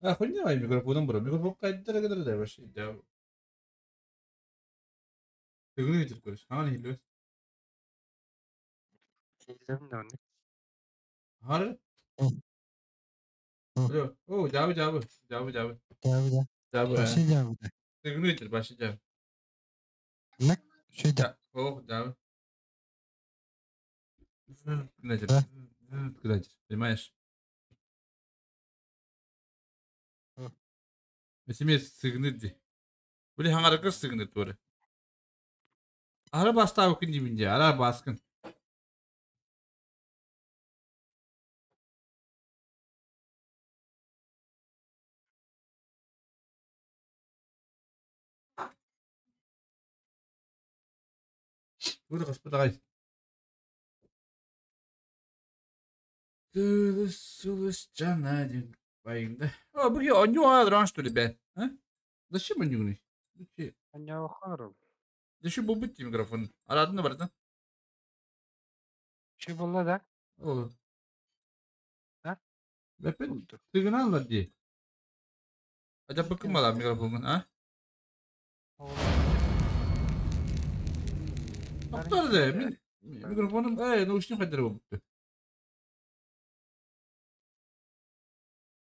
А, хуйня микрофоном бро. Микрофон кайдара кадара да вообще. Да. Тыгыны итир көрүс. Хана хиллес. Хара. Алло. О, жабы жабы. Жабы жабы. Жабы. Жабы. Вообще жабы. Тыгыны итир башы жабы. Нак шөйдө. О, жабы. Значит, понимаешь? Эсиме сыгныды. Били хаңаракы сыгныт бары. Ара бастабы күн дибинде, ара баскын. Буду господа. Сулус чана один. Байында. О, буги оню адран что ли бе? А? Зачем оню? Аньяохару. Зачем был быть микрофон? Арадны барда. Şu була да? О. А? Бепен тыгынан ди. Ажа быкым мала микрофон, а? Токтор да, мен микрофоным, наушник кайдыр болупту.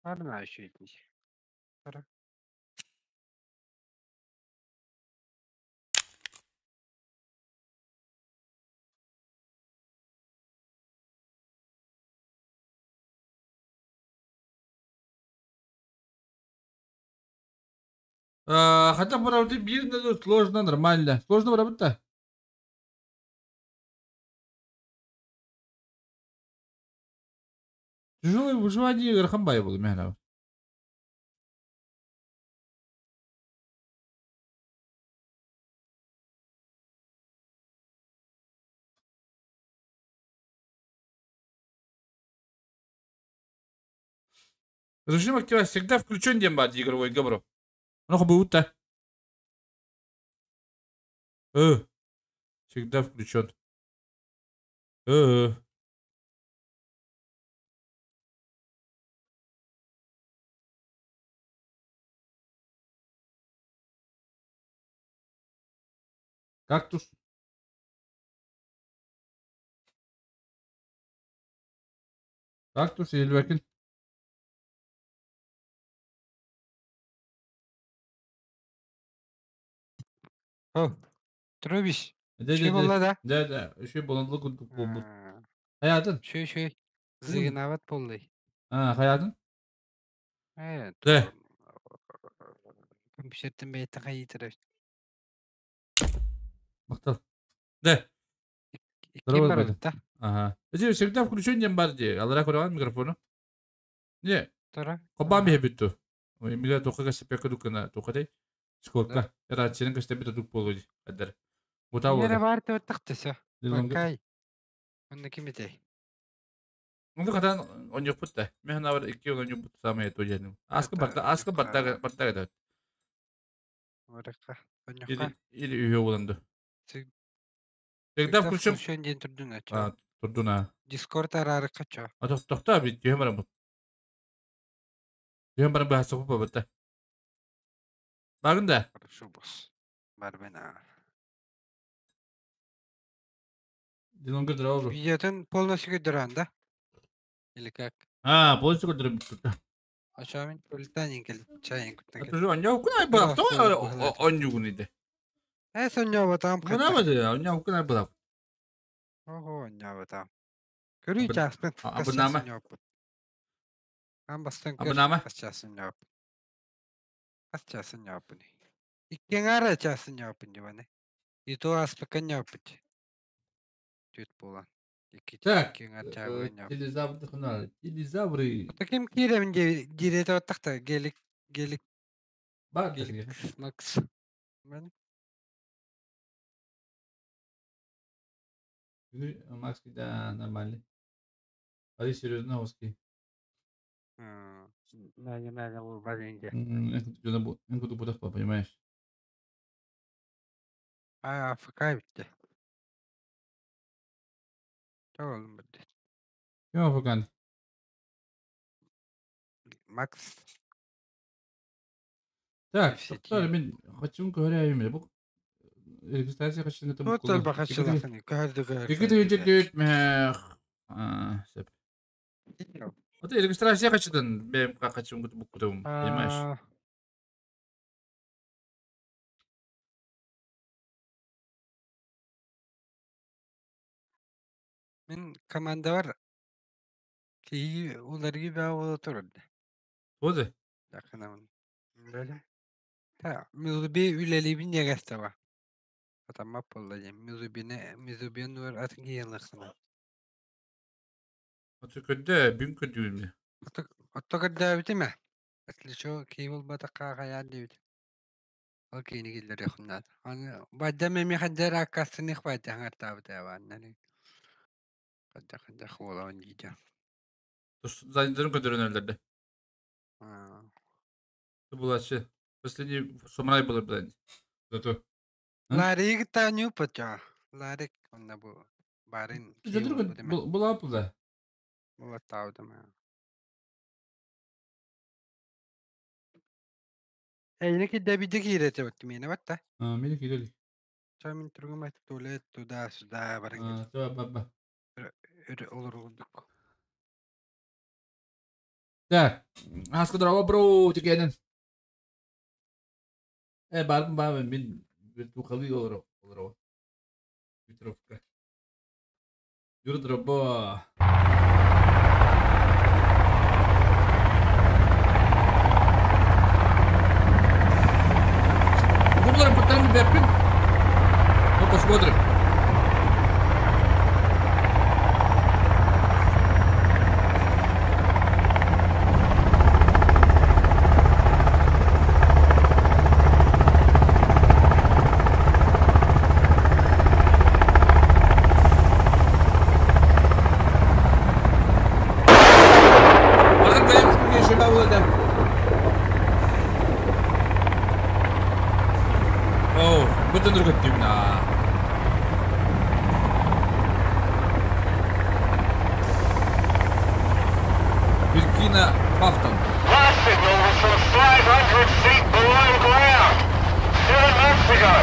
Арна шүйтмиш. Хотя бы бир сложно, нормально. Сложно работать. Тяжелое выживание Рахамбай был, мягко. Режим активации всегда включен дембат игровой габро. Ну будто. Всегда включен. Кактус. Кактус или О, Трубиш. Да, Şu була да? Да, да. Еще боланлы курдук болду. Хаятын. Şu şu. Зыгынават болду. А, хаятын? Э, Да. Компьютерден бейті қайытыр. Мактал. Да. Ким бар да? Ага. Эти всегда включен бар ди. Алара көргөн микрофону. Не. Тора. Кобам бе бүттү. Ой, мига тока касепе кудукана токадай. Сколько? Рацияны кастепе тук болду. Адар. Бутау. Нере бар деп тактысы. Бакай. Онда ким ете? Ну катан он ёпутта. Мен хана икки он ёпут самое то жедим. Аскы барда, аскы барда, барда да. Оракка. Или или үйө боланды. Всегда включен. Включен ден турдун ачо. А, турдуна. Дискорд арары качо. А тохта бит дүйөм барам. Дүйөм барам баасы купа бата. Багында. Хорошо босс. Бар мен. Дилон көтөрө. Видеотун полностью көтөрөн да? Или как? А, полностью көтөрө. Ачамын ултанин кел чайын күттен. Атужу анья кунай бара. То онью гуниде. Э, сонья батам. Мына бады, анья кунай бара. Ого, анья батам. Көрүй часпын. Абынама. Ам бастан көр. Абынама. Касчасын яп. Касчасын япын. Иккен ара часын япын диване. И то аспакан япыт. Түт болан. Так, телезавры, телезавры. Таким кирем дирете оттакта гелик гелик. Бар гелик Макс. Мен. Макс да нормальный. А серьезно узкий. Понимаешь? А, АФК битти. Tamam битти. Ким АФК? Макс. Так, тоқтар, мен хочу көрәйім. Бұл регистрация қашан это Вот бахачылахын. Көрдү көрдү. Сөп. Вот регистрация қашан бәм қачым күтіп понимаешь? Мен команда бар. Ки уларги баа бола турар. Оды. Якынамын. Билем. Та музуби үлелибин ягастаба. Атамап болла дем. Музубине музубин нур атын киянлыксына. Аты көдді, бүн көдді. Отто көрдө битиме? Отличо ки болбата кагая дебит. Ол кийини киллер якыннат. Аны бадда меми ханжар аккасыны хвайта хаңартабыт абаннан. Кадда кадда хуолаун дийде. Зайдарын көдөрөн өлдөрдө. Булачы. Последний самурай был, блядь. Зато. Ларик та нюпача. Ларик онна бу барин. Була буда. Була таудама. Эйнеки дебиде кирете бат мени батта. А, мени кирели. Чамин тургум туалет туда сюда баран. А, то баба. Олор. Так, хаска дорого бро тигенен. Барбын бабын мен тухалы олор олор. Ветровка. Юрдроба. Гублар потом бепин. Ну посмотрим. Last signal was from 500 feet below ground. 7 months ago.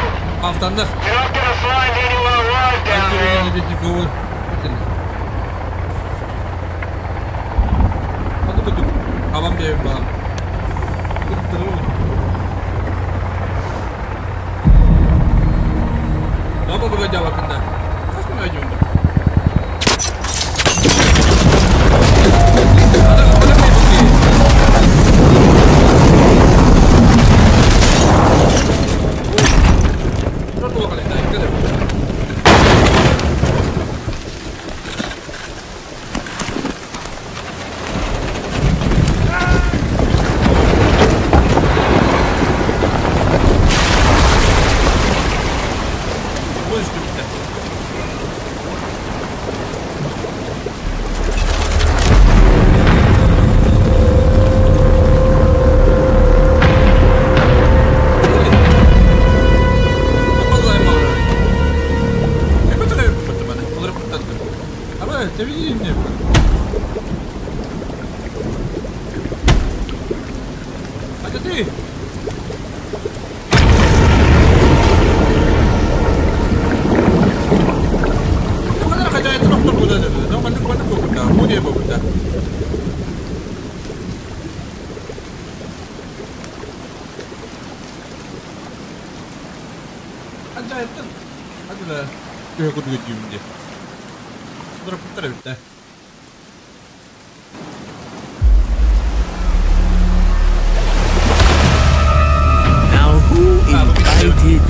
Haftandır. You're not gonna find anyone alive down there. Tamam diyelim bana. Baba bu gece bakında. Kaç mı acıyordu? Now who invited you?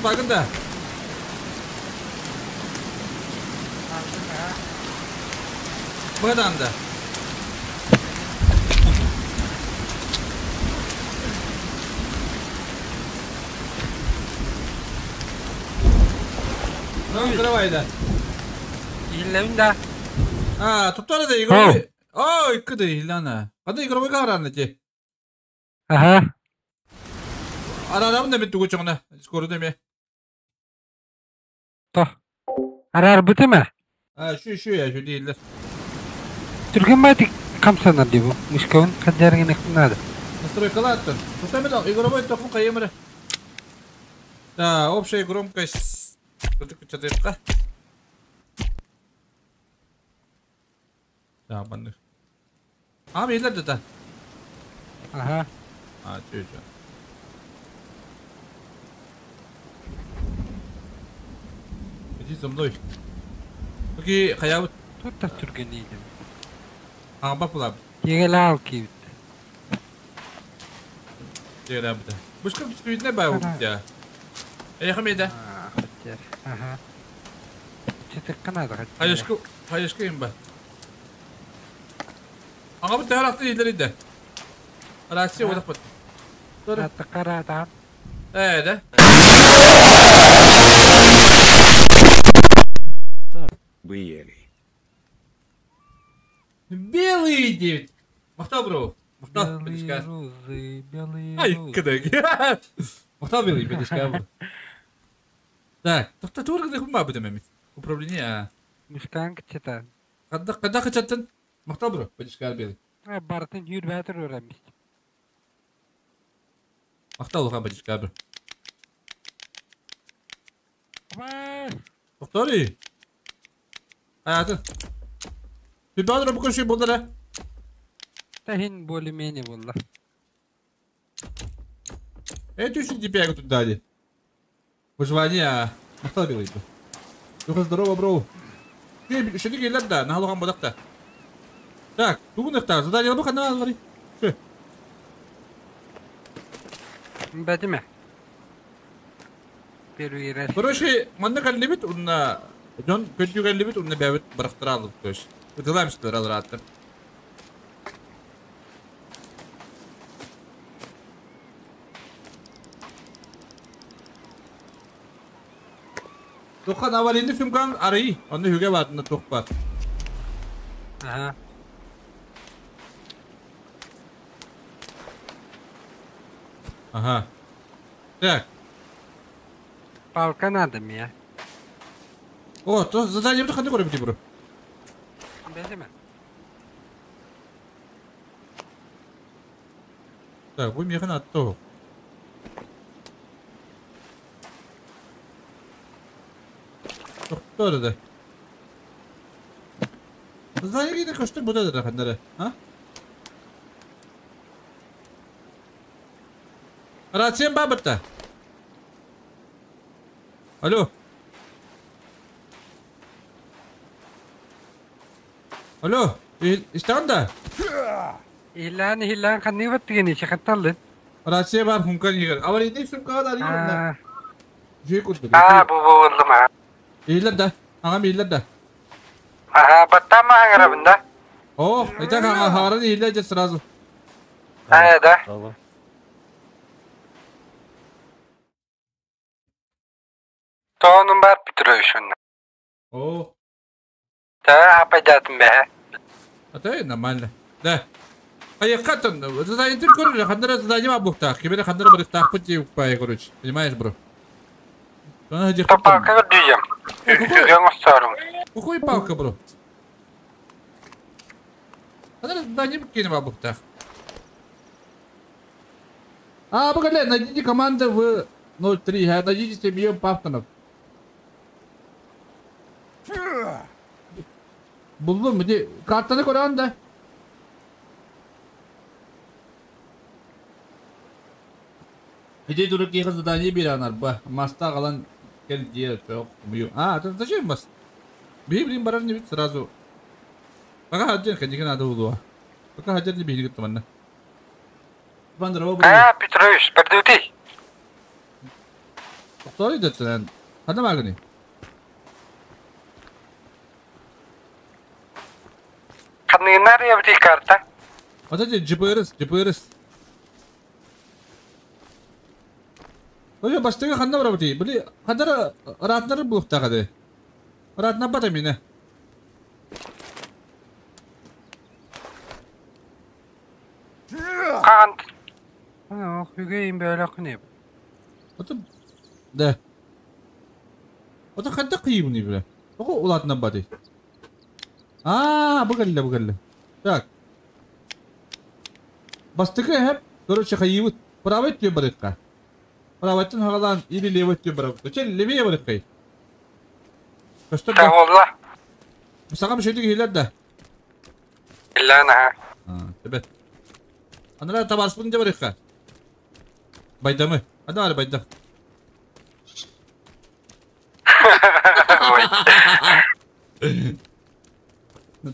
Bakın da. Buradan da. Ну, давай, да. Иһиллэбин да. А, туттара да игровой. Ой, кыды Илана. Када игровой гараны те. Аха. Арарам да мен тугу чоңна. Скоро деме. То. Арар бутыма. А, şu şu ya şu değiller. Түргэн байтик хамсанар дии бу. Мышкабын хаддааргын эхтинада. Настройкалаттын. Тутамын игровой токун кайымыры. Да, общая громкость. Тут Да, банных. А, бейлер да. Аха. А, чё чё. Иди за мной. Окей, хаябыт. Тут түргэн иидим. А, бапулап. Тиэгэл киибит. Тиэгэл Бушка бисквитне бай у тебя. Я хамеда. Аха. Четекканада хаттер. Хаешку, хаешку имба. Ага бу тарахты илеринде. Рация одақ бат. Аттакарадан. Э, да? Белый. Белый девять. Махтал, бро. Махтал, Белые розы, белые Ай, розы. кыдык. Махтал белый, бедешка. Так, тоқта тур гыды хумба бу демемит. Управление. Мышкан кчета. Када када качаттын. Махтал, бро, бедешка белый. Бартын хүрбәтер өрәмис. Махтал уха бедешка бро. Бай! Тоқтори. Аятын. Бибадыр бу көшүй болдара. Тахин более-менее болла. Э, ты тебе тут дали. Выживание. Махтал белый. Духа здорово, бро. Ты что ты келер да, на халуган бодакта. Так, тугунакта, задание бу кана алары. Шö. Бәдиме. Первый раз. Короче, манна каллибит унна Жон көтү каллибит унна бәбит барактыра алып көш. Үтеләм силер алыр аттым. Тохан аварийный сумкан арый, онны хүге батында тоқ бар. Ага. Ага. Так. Палка надо мне. О, то задание бит ханды көрөм бро. Бәдиме. Так, бу механ атты. Тоқтор да. Задание гиде көштөр буда да хандары, а? Рациям бабытта. Алло. Алло, истан да? Илан илан ханны баттыгын ичи хатталды. Рация бар хумкан егер. Авар иди сумка да А, Жей курду. а, бу болду ма. Ийлер да. Аңам ийлер да. Ага, баттама аңарабында. О, это аңа харан ийлер же сразу. А, да. Тоонун бар Петрович онна. О, Да, апайдатын бе. а то нормально. Да. А я хатан, задание ты короче, хандара задание ма бухтах. Кибере хандара барыктах пути упай, короче. Понимаешь, бро? Она где То палка дүйем. Үгөн остарым. Какой палка, бро? Хандара задание кинем бухтах. А, погоди, найдите команды в 03, а найдите семью Пафтонов. Buldum bir kartları koran da. Иди дурук ехал задание биранар ба. Маста калан кел делать yok. А, это зачем вас? Блин, баран не сразу. Пока хаджин, конечно, надо было. Пока хаджин не били таманна. Бандра А, Петрович, бардути. Тоқтор идет, Хана магни. Ханнынар ябди карта. Вот эти GPRS, GPRS. Ой, бастыга ханна барабыти. Били хадара ратнар булукта кады. Ыраатынарбата миэнэ. Хаһан Үгейин бөөлөкүн еп. Ото да. Ото хайдах кыйыбыный бля? Тоҕо улаатынарбатый? Аа, бу кэллэ, бу кэллэ. Так. Бастакы эһэп, короче, хайыыбыт. Правый өттүгэр барыахха. Правайтан хаҕалаан или левый өттүгэр барабыт. Чэ, левее барыаххай. Көстөр да. Болла. Саҥа бишетик иһилэр да. Иллээн аха. Төбөт. Анара табаарыспын дьэ барыахха. Байдамы. Ана бары байдам.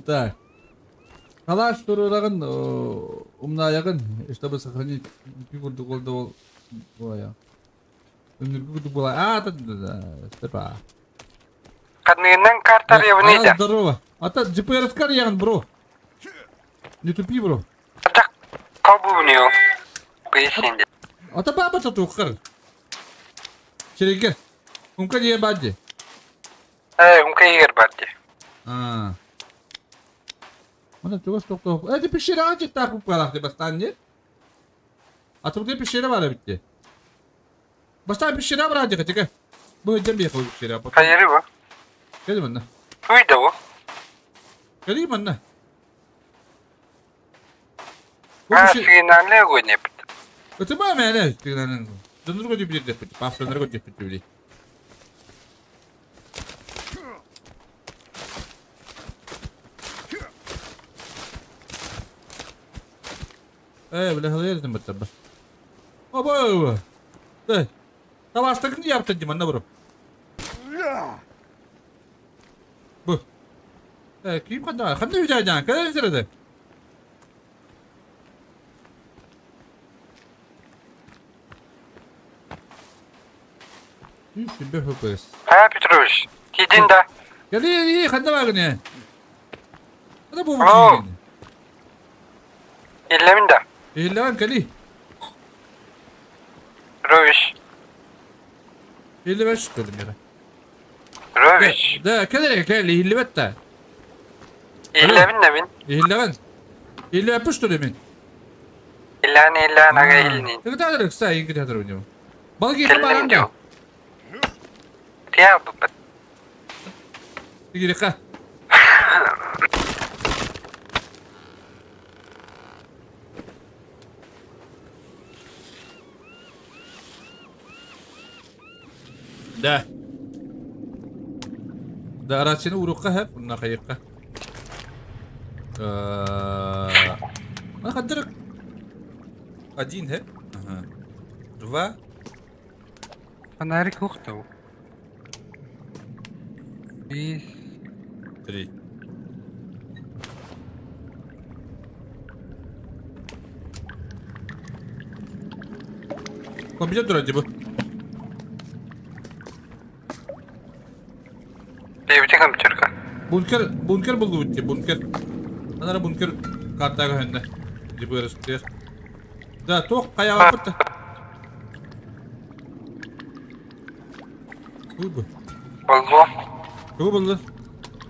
Так. Калаш туруораҕын, умнаайаҕын, чтобы сохранить курдук ол да ол буолайа. Үнүргү курдук буолай. А, да, Ханныгынан карта ревный да. Здорово. А то GPS яғын, бро. Не тупи, бро. Так, кобуню. Поясни. А то баба то тухар. Черегер. Умка не бадди. Умка егер бадди. А. Мана тугас тоқтоқ. Эти пещера ачык так калахты бастан не? А тут пещера бар битти. Бастан пещера бар ачык тике. Бу жем бе пещера. Хайыры бу. Кели манна. Туйда бу. Кели манна. А, сигнале гонеп. Это ба мене сигнале. Донурго дип деп. Пафтанырго деп бит. Бля, халердим баттабба. Оба! Да. Табастыкны яптын дим, анна бро. Бу. Ким канда? Кандай жайдан? Кайда сиреде? Үш бе хөпөс. А, Петрович, тидин да. Кели, канда багыны? Када бу? Иллемин да. Иллемин кели. Петрович. Иллемин шүтөлүм яра. Петрович. Да, кели, кели, иллемет да. Иллемин да мин. Иллемин. Иллемин пүштөлүм мин. Иллән, иллән, ага иллин. Ты куда кстати, инги театр у него. Балги баранга. Тия бу. Тигирика. Да. Да, рацияны урукка хәп, унна кайыкка. Ана каддырык. Один хәп. Ага. Два. Фонарик ухтау. Бис. Три. Компьютер вроде бы. Бейбите компьютерка. Бункер, бункер булду битти, бункер. Анара бункер картага хэнде. Диберестер. Да, тох каяга битти. Бу. Баллон. Бу булду.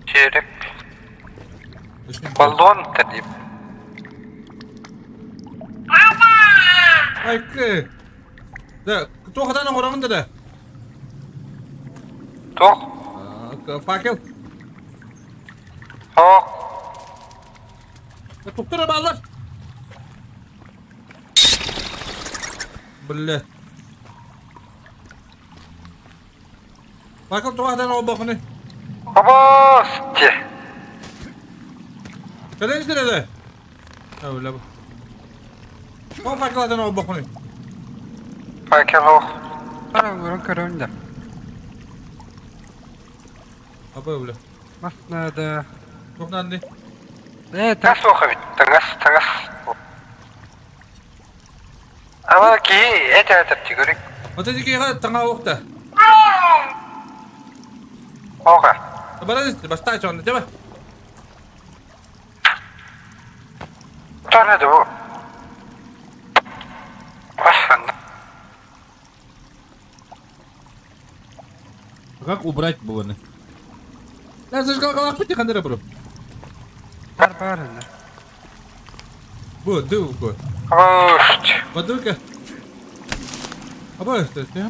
Череп. Баллон тадип. Айкы. Да, тохадан орагында да. Тох. Факел. Ох. Туктура баллар. Бля. Факел тохадан обохны. Обосте. Кален сиреде. Öyle bu. O факелдан обохны. Факел ох. Ара, көрөндө. Аба öyle. Маснада. Тохнанды. Тас оха бит. Таңас, таңас. Ама ки эте эте тигөрик. Вот эти кига таңа окта. Оха. Баран баста чонды, жаба. Тана ду. Ахан. Как убрать было? Да, зажигалка лапы хандера бро. Бар бар. Бу, дывку. Хорош. Подруга. Аба, ты ты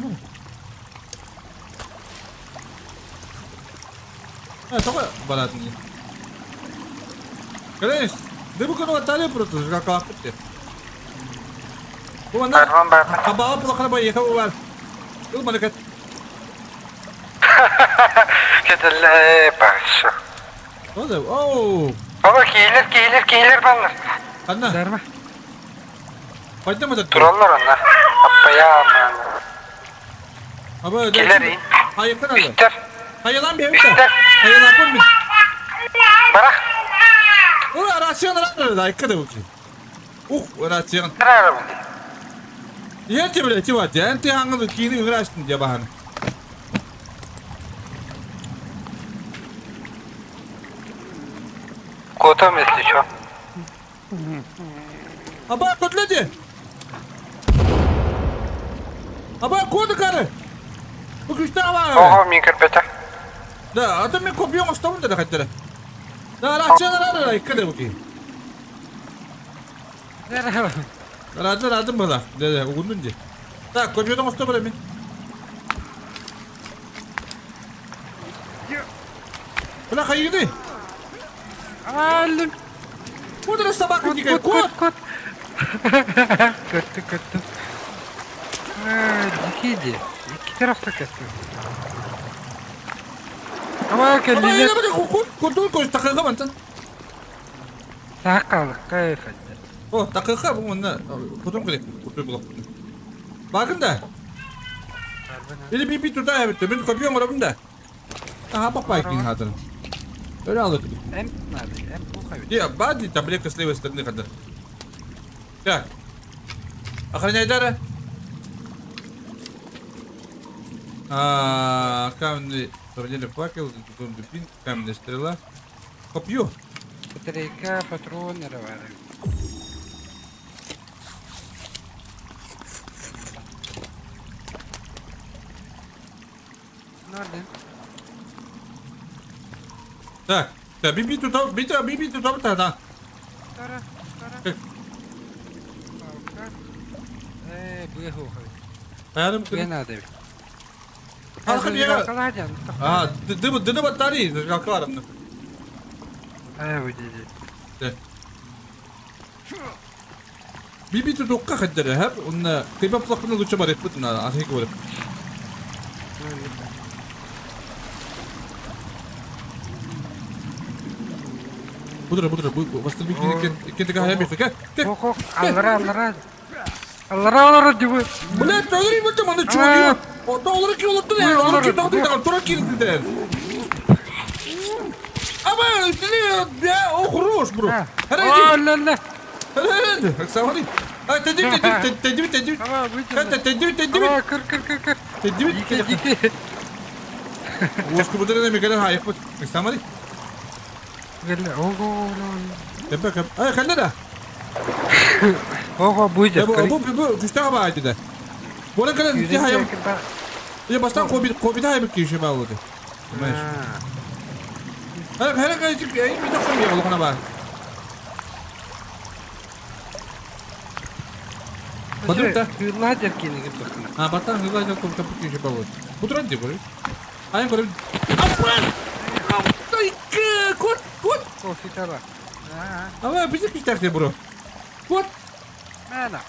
А, только барат мне. Конечно, дывку ну атали просто зажигалка лапы. Бу ана. Барбан бар. Аба, плохо поехал бар. Ил малакат. Кетеле башы. Оу. Баба кейлер кейлер кейлер баллар. Анна. Дарма. Пойдем этот. Тураллар анна. Аппая аман. Аба, Келер ин. Hayır, aldı. Үстер. Hayır lan bir Үстер. Hayır lan bir. Барах. Ulan rasyon lan da dikkat et bakayım. Rasyon. Арабы. Yeti bile tivat ya. Enti hangi kini uğraştın diye bahane. Котом если чё. Аба котлети. Аба коды karı. Bu güçte var. Ого, мин кирпете. Da adam bir kopya olmuş da kaçtı. Da rasyon lan da dikkat et bakayım. Merhaba. Radı radı bala. Dede uğundun diye. Так, kopyadan usta böyle mi? Bırak hayırdı. Алым. Куда собака Кот, дикая? кот, кот, Кот! кот. Көттү, көттү. Дикий ди. Икки tarafta көттү. Ама Ama келлилер. yine bir kut kut kut takılga ben Саакалык кайфады. О, takılga bu onda kutum gerek. Kutu bulak. Bakın da. Biri bir bir tutar evet. Ben kopyam var da. Aha bak bakayım hatırım. Öyle aldık. Эм надо, эм плохо. Я бади таблетка с левой стороны kadar. Так. Охраняй дара. А, каменный современный факел, дубин, каменная стрела. Копье. Батарейка, патрон, рвары. Надо. Так, так, биби туда, биби, биби туда, да. Тара, тара. Быху. Ayarım Бе надо. Halka bir yere. А, ды ды батареи, зажигалка Э, Биби тутукка хаддара хап, онна кыйба плакны лучше бар этпит на ахик бар. Будра, будра, бу бастыр бик кен кен хая бик ке. Хо, аллара, аллара. Аллара, аллара диби. Блядь, аллара бит маны чуги. О, аллара ки олып тур, аллара ки тагды тагы тура килде. Ама, не, о, хорош, бро. О, ла ла. Смотри. А, ты ты ты ты ты ты ты ты ты ты Кыр кыр кыр кыр. Ты ты ты. Ошку будere mi kadar hayır. Смотри. Ого. Tepe kap. Ay خلينا. Ого, будет. Bu bu bu güçte var dedi. Bu ne kadar bir hayır. Ya baştan kobi kobi daha bir kişi var oldu. ماشي. Her her her bir dakika bir oldu bak. Подруг-то? Hırlar kendini bakın. А, батан hırlar kapı kapı kişi var oldu. Bu duran diyor. Ayın koru. Apran. Kut kut. Kofi tara. Ama bizi kişi bro. Kut. Мена.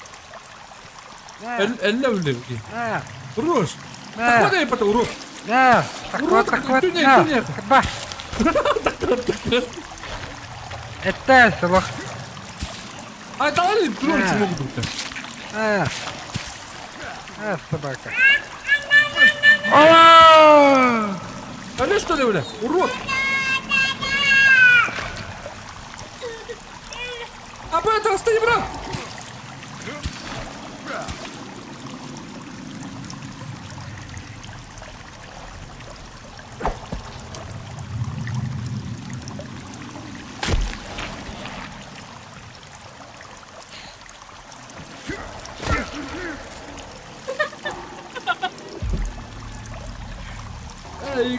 Elle öyle bir. На. Руш. Такой я потом урод. На. Урод, Такой, ты такой. не, На. Это салах. А давай тролль могут быть. А. А, собака. А! А что ли, бля? Урод. А это отстань, брат. Ай,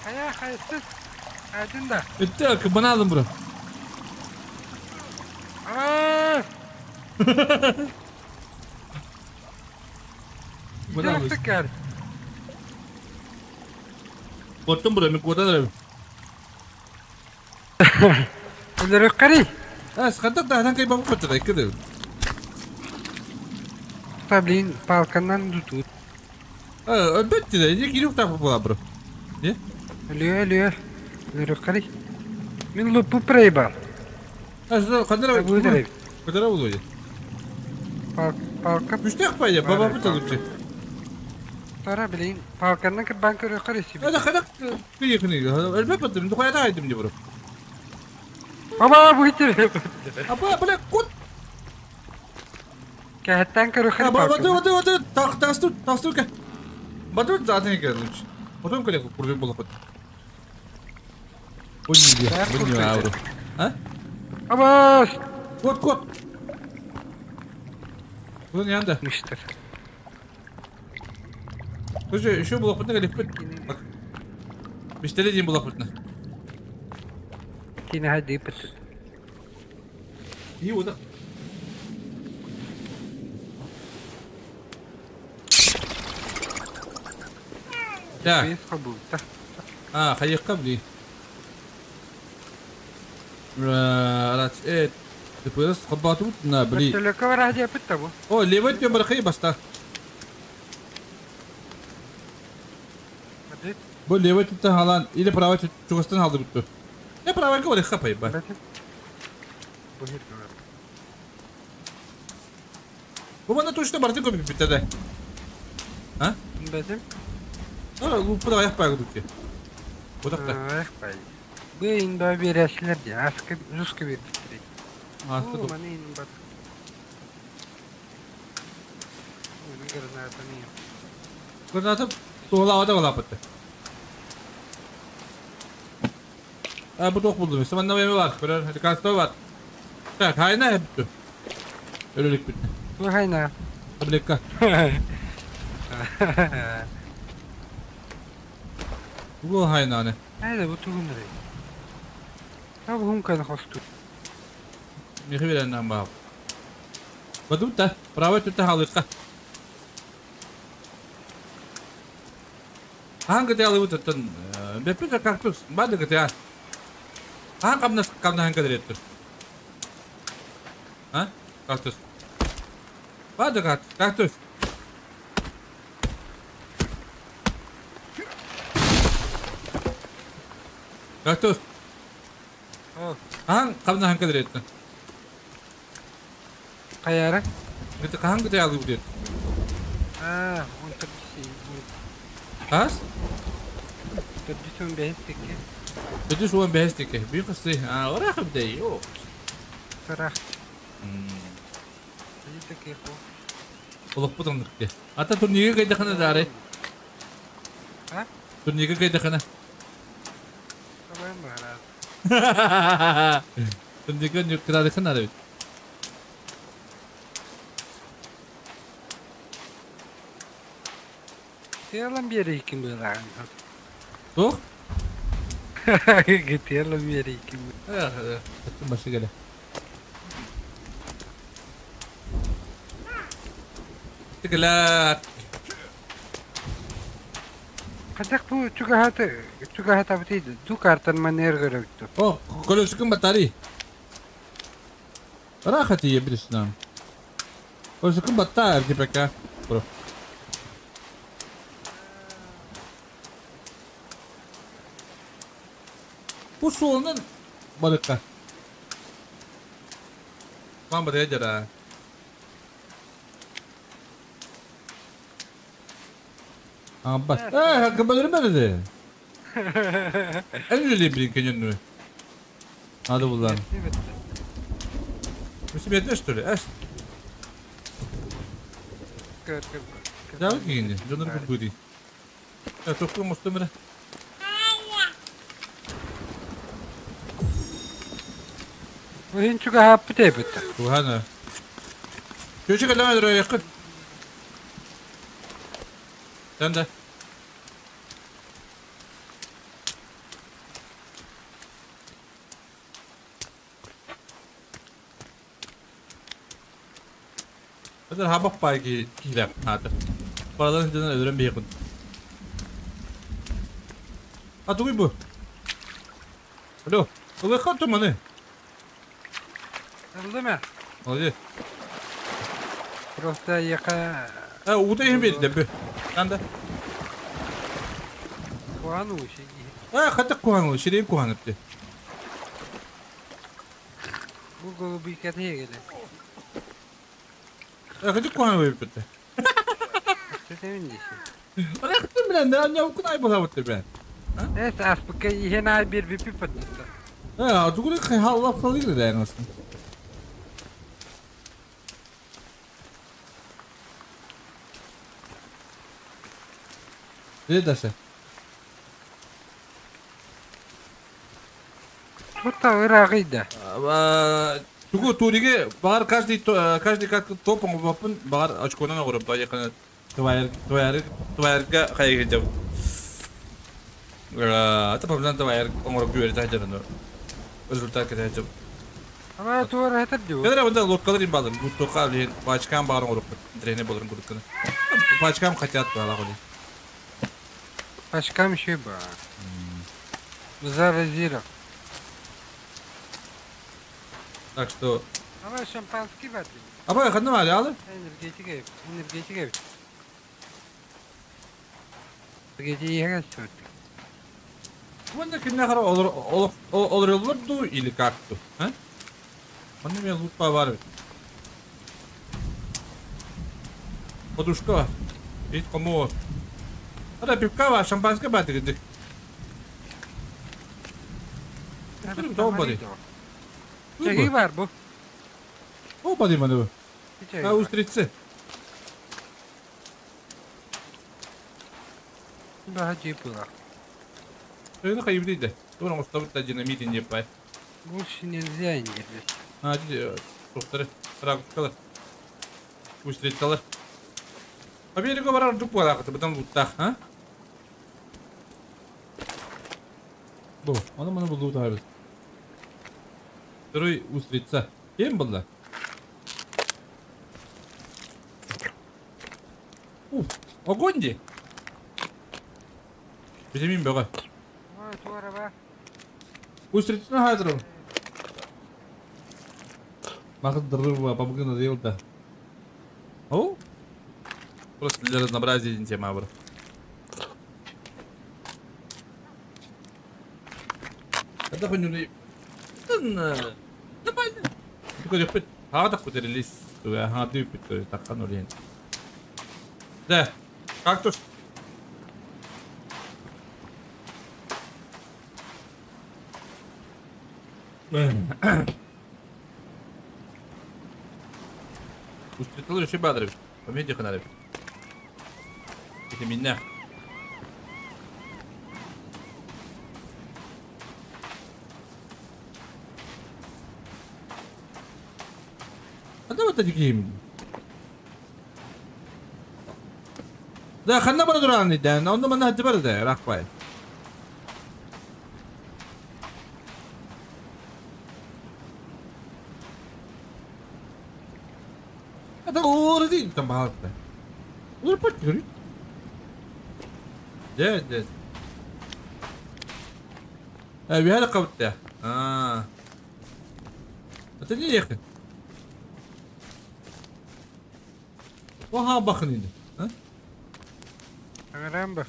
Хайа хайсыз. Хайдын да. Өттө бана aldım bro. Ааа! Бана aldım. Жактыкар. Korktum bro, мен kordan arıyorum. Өлөрөк карый. А, сқаттақ тахтан кай бабы қотты, кіді. Та блин, палканан дутут. А, бітті де, не керек тапы бола бро. Не? Өлө өлө. Өлөрөк карый. Мен лупу проебал. А, что, қандыра Бу дерев. Қандыра болу. Палка Күшті пайда, баба бітті лучше. Тара блин, палканан кырбан көрөк карый. Ада қадақ күйекіне, әлбәп бітті, мен қояда айдым де бро. Баба бу хитер. Апа, бля, кот. Кәһәттән көрөк карый. Баба, баба, баба, так, тасту, тасту ка. Баду zaten gel лучше. Потом коля курдук бола кот. Ой, не, не, авру. А? Баба! Кот, кот. Bunun yanında. Миштер. Слушай, еще было путна или Bak. Müşteri diyeyim bulak putna. Кини хadi бит. İyi o da. Так. Бес кабулта. А, хайыққа білей. Рат, Тепер қабату на бли. Вертолетка бар хadi бит бу. О, левый тебе бархай баста. Хadi. Bu левый tüpten halan ile правый tüp çugastan aldı bitti. Ne правый говори хапай ба. Бу хит бар. Bu bana точно барды көпіп бітті да. А? Бәдем. А, лупы да аяқ бағы дүкке. Бодақ та. Аяқ бай. Бу инда берәшләр ди. Аскы русский бер. Асты О, тоқ. маны ин бат. Оның гранатаны. Граната туғылауа да олап бітті. А, bu toq buldum. Саманна бәйме бар. Көрер, лекарство бар. Так, хайна бітті. Өлелік бітті. Бу хайна. Таблетка. Bu hayna ne? Hayda bu тугундар. Таб хункан хосту. Мехи береннен бақ. Баду та, правый түтті халыққа. Hangi te alı tutun? Беппе кактус, бады гте. Хан камна камна хан кадыр еттір. А? Кактус. Бады кактус. Кактус. Хан камна хан кадыр еттір. Каяра? Гте хан гте alı bu А, он төрдүсү. Хас? Төрдүсүн бэхтеке. Төрдүс уон бэхтеке. Би кысы. А, ора хабдай. О. Сарах. Житеке хо. Олох бутаңдык. Ата турниге кайдахана дары. А? Турниге кайдахана. Кабайм барат. Турниге нүкрадахана да бит. Тиялам бери ким булаган. Тух? Тиялам бери ким. Аттым башы келе. Тикла. Кадак бу чугахаты чугахата бит ду картан манер көрөктү. О, колесикин батари. Рахати ебрисна. Колесикин батар ГПК. Бро. Bu solunun balıkka. Lan buraya gel. Aa bak. Hakkı bölünmedi. En öyle bir kenyenli. Hadi bulan. Müsibet ne что ли? Эш. Көр көр. Жабык кийинди. Жонор күргүдү. Я токту мустумра. Бу чугахап бит бит. Тухана. Чөчү калама дро якын. Танда. Это хабак пайки килеп надо. Парадан ден өлөрөн бейкун. А тугуй бу? Алло, ылы хатты маны. Ылды ма? Молодец. Просто яка... А, ута им берди бу. Анда. Куан уши. А, хатта куан ул, ширин куан эпти. Бу голубый кәтәгә геле. А, хатта куан ул битте. Сәтәмин диши. Ана хаттым белән, да, не кунай була битте белән. Эс аспыка иһен ай бир бипи патта. А, тугур халлап халыгы да янысын. Не дальше? Тута ырагыйда. Тугу туриге бар каждый каждый как топом бапын бар очконан огуруп да якын твайр твайр твайрга хайгы деп. Это проблема твайр оңоруп жиберди хажарны. Результат кетет. Ама туара хетер ду. Кедре бunda лоткалар им бадым. Бу тока билен пачкам бар оңоруп тренер болорун курдукканы. Пачкам хотят бала голи. Пачкам шиба. Заразира. Так что Ама шампанский бады. Аба ханна вали алы? Энергетик, энергетик. Энергетик сөт. Ванда кинне хара олор олор олор ду или как то, а? Онда мен лутпа бар бит. Подушка. Ит кому? Ара пивка бар, шампанское бар дегендик. Чеги бар бу. О, бади маны бу. А устрицы. Баха жипула. Это хайб дейди. Тура мостабыт динамит инде пай. Больше нельзя инде. А, тоқтары, ракушкалар. Устрицалар. Америка барар жук баракыты, бытан луттах, а? Бу, аны маны бу лутарбыз. Второй устрица. Кем был? Уф, огонь де. Витамин бага. Устрицаны хазыр. Махат дрыва, помогу надоел да. О? Просто для разнообразия тема бар. Это хоть не Давай. Хада куда релиз. Ага, ты так оно лень. Да. Кактус. Устретал еще бадры. Пометь их надо. Это меня. А давай таким. Да, ханна бара дуран да, но он мана хатыбар да, рахпай. Это орди там балта. Ур патюри. Да, да. А, бихара кабытта. А. Это не ехать. Ваха бахнин. А? Рамба.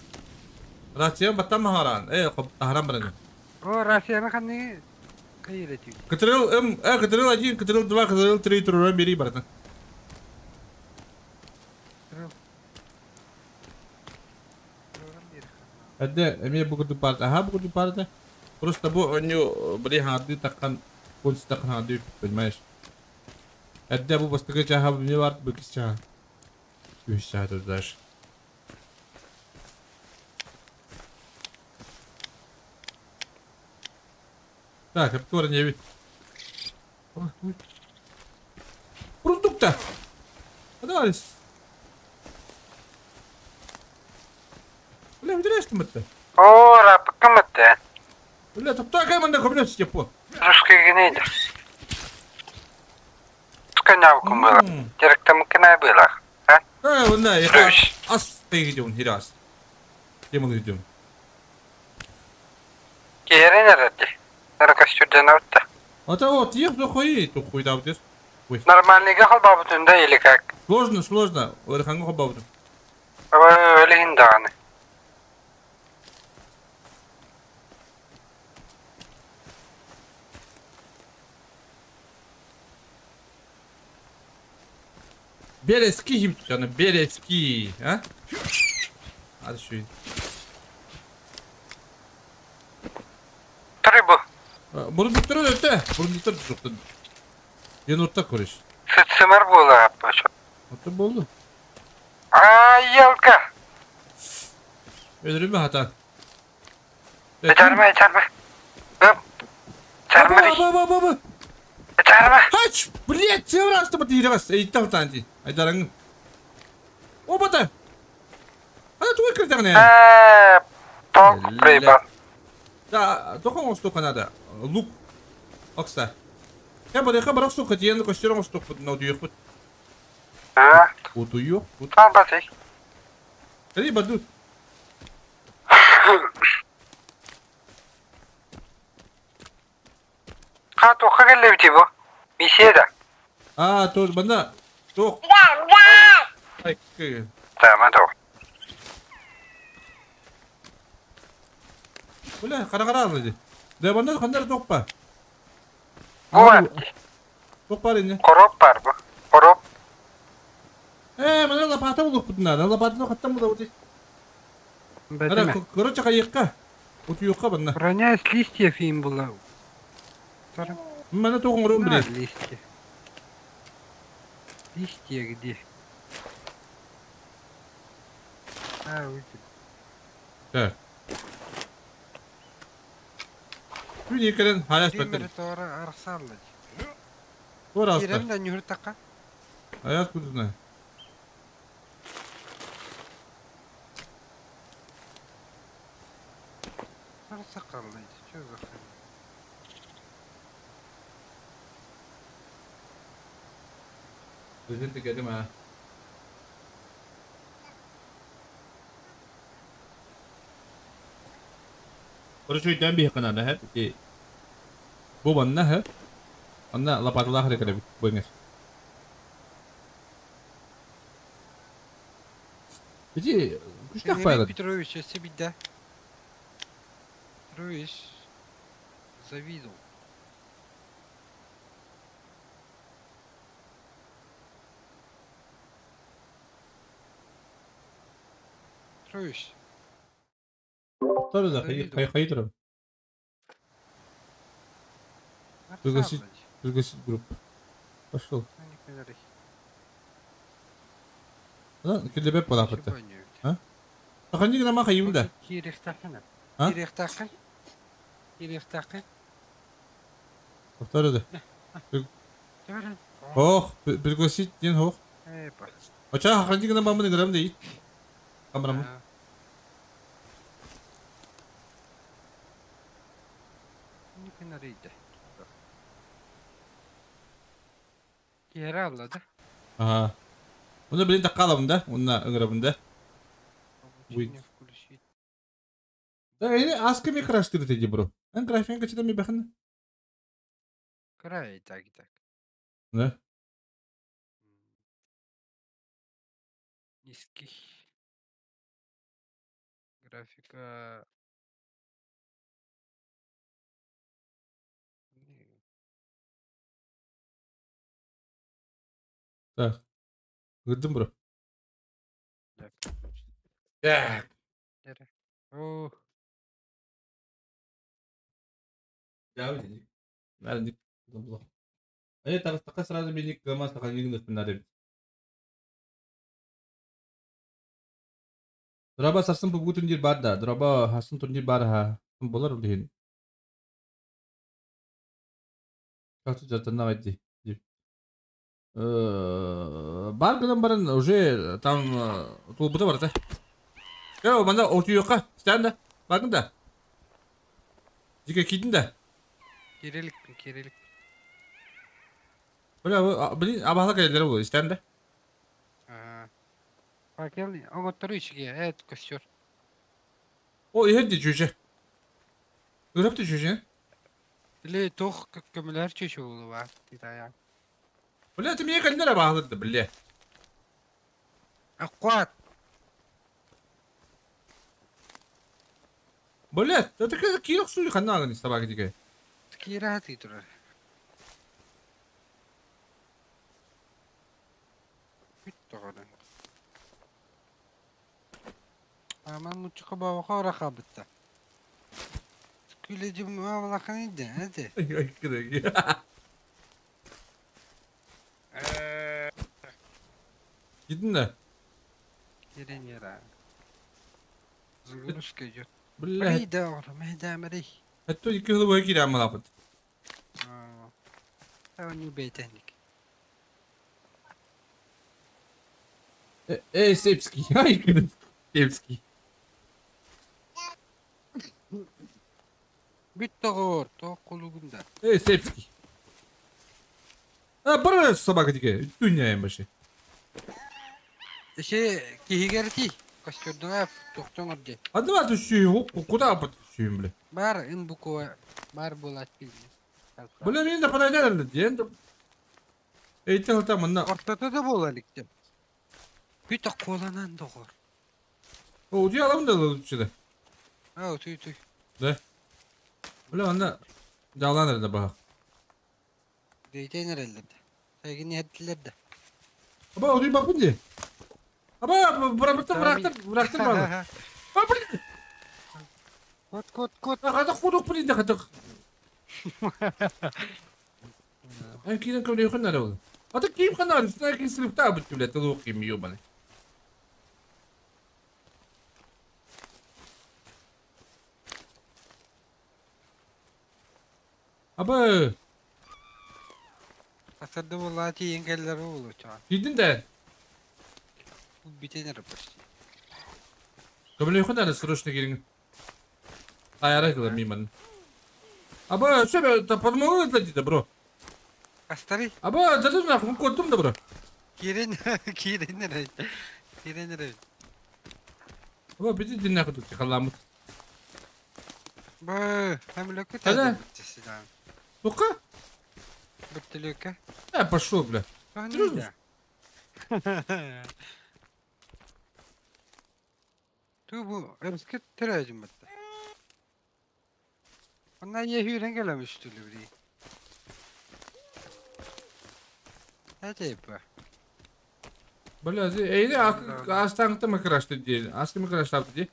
Рация батам харан. Э, харам бран. О, рация на хани. Кайрати. Катрил М, Катрил 1, Катрил 2, Катрил 3, Трура бери, братан. Это мне буду парта. Ага, буду парта. Просто бу у него бри хады такан, пульс такан хады, понимаешь? Это бу бастыгы чаха, мне варт быкис чаха. Үс саат дальше. Так, обтор не вид. Продукта! Подавались. Бля, интересно это. О, рапкамата. Бля, тут такая манда комнат степо. Русский гнейда. Көннөбүккүн быылах. Дьарыктаммыккын аа быылах. А? Э, онна Петрович. ас тегидем хирас. Демон идем. Киэрин эрэрди. Наркостюрденавта. А то вот ех дохуй, тухуй да вот. Ой. Нормальныйга холбаабытын да или как? Сложно, сложно. Орханга холбаабытым. Өлүһүн даҕаны. Березки хим тутаны, березки, а? Hadi şu. Туры бу. Burun öte. Burun tuttu. Yeni koruş. Сыт-сымар буолар аппа. Hatta boldu. Ай, елка. Ölürüm mü hata? Чарма, чарма. Чарма. Баба, баба. Чарма. Хач, блядь, раз ты подъедешь. Эй, там танти. Ай, дарang. Оба да. А твой кредит Ток прибыл. Да, только он столько надо. Лук. Окса. Я бы я бы столько тебе на костер он столько на удюх. А? Утуё. Там басы. Эй, баду. Ха, тоха келлебити бу. Миссия А, то банда. Тох. Ай, Tamam, то. Бля, кара-кара алды. Да банда кандар тохпа. Бу бар. Тох бар инде. Короп бар бу. Короп. Э, мына лопата булып бутна. Лопатаны каттан бу да. Ара, короче, кайыкка. Ут юкка банда. Броня с листьев им была. Мына тогон рум билет. Листья. Листья где? А, уйди. Так. Күн халяс беттер. Тора аста. Аяс кудуна. Что за хрень? Президент келдим ha. Короче, өйдөн бихи канада хэ. Ити бу банна хэ. Анна лопаталаах эрэ кэлэбит бу Ити күчтэх Энрике Петрович, если беда. Петрович завидовал. Петрович. Тора да хай хай турам. Пригласить, пригласить группу. Пошел. Да, килебе палапата. А? Таханник нама хайым да. А? Повторю да. Ох, пригласить ден хох. Оча ханник нама мы грам дей. Камрам. Кера да? Ага. Оны блин таккалабын да, онна ыгырабын да. Да, или аска ми краштыры теди бро. Эн график качта ми бахын. Край так так. Да. Низкий. Графика. Так. Гырдым бро. Так. О. Ай, так так сразу меня гамас так не гнет Драба сарсын бу турнир бар да. Драба хасын турнир бар ха. Болар улин. Как тут жатана вайди. Бар гынан барын уже там толбута бар да. Э, манда отуюкка, станда. Бардың да. Жике кийдин да. Кирилик, кирилик. Бля, блин, абаһала кэлэллэрэ буолуо, истээн да? Факел оҥоттору үчүгэй, эт костер. О, иһэр дии чүчэ. Ырап да чүчэ. Или туох көмөлөһөр чүчэ буолуо титая. Бля, ты меня кэллэр абаһалар да, бля. Аккуат. Бля, это киир охсуй ханна агын собака дикая. Киирэ хатыы турар. Бүт тоҕо. Аман муччука бабаха ора хабытта. Күлэдьим абалахан иде, эте. Gidin de. Кирен яра. Загрузка идет. Бля, Мейда ора, мейда мэрий. это iki hılı boyu kiri amma lapıt. Та не бейтеник. Эй, Сепский, ай, Сепский. Бүт тоҕор, тоқ кулугунда. Эй, Сепский. А, бара собака дикая, дүньяем башы. Эше киһигерти костердуга тохтоҥор де. А давай ты сүйün, куда апат сүйün, бля? Бар ин буква бар булат билdi. Бля, мен de подойдер диэн. Эйте хылта мында. Ортото да болар икте. Бүт коланан доҕор. О, удия аламын да лучше да. А, tuy tuy. Да. Бля, анда жаланыр да бах. Дейтенер эллерде. Тегин еттилер де. Аба, удия бакпын ди. Аба, бырактым, бырактым, бырактым баны. А, блин. Кот кот кот. Хатык кудук блин да хатык. Эн киирэн көмөлөйүөххүн наада буолла. Ата киим ханна үстүнэ киин сылыктаа бүттү бля, тылуох киим ёбаный. Аба, Асырды булат иенгеллер болу чаан. киирдин да. Бу битенер почти. Көмөлөйүөххүн наада срочно киириҥ. Аяра кылар миман. Аба, сөбө, подмогу да бро. Астары Аба, дадым нахуй, көрдүм да бро. кирен киренер. Киренер. Аба, биди динна кутук халамыт. Бу, хамлөкө Хада? та. Тука? Бөртөлөкө. Э, пошел, бля. Серьезно? Ту бу өрүскө төрөжүм батта. Онна ехүрен келемиш түлү бири. Әжеп. Бля, эйде астаңты мыкрашты ди. Асты мыкрашты ди.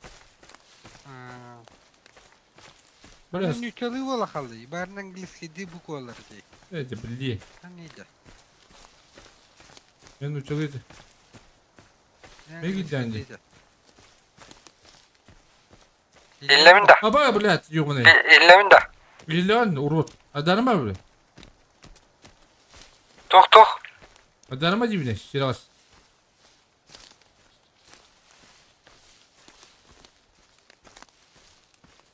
Бля, Нючалы бола халды. Барын английский ди буквалар ди. эти, бли. Анида. Мен учылыйды. Меги дянди. Иллемин да. Аба, блядь, ёбаный. Иллемин да. Миллион, урод. Адарма, бля. Тох тох. Адарма дибне, щерас.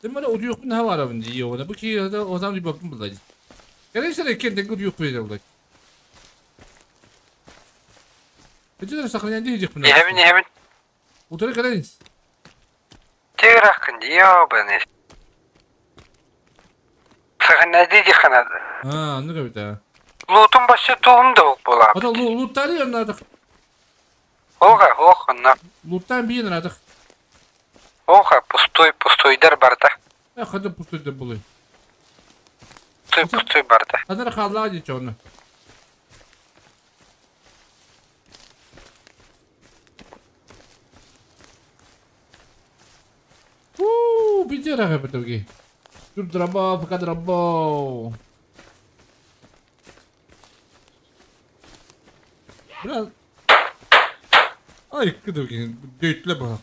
Ты мана удуюкпун хава арабын ди, ёбана. Бу ки одам ди бакпын булдай. Конечно, кентен удуюк бейде булдай. Эти сохраняй ди жекпин. Ehebin ehebin. Утары карайсыз. Тегракын ёбаный. Сахнади диханады. А, ну кабита. Лутун башы туғым да бола. Ата луттары yanладык. Оға, оға, на. Луттан биен радык. Оға, пустой, пустойдар барда. Э, хады пустой деп булай. Пустой, пустой барда. Хадыр халла ди чоны. Уу, битера хапытылги. Тур драба, пока драба. Бля. Ай, кыдылги, дөйтле бак.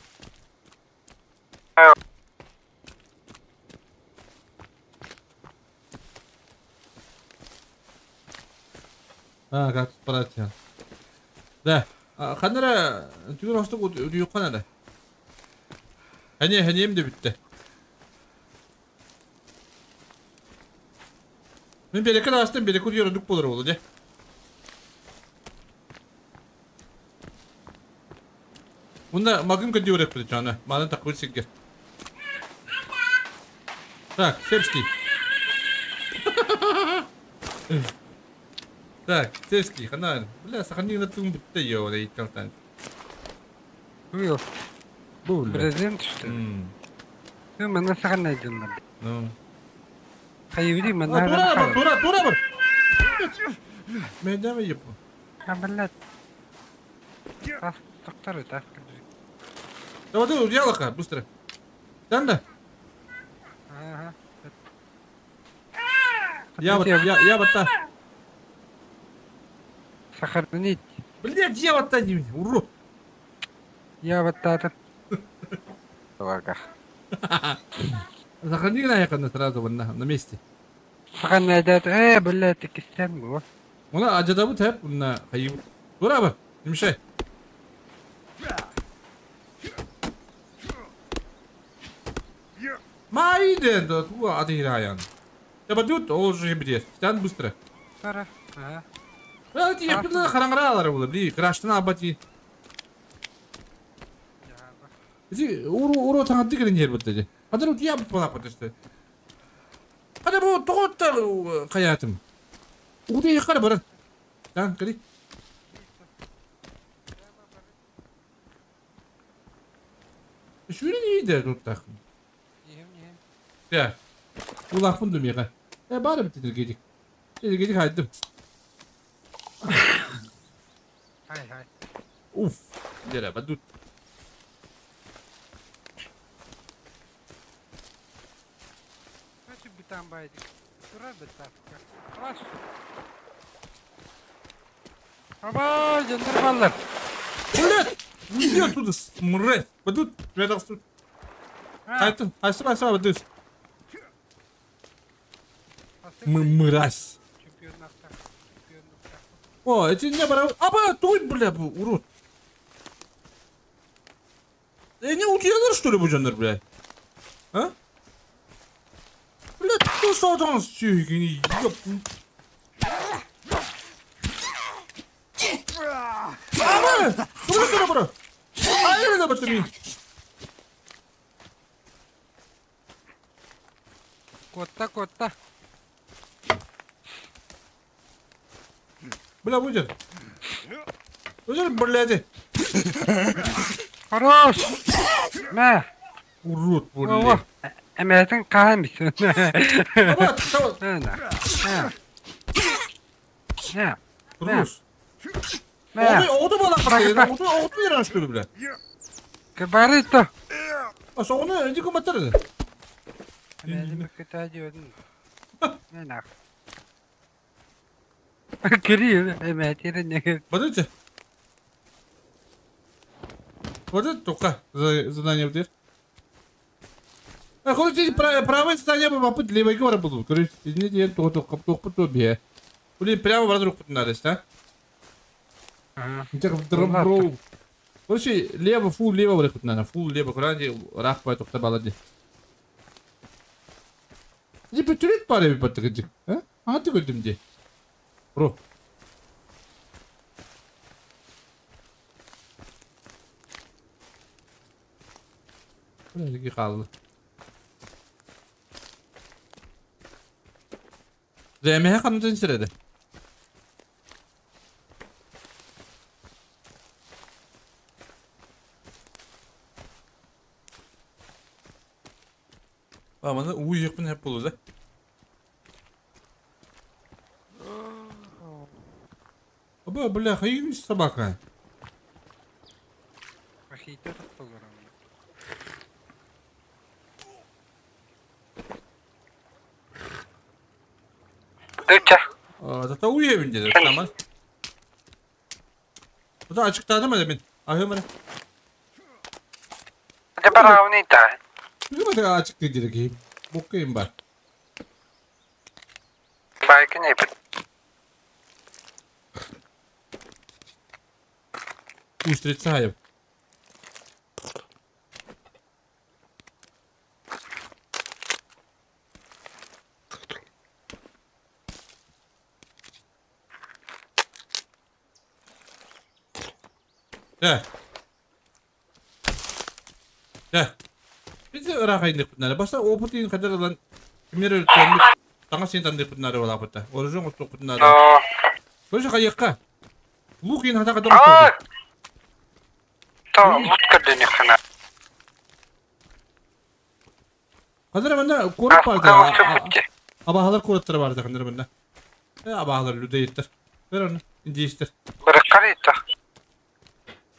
А, как братья. Да. Ханара, түгөр остук уйуккан ада. Хане, ханем де битти. Мен береке астым, береке үйрөндүк болор болду, де. Уна магын көдүөрэ причана. Маны такой сирге. Так, сельский. Так, сельский, хана. Бля, сохрани на тум бутта ё, да и талтан. Уйо. Бу, бля. Президент что ли? Ну, мана сахарнайдыннар. Ну. Хайыби мана. Тура бар, тура, тура бар. Мен дәме еп. А, блядь. Тас, токтор, тас. Давай, давай, удьялаха, быстро. Танда. Ага. Я вот, я вот та. Сохранить. Блядь, я вот та не, урод. Я вот та. Ага. Сохрани на якона сразу вон на месте. Сохранять. Блядь, ты кистен го. Она ажадабы тэп на хайып. Тура бар, не мешай. Майден, да ту адыйраян. Я бадут, ол же бдет. Стан быстро. Сара. Ага. А ти я пила харангралар было, бли, краштана абати. Иди, уру уру таңды келен жер бітті. Қазір ұтия бұла бітті. Қазір бұл тоғытта қаятым. Уды еқар баран. Тан, кіри. Шүрін ейді тұттақ. Я. Улақпын дүмеға. Бары бітті гедик. Гедик айттым. Хай, хай. Уф. Дера, бадут. Там байдик. Тура бітаска. Раш. Аба, жандармалар. Блядь! Уйди оттуда, мразь! Пойдут, я так тут. Айтын, айсы, айсы, бадут. Мразь. О, эти не бара. Аба, той, бля, урод. Не утуялар, что ли, bu жандар, бля? А? Блядь, кто саудан сүйгені, ёп. Ама! Тура, тура, тура! Айры да бітті. Котта, котта. Бля, будет. Будет, блядь. Хорош! Мә! Урод, блядь. Әмәтің қағам бісін. Хорош. Оғды бала қырады, оғды берен что ли, бля? Бары то. А соғыны иди комментарий. Әмәтің кіта диодын. Мен ақ. Кири, әмәтері неге. Подождите. Вот это только задание вот. Короче, правое задание попыт левой говоря буду. Короче, извините, я только по тебе. Блин, прямо в руку надо, да? Ага. Короче, лево, фул, лево врыхут надо. Фул, лево, куда-нибудь, рах по этому табаладе. Иди потюрит паре подходи, а? А ты говорим где? Бро. Бля, қалды. Зәмәһә қанатын сіреді. Аманы уй екпін әп болу, да? Аба, бля, хайын собака. Зато уебин dedi, tamam. Bu da açıkta değil mi demin? Ahım öyle. Ne para ne da? Ne kadar açık dedi ki? Bokayım var. Belki ne? Устрица. Да. Чэ. Biz ыраах айныахпытын Баса опытын kadar ылан кимнер өлтөммүт таҥас син тандыахпытын наада буолаахпыта. Оружие оҥостуохпутун наада. Но. Короче, хайыахха. Лук иин хата хата А! оҥостуохпут. То лут көрдөнүөххүнэ. Хадара манна куорат баар Аспыка охсуппут. Абаһалар куораттара баар ханнара манна. Абаһалар людоедтар. Бер оны индейстер. Бырыккар итта.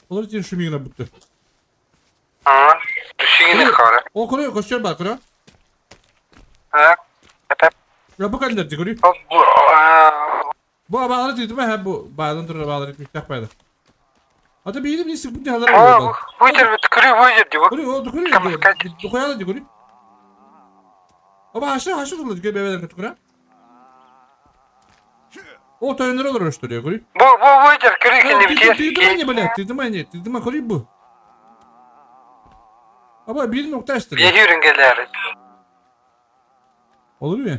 Олар тиен шумигна бутту. А, түсигини хара. О, көрө, көстөр бар, көрө. А? Эпеп. Ya bu kadar görüyor. Ол бу а Bu abaları dedim ha bu bağdan durur abaları güçlük bayda. Hatta bir yedim neyse bu dihalar А, oluyor. бу жер бит көрү бу жер ди бу. Görüyor o dokunuyor. Tamam, kaç. Dokuya da görüyor. Ama haşır haşır olur görüyor bebeden kötü kura. O toyunlar olur ölçtürüyor görüyor. Бу бу бу жер көрү кини бит. Dedim anne böyle dedim anne dedim görüyor bu. Ama bir nokta açtı. Бехүрүн келер. Olur mu?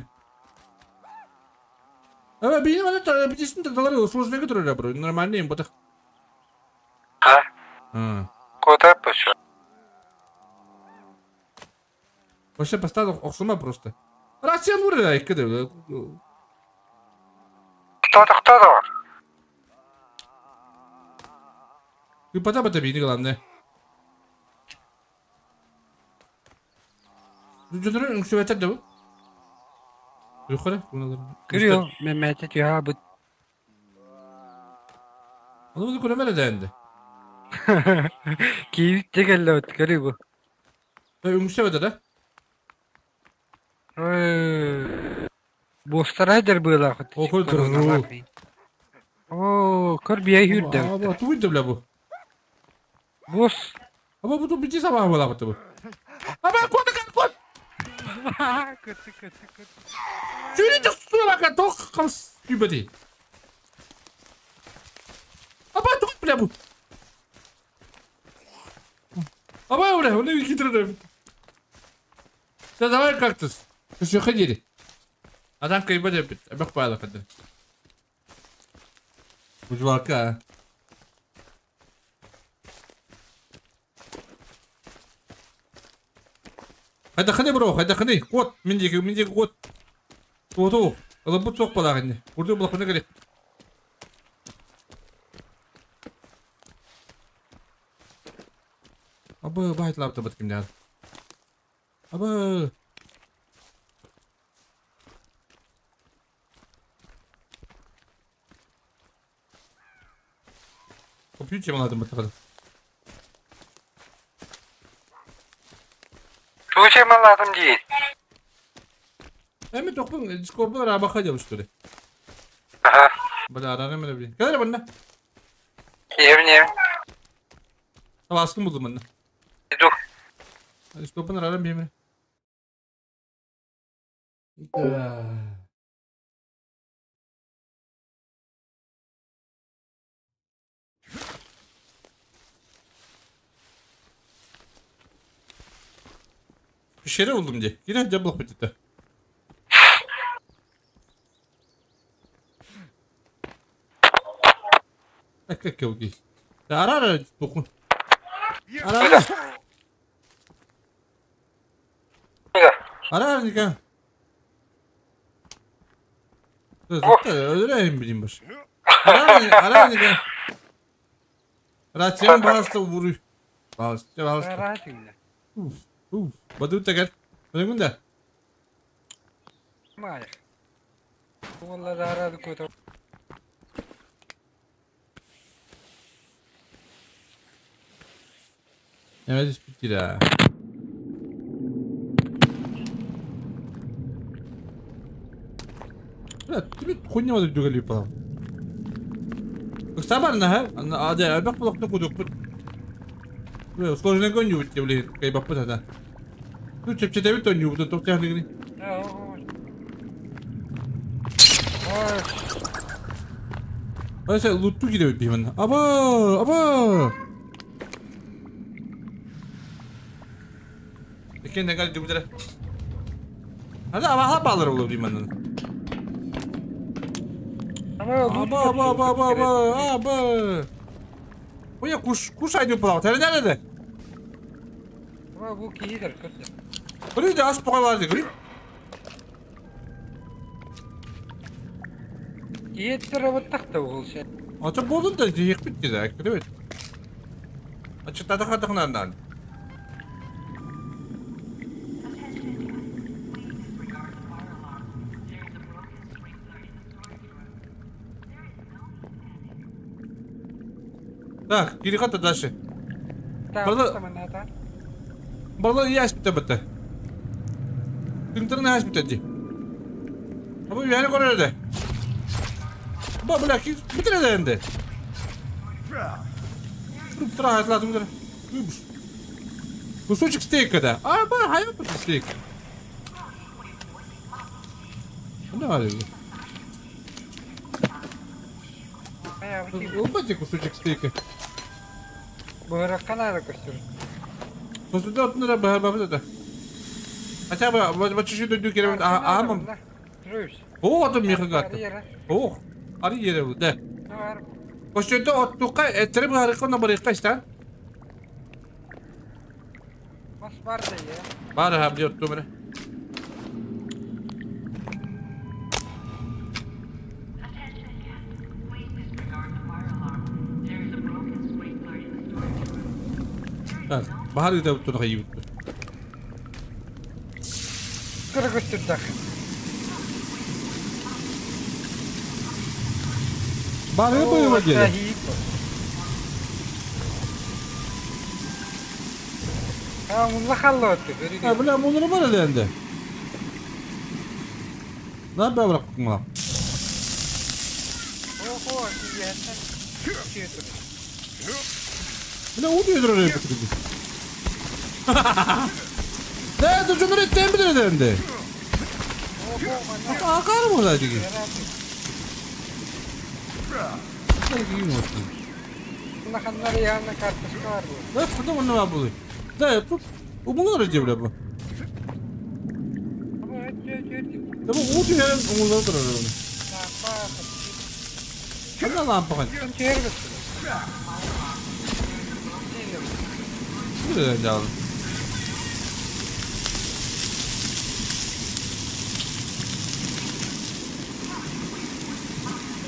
Ama benim adı bir cisim de daları сложно götürüyor bro. Normal neyim bu da. А, Ha. кота пошел. Вообще поставил оксума просто. Рация vurur ya iki de. Кто то кто то бар. Bir pata pata beyni главное. Жүдөрө үҥсүбэтэр да бу. Yukarı bunları. Көрү, мемете түйа бут. Onu bunu көрөмөр да энди. Кийик дегелле бут көрү бу. Үҥсүбэтэр да. Ой. Бостара дер была хот. О, көр О, көр бие хүрдө. Аба тубуйду бля бу. Бос. Аба бу бити сабаа була бу. Аба кот кот кот. Көтү көтү көтү. Сүрү сула ток калс юбеди. Аба тубуй бля бу. Аба бля, он хитрый. Да давай кактус. Все ходили. Адам кайбада бит. Абак пала кадар. Bujvalka. Хайда ханы бро, хайда ханы. Кот, миндеги, миндеги кот. Тоту. Алып бут соқ балағын. Курду булак керек. Абы байтлап та бит кимдер. Абы. Компьютер надо бит. Тууча маладым ди. Эми токпун Discord'da araba ходил что ли? Аха. Бля, арарым эле блин. Кадыр банда. Евне. Баскын булдum банда. Иду. Discord'dan ararım беймир. Да. Пещера buldum diye. Yine jablok bitti. Как я Ara ara dokun. Ara ara. Ara ara Nika. Öldüreyim bileyim baş. Ara ara ara Nika. Rasya'nın bağısı vuruyor. Bağısı bağısı. Uf uf. Баду тагар. Бадугунда. Май. Олар арады көтө. Evet, bitti la. Бля, тебе хуйня вот дюгали палам. Сабар на ха, а да, бак блок на кудук. Бля, сложно гоню бит, блин, кай бак да. Ну, чеп чеп то не буду, то тяхни. Ай, луту кире бит Аба, аба. Кен гал дубдре. Hadi ama bağlar olur diyeyim Аба, аба, аба, аба, аба, аба. Оя куш, куш айдып балау. Тәрі nerede? Бу киһи көрдө. Көрү ас пока бар көрү. Киһи баттахта болса. Ата болдун да жиек битти да, көрү. Ачыктада кадыгынан. Так, кири ката дальше. Барлы Барлы яш битте битте. Түнтөрүн яш битте ди. Абы яны көрөдө. Ба бля, ки битире энди. Тура lazım битире. Кусочек стейка да. А, ба, хайа бу стейк. Ne var ya? Ылбати кусочек стейка. Быгыраккан көстүр. Кусуда отнура бахар бахар да. Хотя бы вот чуть-чуть дойду керемет. А, а, О, это мехагат. Ох, ари ере бу, да. Косчөтө оттука этери баарыкка на барыкка истан. Бас бар да я. Бар ха бир отту. Так, бахар да оттуна хайып. Кыргызтырдак. Бар бу его. А, мунла халлотты. А, бля, мунра бар эле энди. На бабрак кума. Охо, Бля, удуйдур эле битирди. Да, дужунур эттен билер энди. Акар була диги. Да, куда он на були? Да, тут умулар дебля бу. Да бу удуйдур умулар турар. Кандай лампа кан? Да.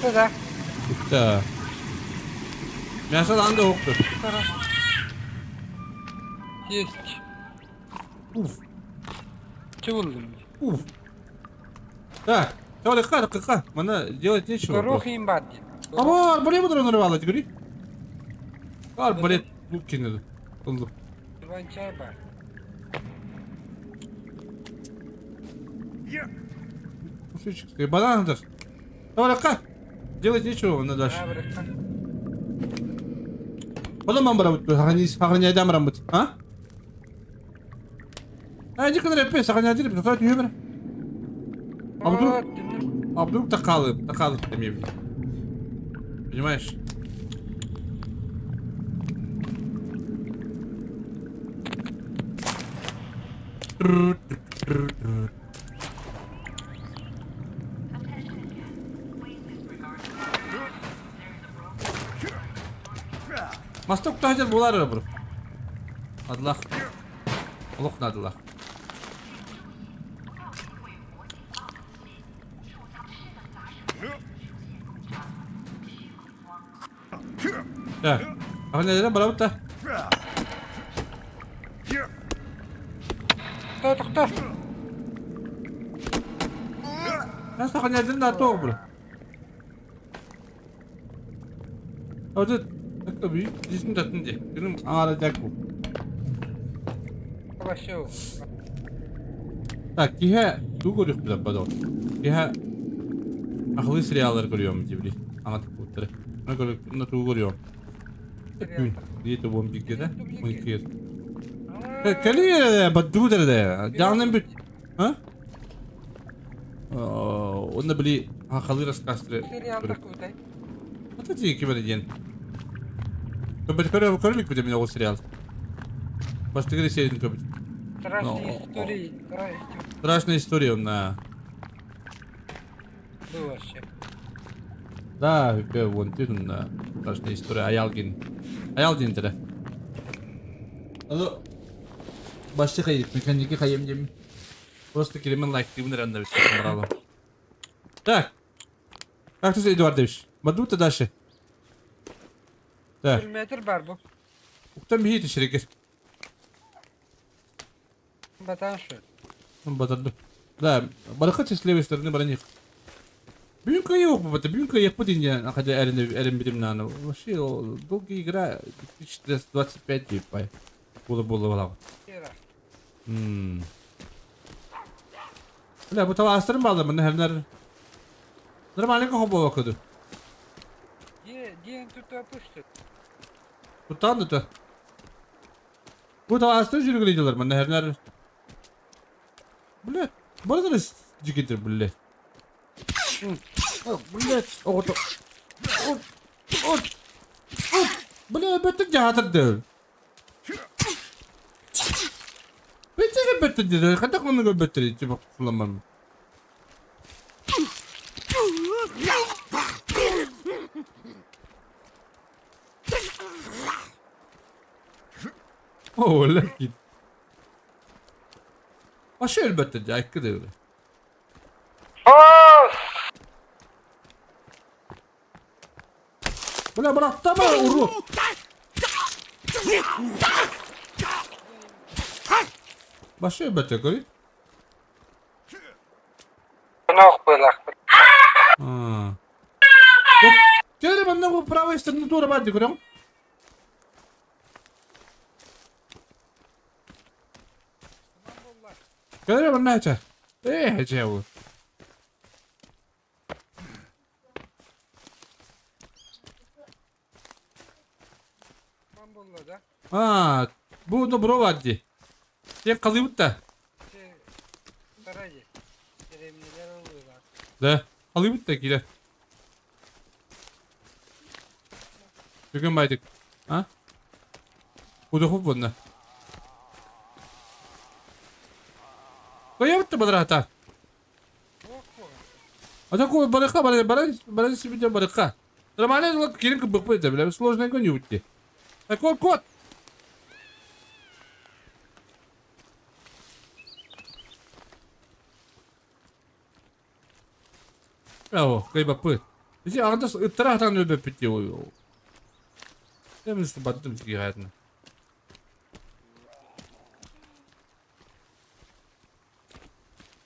Да. Да. Мясо анда октур. Есть. Уф. Чулдум. Уф. Так, давай ка, ка, мана делать нечего. Рухим бадди. А, арбалет буду нарвала, говори. Арбалет лук кинули. Ылдым. Иван-чай бар. Кусочек, банан дашь. Давай, ка. Делать нечего, на дальше. Потом мам барабут, сохраняй дам рамбут, а? А, иди куда я сохраняй дым, то не умер. А вдруг такалы, такалы там ебли. Понимаешь? Масток тахжар булар бу. Адлах. Олох надлах. Так. А не барабыта. Тохто. Нас сохраняй на то, бро. А вот это здесь татынде. Күнүм аңара жак бу. Хорошо. Так, киһэ туу көрүк билеп бадол. Киһэ ахлы сериаллар көрүөм дибли. Аңа тык Мына көрүк, мына туу көрүөм. Диете бом бигге да. Мыйкыр. Кали баддудер да. Жаным бүт. А? Онда били хакалы рассказтыры. Сериалда кудай. Ата ти кимер диен. Көбөт көрө көрүлүк бит мен ол сериал. Баштыгы серияны көбөт. Страшные истории. Страшная история на. Был вообще. Да, вон ты на страшная история Аялгин. Аялгин тире. Алло. Başlık ayık, механики хайым дем. Просто келемен лайк деймін ранда браво. Так. Как ты, Эдуардович? Баду-то дальше. Так. Метр бар бу. Уктан бихит içeri Батан şu. Батырды. Да, барахат с левой стороны броних. Бюнка yok bu бата. Бюнка yok bu dinle. Хотя эрин эрин билим наны. Вообще долгая игра 2025 деп бай. Була була була. Бля, bu tava astırım bağlı mı? Her Нормально кого bakıyordu. Диэн тута пушты. Tutan da. Bu tava astırım jürgüleydiler mı? Her Бля, burada жигитер, бля. Бля, вот. Вот. Вот. Бля, бөттік жатырды. Бөттік бөттік деді. Қандай оны бөттік типа құтыламын. О, ләкин. Başı elbette hakkı devre. Бля, брат, там урод. Başı elbette koy. Нох было. А. Теперь нам правой стороны тура бати, говорю. Кадре баннача. Э, чего? А, bu добро вадди. Sen kalıyıp da. Да, kalıyıp da gider. Бүгін байдык. А? Удохуп бұны. Koyamıttı badrata. А такой барыха, барыха, барыха, себе барыха. Нормально, киринка быкпы, бля, сложно не уйти. Такой кот. Браво, кайбапы. Иди, андас, ыттарахтан өбөп битти ой. Демис баттым сигаретны.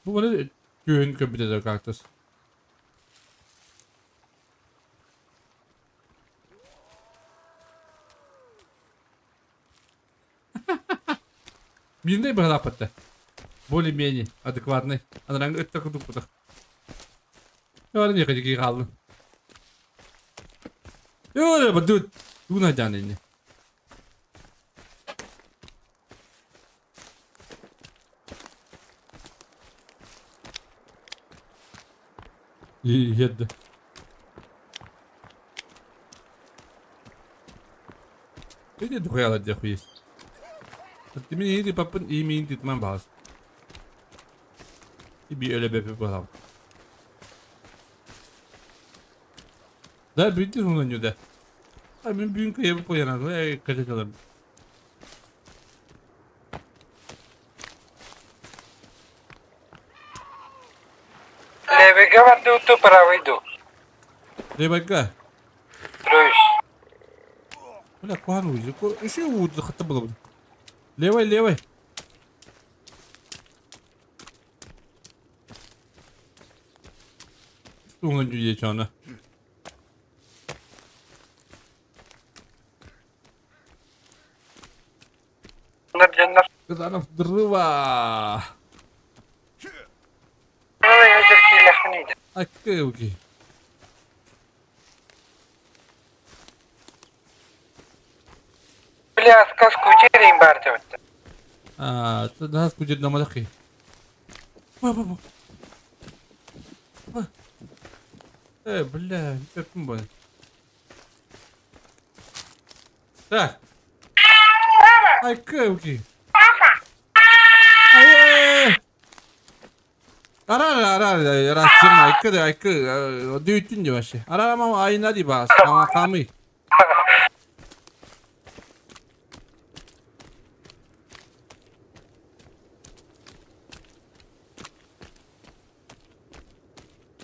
Bu bana güven köpüde kaktüs. Мирный был запад-то. Более-менее адекватный. Она это кудупутах. Говори, не ходи, қалды. Ой, бадут. Дуна жаныне. Едді. Иди духуяла деху есть. Ты меня иди папын и меня иди ман бас. И би öyle бепе балам. Да, бүйді оны да. А мен бүгін кайып қоянады, ай қажет. Левыга вардуту правыйду. Левыга. Тройш. Бля, куан уйду. Еще уйду, хата было. Левой, левой. Уңын жүйе чаны. Кызанов дрыва. Окей, окей. Бля, сказку черим бартыват. А, ты скучер на малахи. Ба. Бля, как бы. Так. Окей, окей. Ай. Ара ара ара айкы айкы дүйүтүн деп вообще. Ара мама айна ди бас. Ама камы.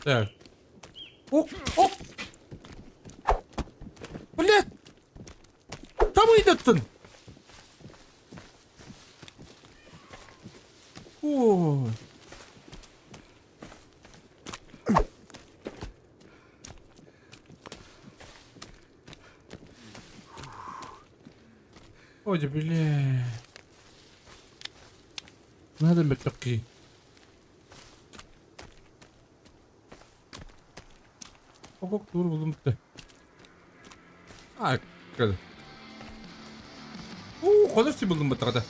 Так. Оп, оп! Блядь! Там ыйдаттын! Ой. Ой, бля. Надо мөттөкки. Окок тур булдум битте. А, кел. У, кодыр булдум битте када.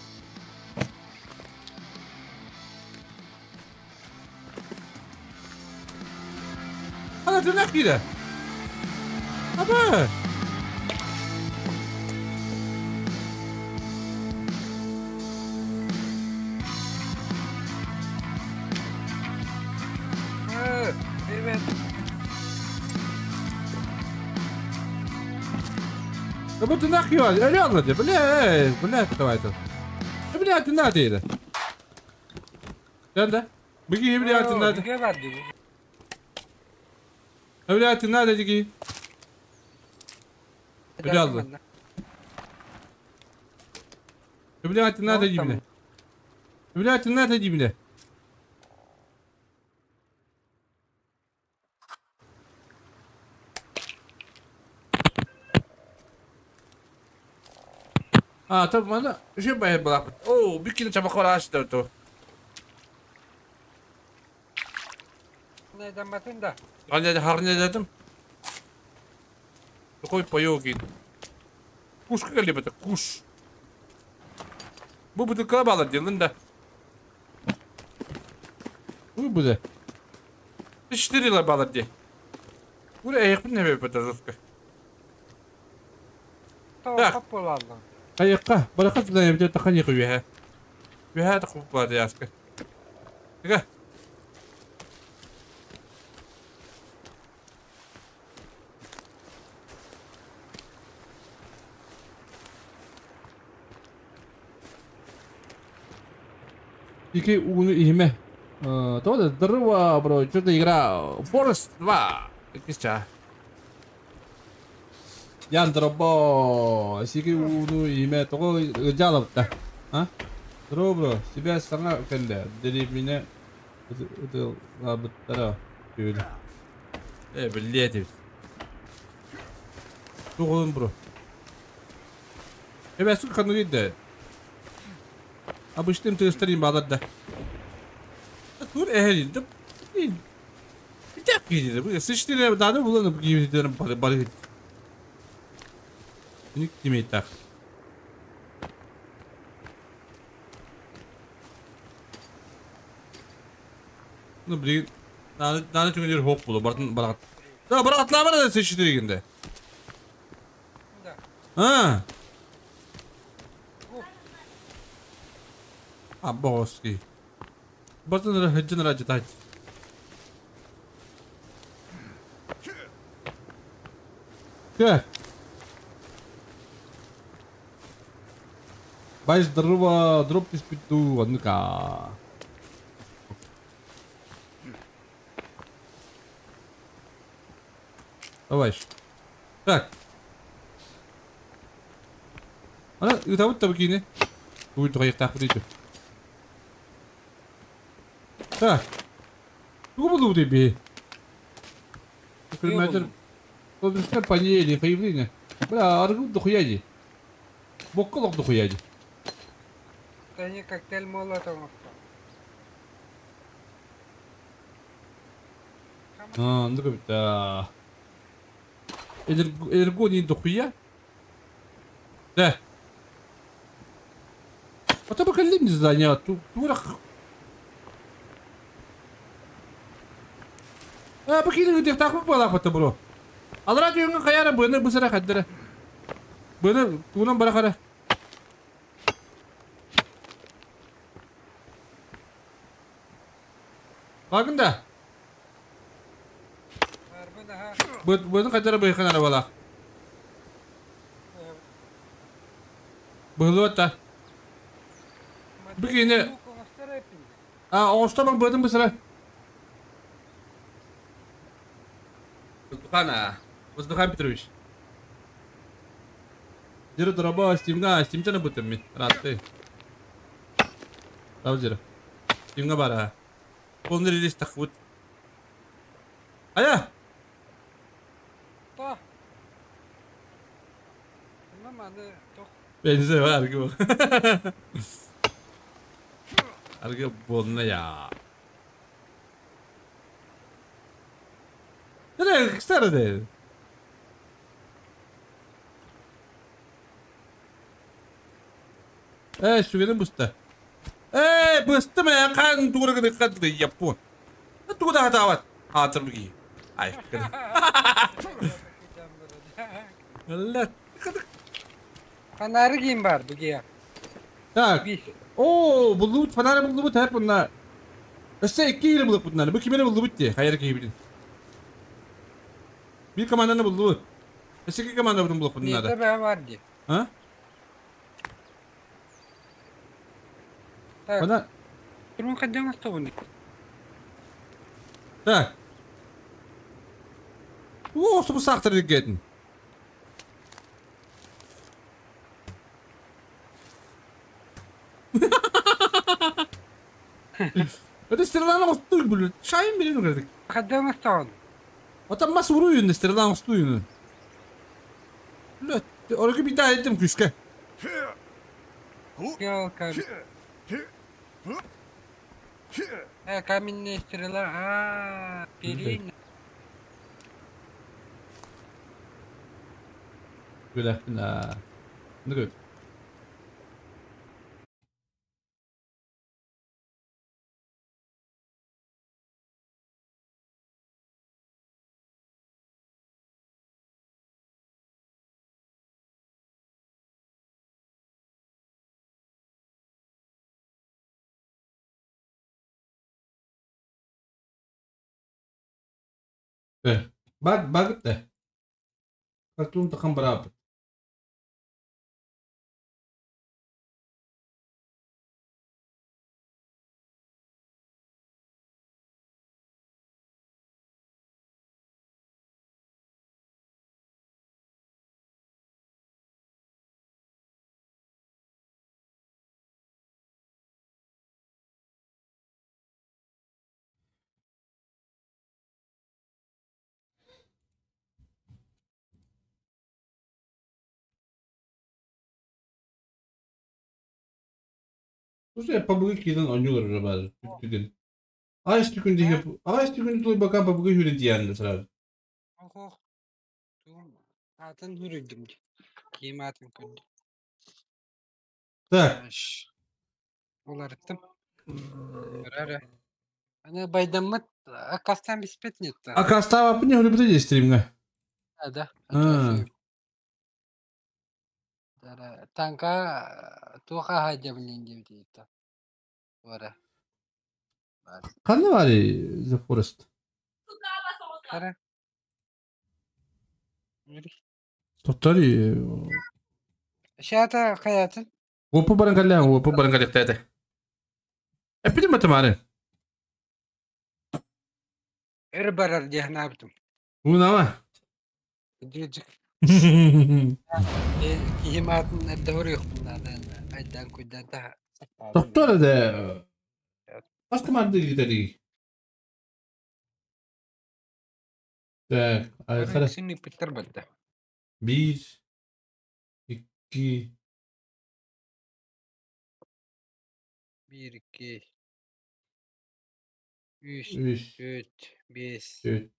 Ана дөнәк кире. Аба. Привет. Да bu дөнәк кире. Öyle anladı. Бля, бля, давай это. Бля, ты надо это. Sen de. Bugün бля, ты надо. Бля, ты надо дики. Бля, Бля, ты надо дибне. Бля, ты надо дибне. А, то мана, же бай была. О, бикини чабак açtı то. Neden batın da? Anne harne dedim. Такой паёк. Куш как это куш. Bu бутылка бала делын да. Bu bu da. 4 ла бала де. Бура аяк не бе жестко. Так. Аякка, баракат да я бит тахани куя. Бия тахуп бар яска. Тага. Ики угну имя. То да здорово, бро, что-то игра Forest 2. Кисча. Ян дробо, сики угну имя, того жалоб-то. А? Здорово, бро, себя сама кенде, дери меня это лабыттара. Блядь. Тугун, бро. Я сука, ну иди. Обычным ты стрим балад да. Тур ehli de. Bir dakika dedi. Bu sıçtı daha da bulanıp gibi dedim bari bari. Ник не так. Ну блин, надо надо түгендер хоп болу. Бартын барат. Да баратлама да sıçtı дегенде. Да. А. А боски. Бартын хаджын раджы тать. Так. Бай здорово, дроп ты спиту, однако. Давай. Так. Ана, үтәбіт табы Будет твоих так выйти. Так. Тугу буду тебе. Километр. Тут панели, появление. Бля, аргу дохуяди. Бокколок дохуяди. Тани коктейль Молотова. А, ну как это. Энергоний дохуя? Да. А то пока не здание, тут турах. А, покинули где так попала по бро. Алра түйіңі қаяра бұны бұсыра қаддыра. Бұны туынан бара қара. Багында. Бұны қаддыра бұйқан ара бала. Бұғылы отта. Бүгіне. А, оғыстаман бұны бұсыра. Пана, Воздухан Петрович. Зира дораба, стимга, стимтена бутым мен. Рады. Дау зира. Стимга бара. Полный релиз тахвут. Ая! Та. Маны тох. Бензе var аргы. Аргы болна я. Nereye kıstara Эй, сүгенин буста. Эй, быстым э, қан тугуры кады яппу. Тугуда хатават. Хатыр буги. Ай. Allah. Фонарь ким бар буги. Так. О, булдубут, фонарь булдубут hep bunlar. Өссө икки yeri булдuk bunlar. Bu kimini buldu bitti. Hayır ki bilin. Bir komandanı buldu. Өссө iki komanda bulduk bunlar. Ne be var di. Ha? Так. Bana Турун каддан остобун. Так. О, bu сақтыр кетин. Это стреланы остуй блин. Шайын берин көрдүк. Каддан остобун. Ата мас уруйун стреланы остуйун. Лөт, оргы bir daha ettim күшкә. Ёлка. Каменная стрела. А, перина. Good afternoon. Good. Bak bak da. Kartun takım beraber. Слушай, пабыгы кидан ойнуулар бар. Түгүн. Аас түгүн диhe аас түгүн тулай бака пабыгы хүрен диянды сразу. Ох. Тугун атын хүрүдүм. Кийим атын көрдүм. Так. Оларыттым. Көрөрө. Аны байдаммыт акастан биспет нет. А кастава не хүрү стримга. Да. А. Танка туха хадябнин деп дейт. Бара. Кандай бар The Forest? Кара. Тоттори. Шата хаятын. Опу баран калля, опу баран калля тәте. Эпидем матемаре. Эр барар дехнабтым. Унама. Дижик. Кийим атын эддор юкмундан. Айдан куйдан та. Доктор да. Аскамарды гидери. Так, ай Сини питер батта. 1 2 1 2 3 3 4 5 4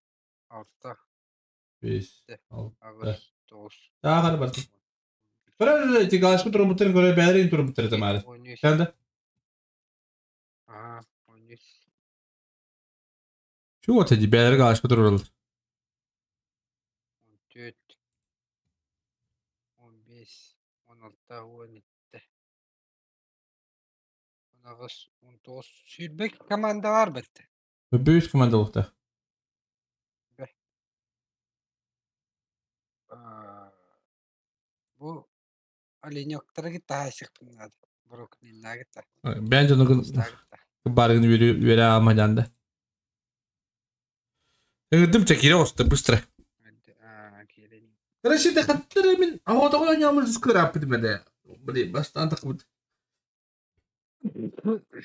6 5 6 8 9 Daha hadi bakalım. Però ti галашку турбуттарын көрө бәрин турбуттары тамары. 13 Sen de. Ага, 13. Şu oteci бәрі галашку турулur. 14 15 16 17 19 19 Сүрбек команда бар бітті. Büyük komanda oldu. Бу оленёктары гитта хайсык bunlar. Бруклинна гитта. Bence onu барыгын вере алмаданды. Дым чекире осты быстро. Короче, хаттар мин аҕотоҕо ньоомун скыраппыт бэдэ. Блин, бастаан тахпыт.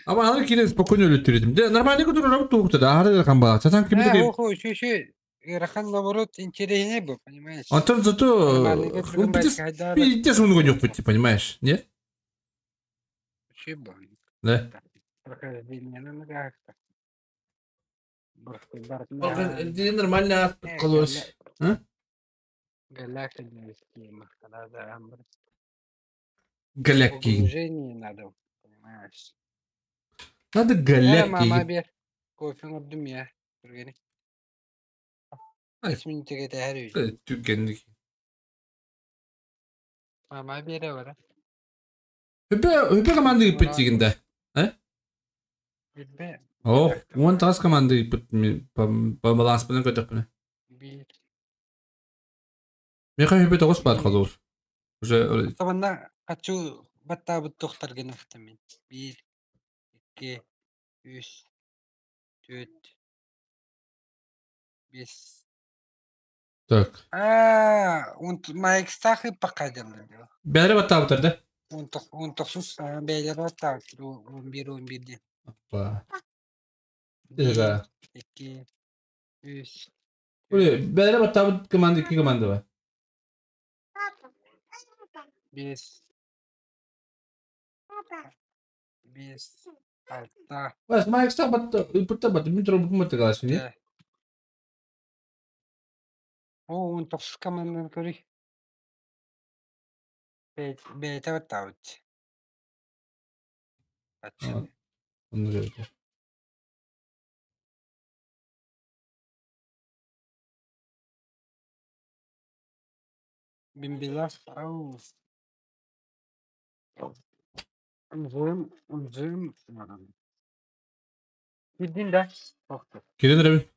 Ама аны киирэн спокойно өлөттүрүтүм. Де нормально көтөр туохта да аһары ыарахан баа. Сатан кими Э, да охо, еще ыарахан наоборот интереснее был, понимаешь? Антон зато Нормальный он көтүргэн пиздец много нюх, понимаешь? Нет? Вообще был. Да. Прохождение, ну как-то. Нормально подколось. А? Голяки. Погружение надо, понимаешь? Надо Э, мама голяки. бер. Кофе ордум я. Түргени. Ай. 5 минутага тәһәр өй. Түгенник. Мама бере бара. Хөпе, хөпе команда иппит дигенде. Билбе. О, он тас команда иппит по баланс менен көтөк. Бир. Меха хөпе тогуз бар холур. Уже Табанна качу баттабыт тохтар гына мен. 1 2 3 4 5. Так. А, он маекстахы пока делали. Бәрі баттабытыр да? Он тохсус бәйлер баттабыт. 11 11 ден. Апа. Эга. 2 3 Бәрі баттабыт команда iki команда бар. 5 5 6 Бас, маекста бат иппит бат метро бут каласың, не? О, он тохсус команданы көрүй. Бәйте баттабыт. Оны жерде. Бимбилав, ау. Зым, зым. Кидин да? Тоқтыр. Кирилл Рабин.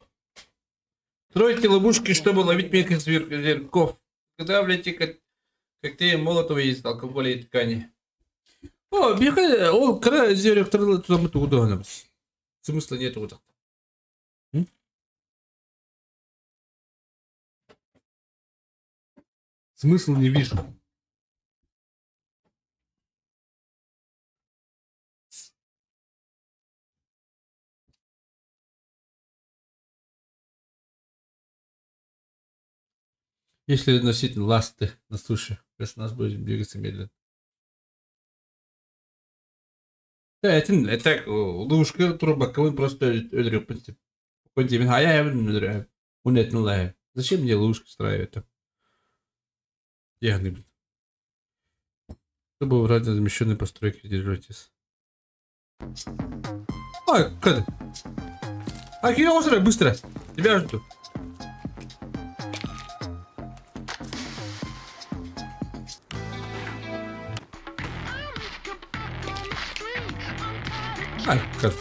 Стройте ловушки, чтобы ловить мелких зверьков. Изготавливайте коктейли Молотова из алкоголя и ткани. О, бихай, ол кыра зверек туда туда. Смысла нету вот так. Смысла не вижу. Если носить ласты на суше, персонаж будет двигаться медленно. Да, это ловушка труба, просто өлөрүп принцип. Зачем мне ловушки устраивать? Я не блин. Чтобы убрать размещенные постройки, держитесь. Ой, как? А, Кирилл, быстро! Тебя жду. Ай, как?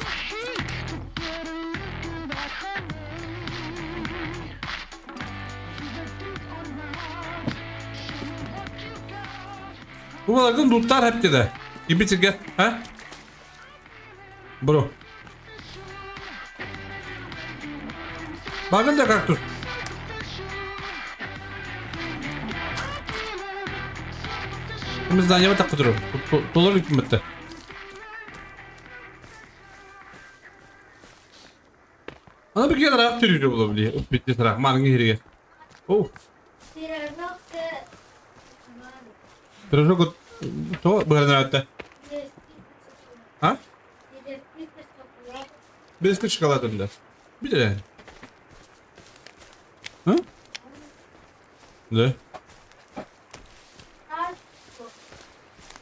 Bu балагын дуттар хеп деди. Ибитиге, ha? Бро. Багын да как тут? Мы здание вот так кудырып. Доллар үкіметті. Ана bir kere rahat yürüyor bulabiliyor. Bitti sıra. Manın yeri. Oh. Пирожок то бырнатта. А? Без шоколадында. Bir de. Ha? Да.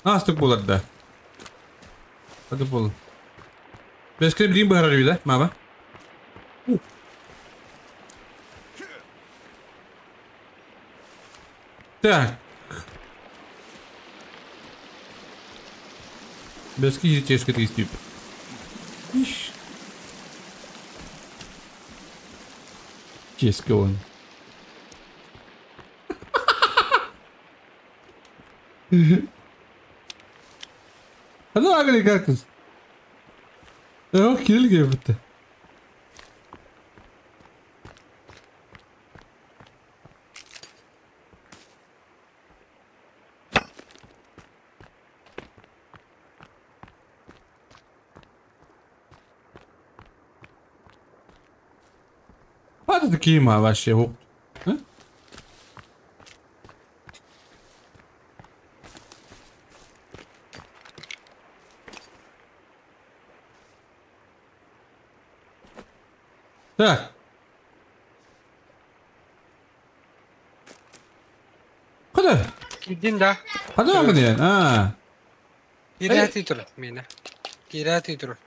Астык булар да. Hadi болun. Без крем дейін бұрар да, мама. Так. Без тежко тип. Иш. Ческа он. Hadi agri kalkın. Yok kiril gibi bitti. Хватит кима вообще. Так. Куда? Кидин да. Куда мне? А. Кирати тур мені. Кирати тур.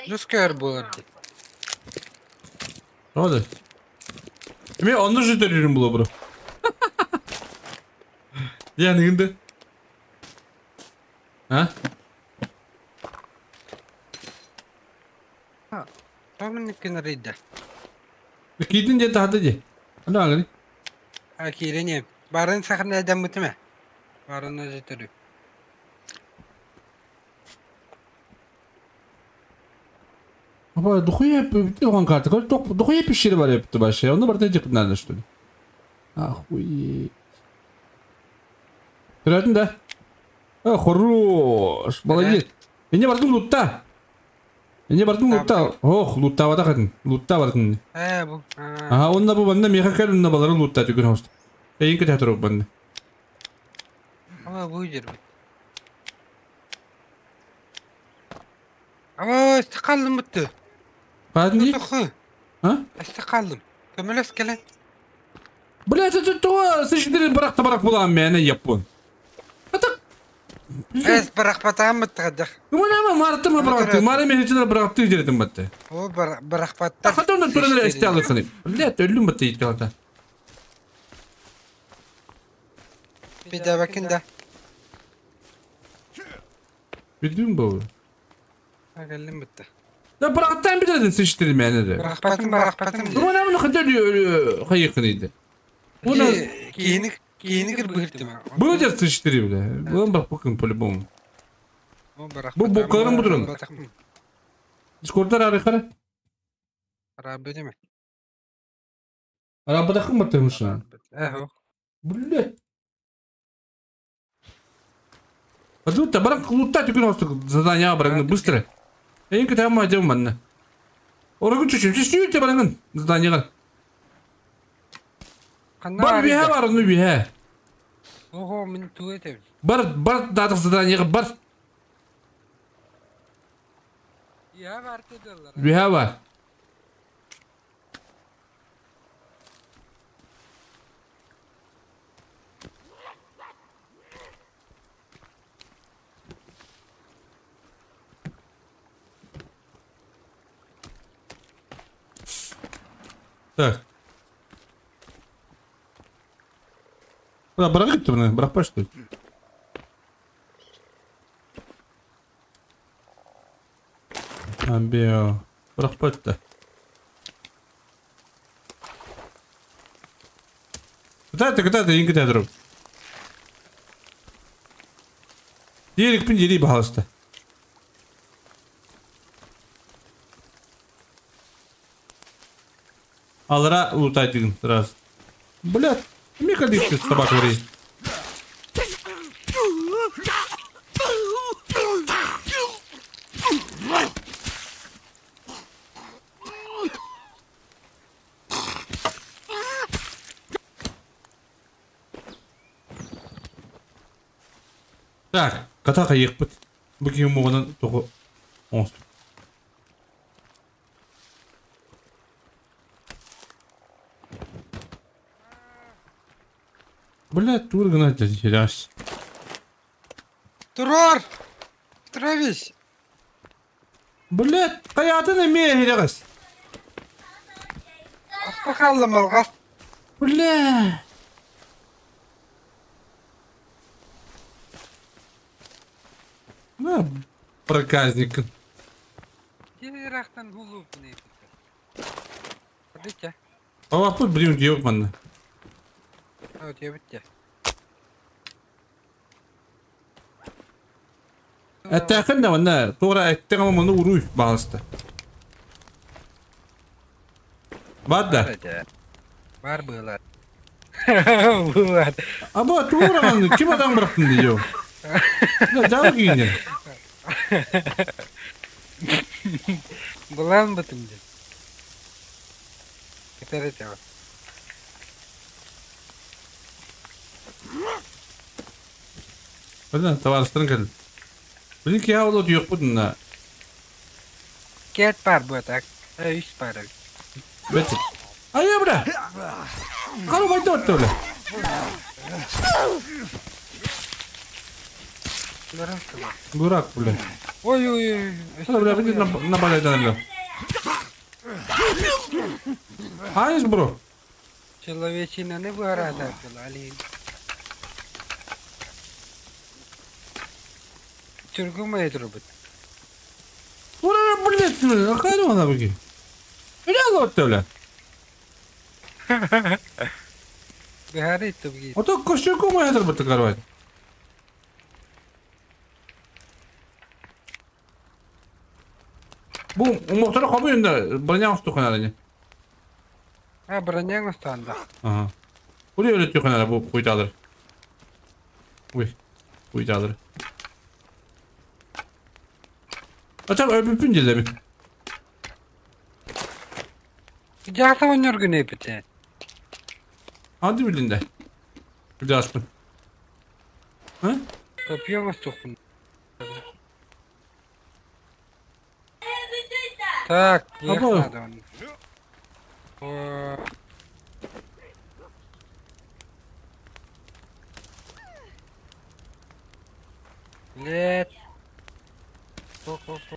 Нускер булар. Hadi. Мен онны жөтөрүрүм було бро. Я нигинде. А? Томын кенеридде. Кидин же тахты же. Анда агри. А кирене. Барын сахна адам бутме. Барын жөтөрү. Апа, дохуя оған карта. Дохуя пещеры бар епті вообще. Оны бар тежек надо что ли? Охуеть. Көретін да? О, хорош. Молодец. Мене бардым лутта. Мене бардым лутта. Ох, лутта бата қатын. Лутта бардым. Э, бу. Ага, онна бу банда меха кәл онна балары лутта түгін хост. Эйин кете тұрып банды. Ама бу жер. Ама استقالم бітті. Қатын не? А? استقالم. Көмөлөс келен. Блядь, это то, сычдырын барақ барақ буламын мен, япон. Ата. Эс барақ батам бітті қадақ. Мына марты ма барақ, мары мен хечер барақ ты жердим батты. О барақ батта. Хатонда турнир эсте алысын. Блядь, өлүм батты итке алта. Беде бакын да. Билдим бу. Агелим бітті. Да барақтан биледин сычдырын мени де. Барақ батым, барақ батым. Мына мына хатер хайыкын иди. Мына Кийини кийини кир быгыртым. Бу жер сычдыры биле. Будан барақ букын по-любому. Бу буккаларын будурун. Дискордтар ары кара. Рабы деме. Арабада кым баттымышна? Эхо. Блядь. Лутта, барак лутта түгін остық задание бараңны быстро. Эйин кете ама жем манна. Орагын чүчүм, сүйүтө бараңын заданиега. Бар бихе бар, ну бихе. Ого, мен туэтем. Бар, бар датық заданиега бар. Я бар дедилер. Бихе бар. Так. Бра, бырақ кетті бұны, бырақ па что ли? Амбио. Бырақ па етті. Кытайды, кытайды, ең кітеді тұрып. Дерекпін дерей бағалысты. Алра лутай деген сразу. Блядь, мне количество собак варить. Так, катака ехпыт. Букин моғынан тоғы оңсты. Блядь, тур гнать терясь. Турор! Петрович! Блядь, каятын эме херегас. Астақалым алғас. Бля. На, проказник. Терактан гулуп не. Подите. А тут блин, ёбан. А вот я битте. Әттәхін да ванна, тура әттәң мұны уруй бағалысты. Бар да? Бар было. Было. Аба, тура ғаны, кім адам бұрақтын дейді? Жағы күйіне. Булан бытым деп. Китер этэ. Бына товарищтарын кэл. Билин киһи оло түйөкпүт на. Кет бар бу так. Үс бар. Бет. Ай бля. Кaro байда отты бля. Дурак бля. Ой ой ой. Бля, бля, бля, на балайдан бля. Айс бро. Человечинаны баарата Алин. Түргүм айдырбыт. Ура, блядь, кайда она беги. Бля, отты бля. Бихары түбги. Ото кошелку моя дырбыт карвай. Бу умоқтары қабы броня усту каналы. А броняң устанда. Ага. Бурaya öyle kanala bu kuydadır. Uy. Kuydadır. Açam öpüpün dilde bir. Жаса ойнор күнэ бите. Hadi bilinde. Bir daha aspın. Ha? Копьем устухпун. Так, Апа. надо он. О. Лет. Ко-ко-ко.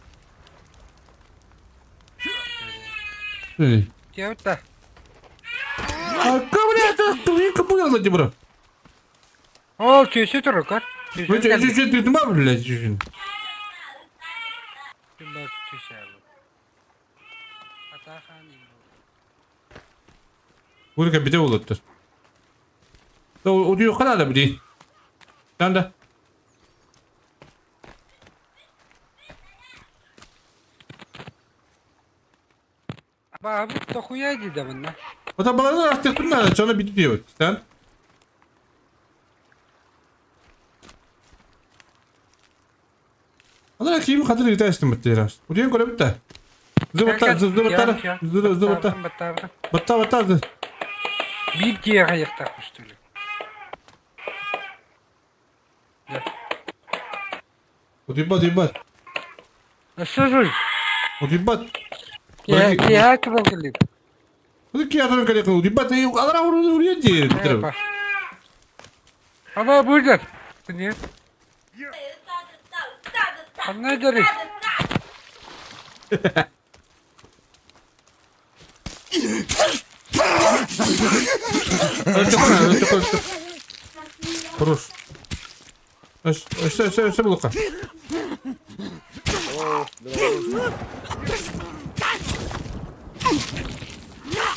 Эй. Девта. А кабля это ты капуя за тебя. О, чөсө турукар. Вы что, что ты там, блядь, чуть. Buraya bir de oluttur. O diyor kadar da bir değil. Sen de. Бабы тохуя диде мында. O da bana artık bunlar sonra bir diyor. Sen. Allah kimi kadar gidersin bitti. Buraya göre bitti. Zıbıtta zıbıtta zıbıtta батта батта. Бир тиеға яқтақ үстілі. Удибат, удибат. Сызыл. Удибат. Кия туран келип. Кия туран келип. Удибат, алара уруйди. Ама бурдар. Не? Кандай дери? Хорош. Все, все, все, Лука.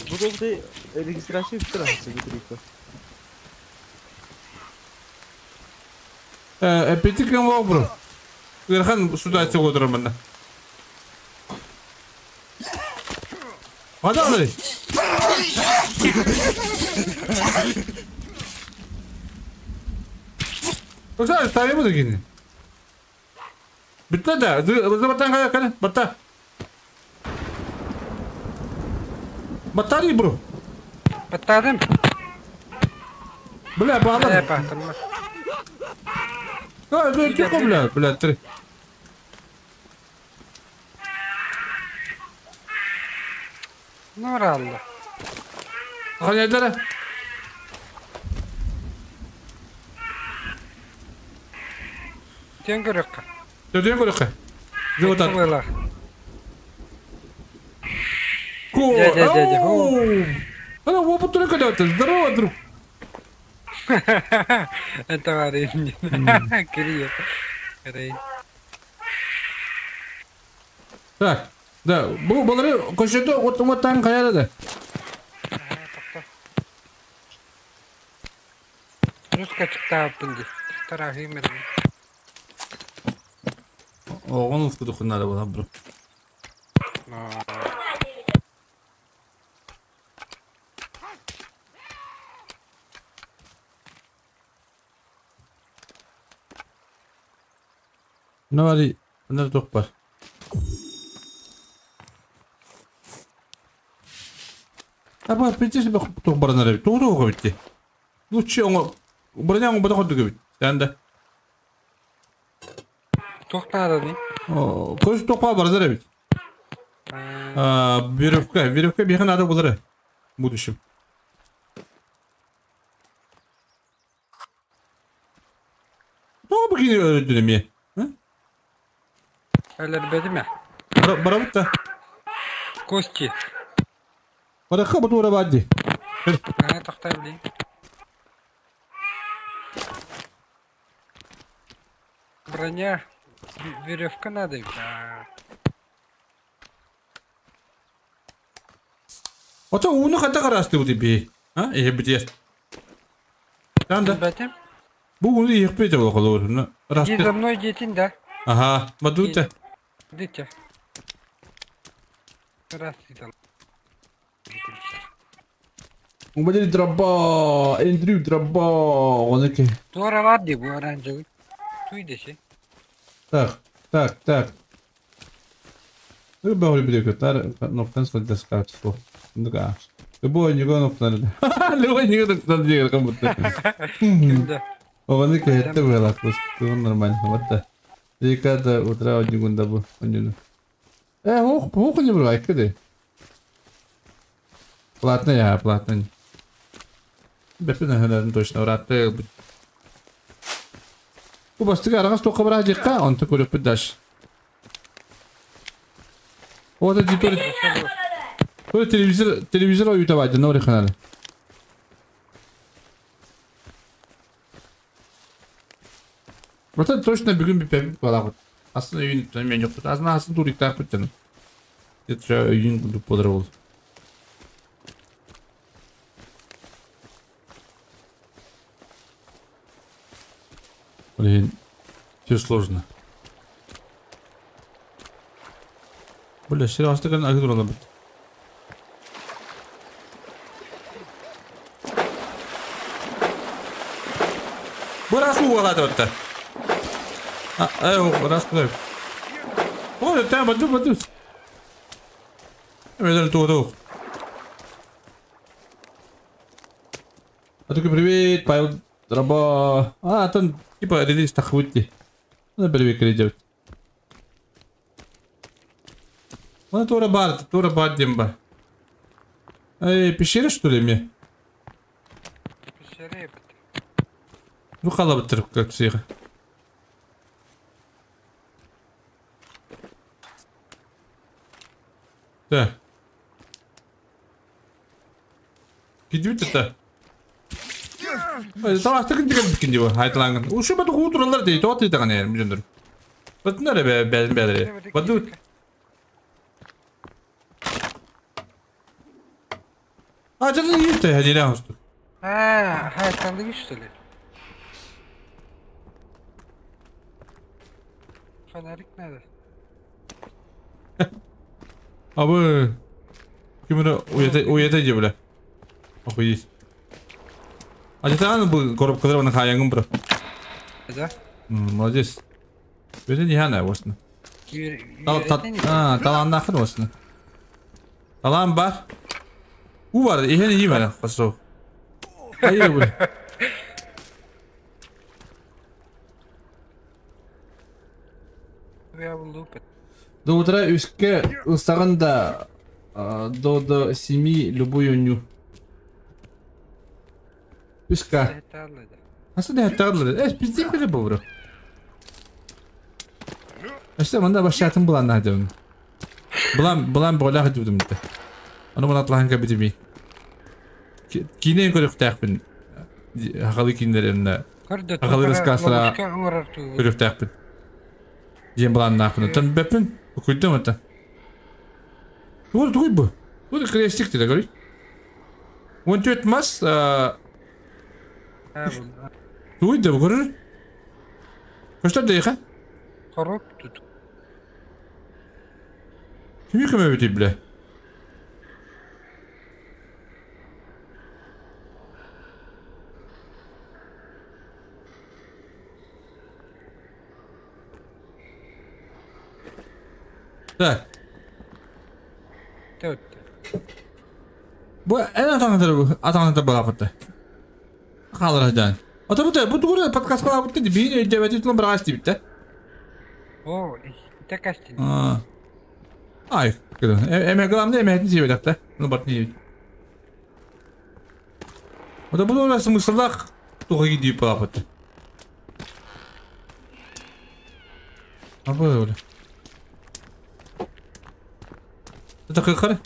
Буду ты регистрацию в трассе вытрика. Эпитиком вобру. Верхан сюда отсюда дромана. Вода, Куда ставим это гини? Битта да, батан кая батта. Баттари бро. Баттадым. Бля, бағалар. А, тихо, бля, бля, три. Нуралла. Ханяйдара. Тен көрөккө. Тен көрөккө. Жоготат. Ко. Ана опыт только даты. Здорово, друг. Это варенье. Кирилл. Так, да, бу балары көшөдө отуматтан каярады. Да. Русска чыктааппын ди. Тарахи мен. Оғын ұсқыды құнары бола бро. Ne var? Ne top var? А бу пиздец туох баранар эбит. Тугу тугу эбит. Лучше оҥо броня оҥо курдук эбит. Танда. Туох нааданы? О, көз тохпа баранар эбит. А, веревка, веревка биһиэхэ надо булары. В будущем. Тоҕо бу кини өлөрдүн эмиэ? Өлөрбөтүм ээ. Барабыт да. Кости. Баракка бу туора баар дии. Аа, тохтоо билин. Броня. Веревка надо. Ото ууну хайдах араастыыбыт биһи? А, иһэбитиэр. Танда. Билбэтим. Бу ууну иһиэхпит этэ холобур. Иди Араастыы. за мной диэтин да. Аха, бадуута. Идите. Здравствуйте. Убили дроба, Эндрю дроба, он Туора бар дии бу оранжевый. Туй десе. Так, так, так. Любой билет, ногтан сладкий. Да. Любой него ногтан. Любой него ногтан делает, как будто. Кимде? Он и это было, он нормально. Вот да. И когда утра один гунда был, ох, ох, не бывает, когда. Платно я, платно. Бэппин точно, ураты. Бу бастыгы арагас тоққа бара жекка, онты көрөкпүт дальше. Вот это тоже телевизор, телевизор ойута байды, нори каналы. Вот это точно бүгүн bir балагыт. Aslında үйün мен yok. Aslında aslında турик так canım. Это үйün кудуп болар ол. Блин, все сложно. Бля, сир астыган агы туралы бит. Бу раз угалады отта. А, раз куда? Ой, там баду баду. Мен тугу. А такой привет, Павел Дроба. А, там типа релиз тахвытти. Ну, привет, делать. Вон тура бар демба. Эй, пещера что ли мне? Пещера. Ну халабы как всех. Так. Кидибит это. Таластыгын деген бикин диба айтылангын. Ушу бат утуралар дейт, от дейт гана милиондор. Бат наре бе бе Баду. А жана ийте хадира хосту. А, хайтанды что ли? Фонарик надо. Абы. Кимре уете уете же бля. Охуеть. А это бу коробкалар на хаянгын бро. Да? Молодец. Өзі не хана осыны. Талан нахын осыны. Талан бар. У бар, ихен и бар, қасу. Айы бля. До утра үске устаганда до 7 любую ню. Үска. Асы да тагылыр. Эс пиздец биле бу бро. Эсте мында башатын булан надым. Булан булан бола хадудум. Аны мына атлахан кабитими. Кинен көрөк тәкпин. Хагалы киндеринне. Хагалы раскасра көрөк тәкпин. Дем булан нахын. Тан бепин. Куйдым это. Тугур тугуй бу. Бу крестик диде көрүй. 14 мас Тугуй да көрөр. Көстөр дейха. Корок тут. Кими көмө бити биле? Так. Төрт. Bu en atağını atağını balapıttı. Kalır hadi. Ата бу тугура подкаст калабытты бин өйдөбөтү тулан бір ас дибитте. О, текастин. А. Ай, кыды. Эме главное эме хетин сибедакта. Ну бат не. Ата бу тугура смысллах туга гидип балапытты. Абы öyle. Это кыркары?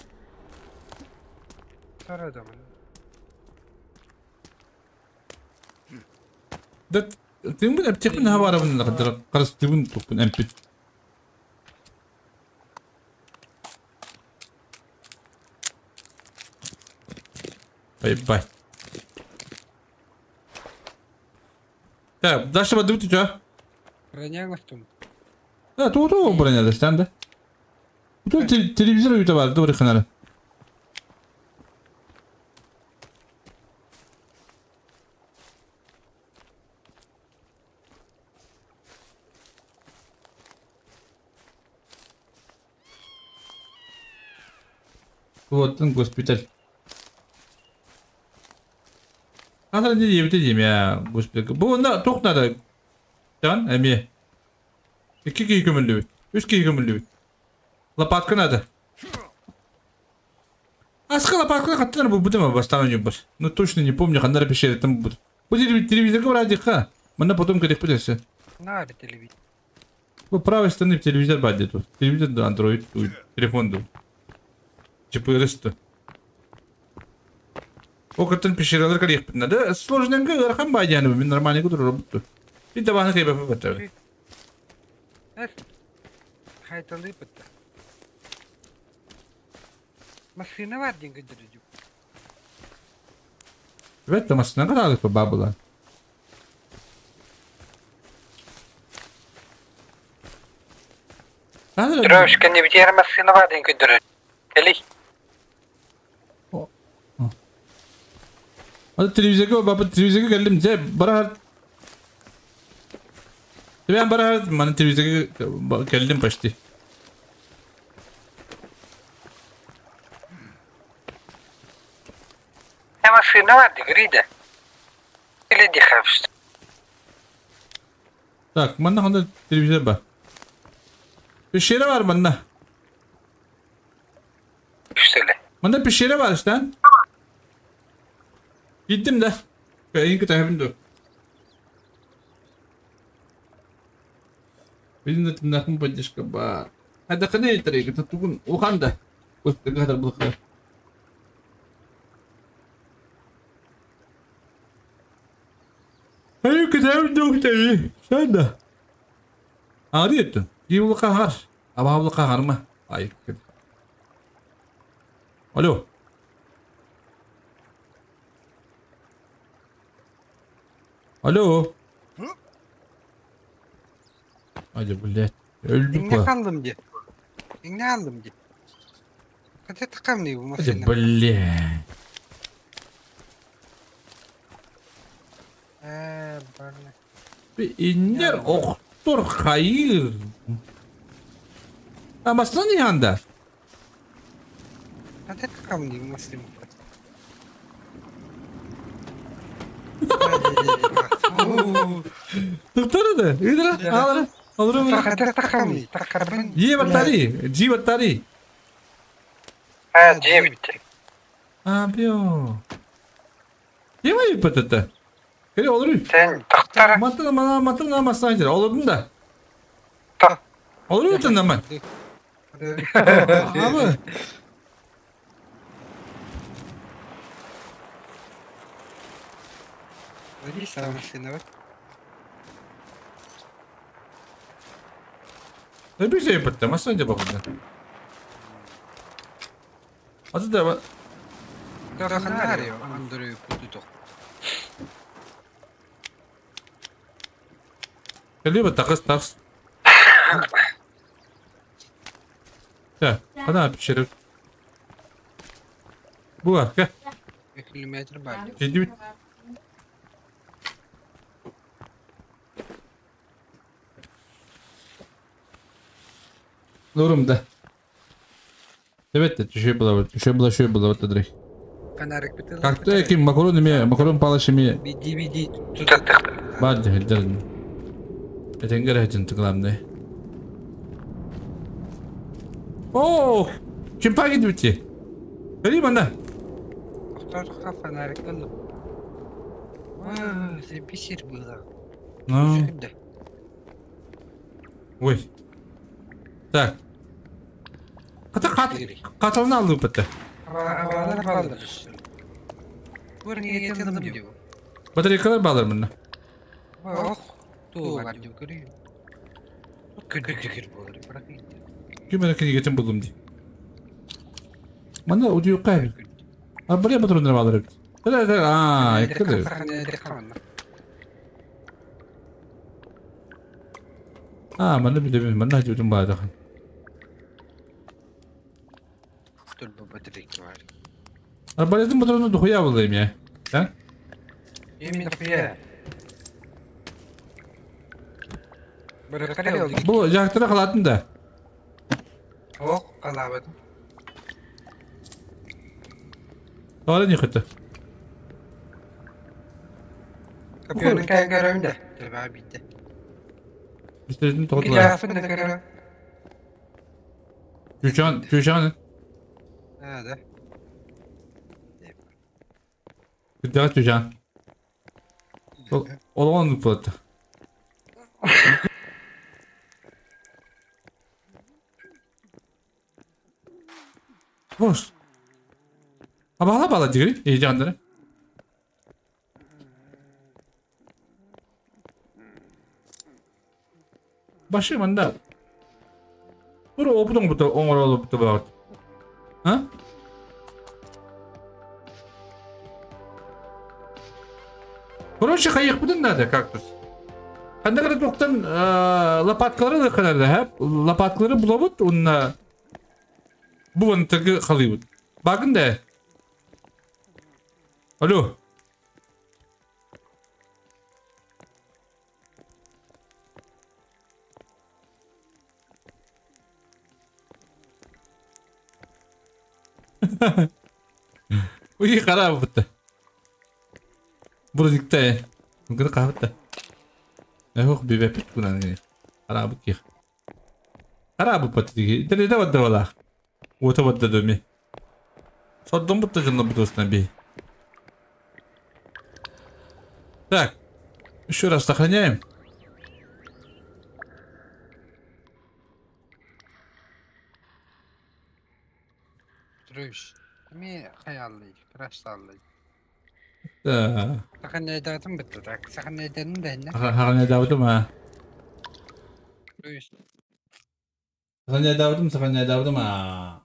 Сарадам. Да тимбин аптекин хабарабын лахадыр карас тибин тукпун эмпит. Бай бай. Так, дальше подумайте, что? Броня гостум. Да, ту ту броня да, да. Тут телевизор ютабар, добрый канал. Вот он госпиталь. А не не я госпиталь. Бу на тох надо. Тан, эми. İki kişi gömüldü. Üç kişi gömüldü. Лопатка надо. А с лопатка хаттар бу будем бастан бар. Ну точно не помню, хандар пещеры там будет. Будет телевизор говорит, ха. Мана потом когда пойдёшь. Надо телевизор. По правой стороны телевизор бадит тут. Телевизор да, Android, телефон да. Типа ресто. Окатан пещералар калих надо. Сложненько, архам бадяну, мен нормально куду работу. И давай на хлеба попадаю. Хайталы пытта. Машина var деньги дердю. Это машина когда по бабула. Трошка не битер машина var деньги дердю. Эли. Hadi телевизорга баба телевизорга келдим же бара. Ben бара мана телевизорга келдим почти. Машина var грида. Или дихавш. Так, мана ханда телевизор бар. Пещера var мана. Пещера. Мана пещера var işte. Gittim de. En kötü hepim Bizim de tımnakın поддержка бар. Hadi kadar tariki tugun ukhanda. Kadar bulka. Hayır kadar doktor. Sen de. Ağrı Yivulka har. Abavulka har mı? Ay. Alo. Alo. Hadi блядь. Öldük Ne kaldım diye. Ne aldım diye. Hadi tıkamlı bu masada. Hadi блядь. İnler oktur hayır. Ama sen yanda. Hadi tıkamlı bu masada. Tıktarı da. İdra alır. Alırım. Ji battari. Ji battari. Ha, G bitti. Abi o. Yemeği patata. Kere olur. Sen tıktarı. Matın mana matın namazdan olur da. Tak. Olur mu tınlama? Abi. Ne bir şey yaptım aslında bakın. Hadi da bak. Geliyor bak takas takas. Ya hadi abi şerif. Bu var gel. Kilometre var. Ciddi bir. Doğru da. Evet de düşüyor bulamadı. Düşüyor bulamadı direkt. Фонарик бытыл. Как-то ким макарон эме, макарон палыч эме Биди-биди тутаттах. Бар дьэһэлдэрин. Этэҥҥэ эрэ сылдьын главное. О, чимпаги дибити. Бери манна. Тохтоо, тохтоо, фонарик ыллым. Вау, бисер было. Ну. Ой. Так. Хата хат хатална алыппыта. Абалар балар. Батарейкалар балар мына. Ох, туу бар деп көрейін. Күр болар. Ким эрэ кинигэтин буллум дии. Манна утуйукка эбит. Арбалия патроннар баалар эбит. Аа, эккелер. Аа, манна билебин, манна хажыбытым бадахан. Турбо батарейка бар. Арбалетин патрону дохуя буллайм я. Да? Именно дохуя. Бу жактыра халатын да. Ох, халабыт. Тоҕо не хыты? Көпүөрүн кээн көрөбүн да. Төбөҕө биирдэ. Пистолетин тоҕотулар. Кидафын да көрө. Чучан, чучан. А, да. Кырдьаҕас чучан. Олоҕун оннук буолта. Boş. Абаала бала дигри, ейжандары. Башы манда. Бур опутун буту оңоролу буту багыт. А? Короче, хайык надо кактус. Ханда кара тоқтан лопаткалары кадar хәп, лопаткалары булабыт, онна бу вантыгы халыйбыт. Багын да. Алло. Уй харап бутты. Бурдикте. Гыр кабытты. Эх, бибепит кунан. Харабы ких. Харабы патыги. Дәле вадда вала. Ота вадда дөми. Соддон бутта жынны бутосна би. Так. Еще раз сохраняем. Петрович, ми хаяллый, красаллый. Да. Саханайдатым бітті, так. Саханайдадым да инне. Саханайдабытым а. Петрович. Саханайдабытым, саханайдабытым а.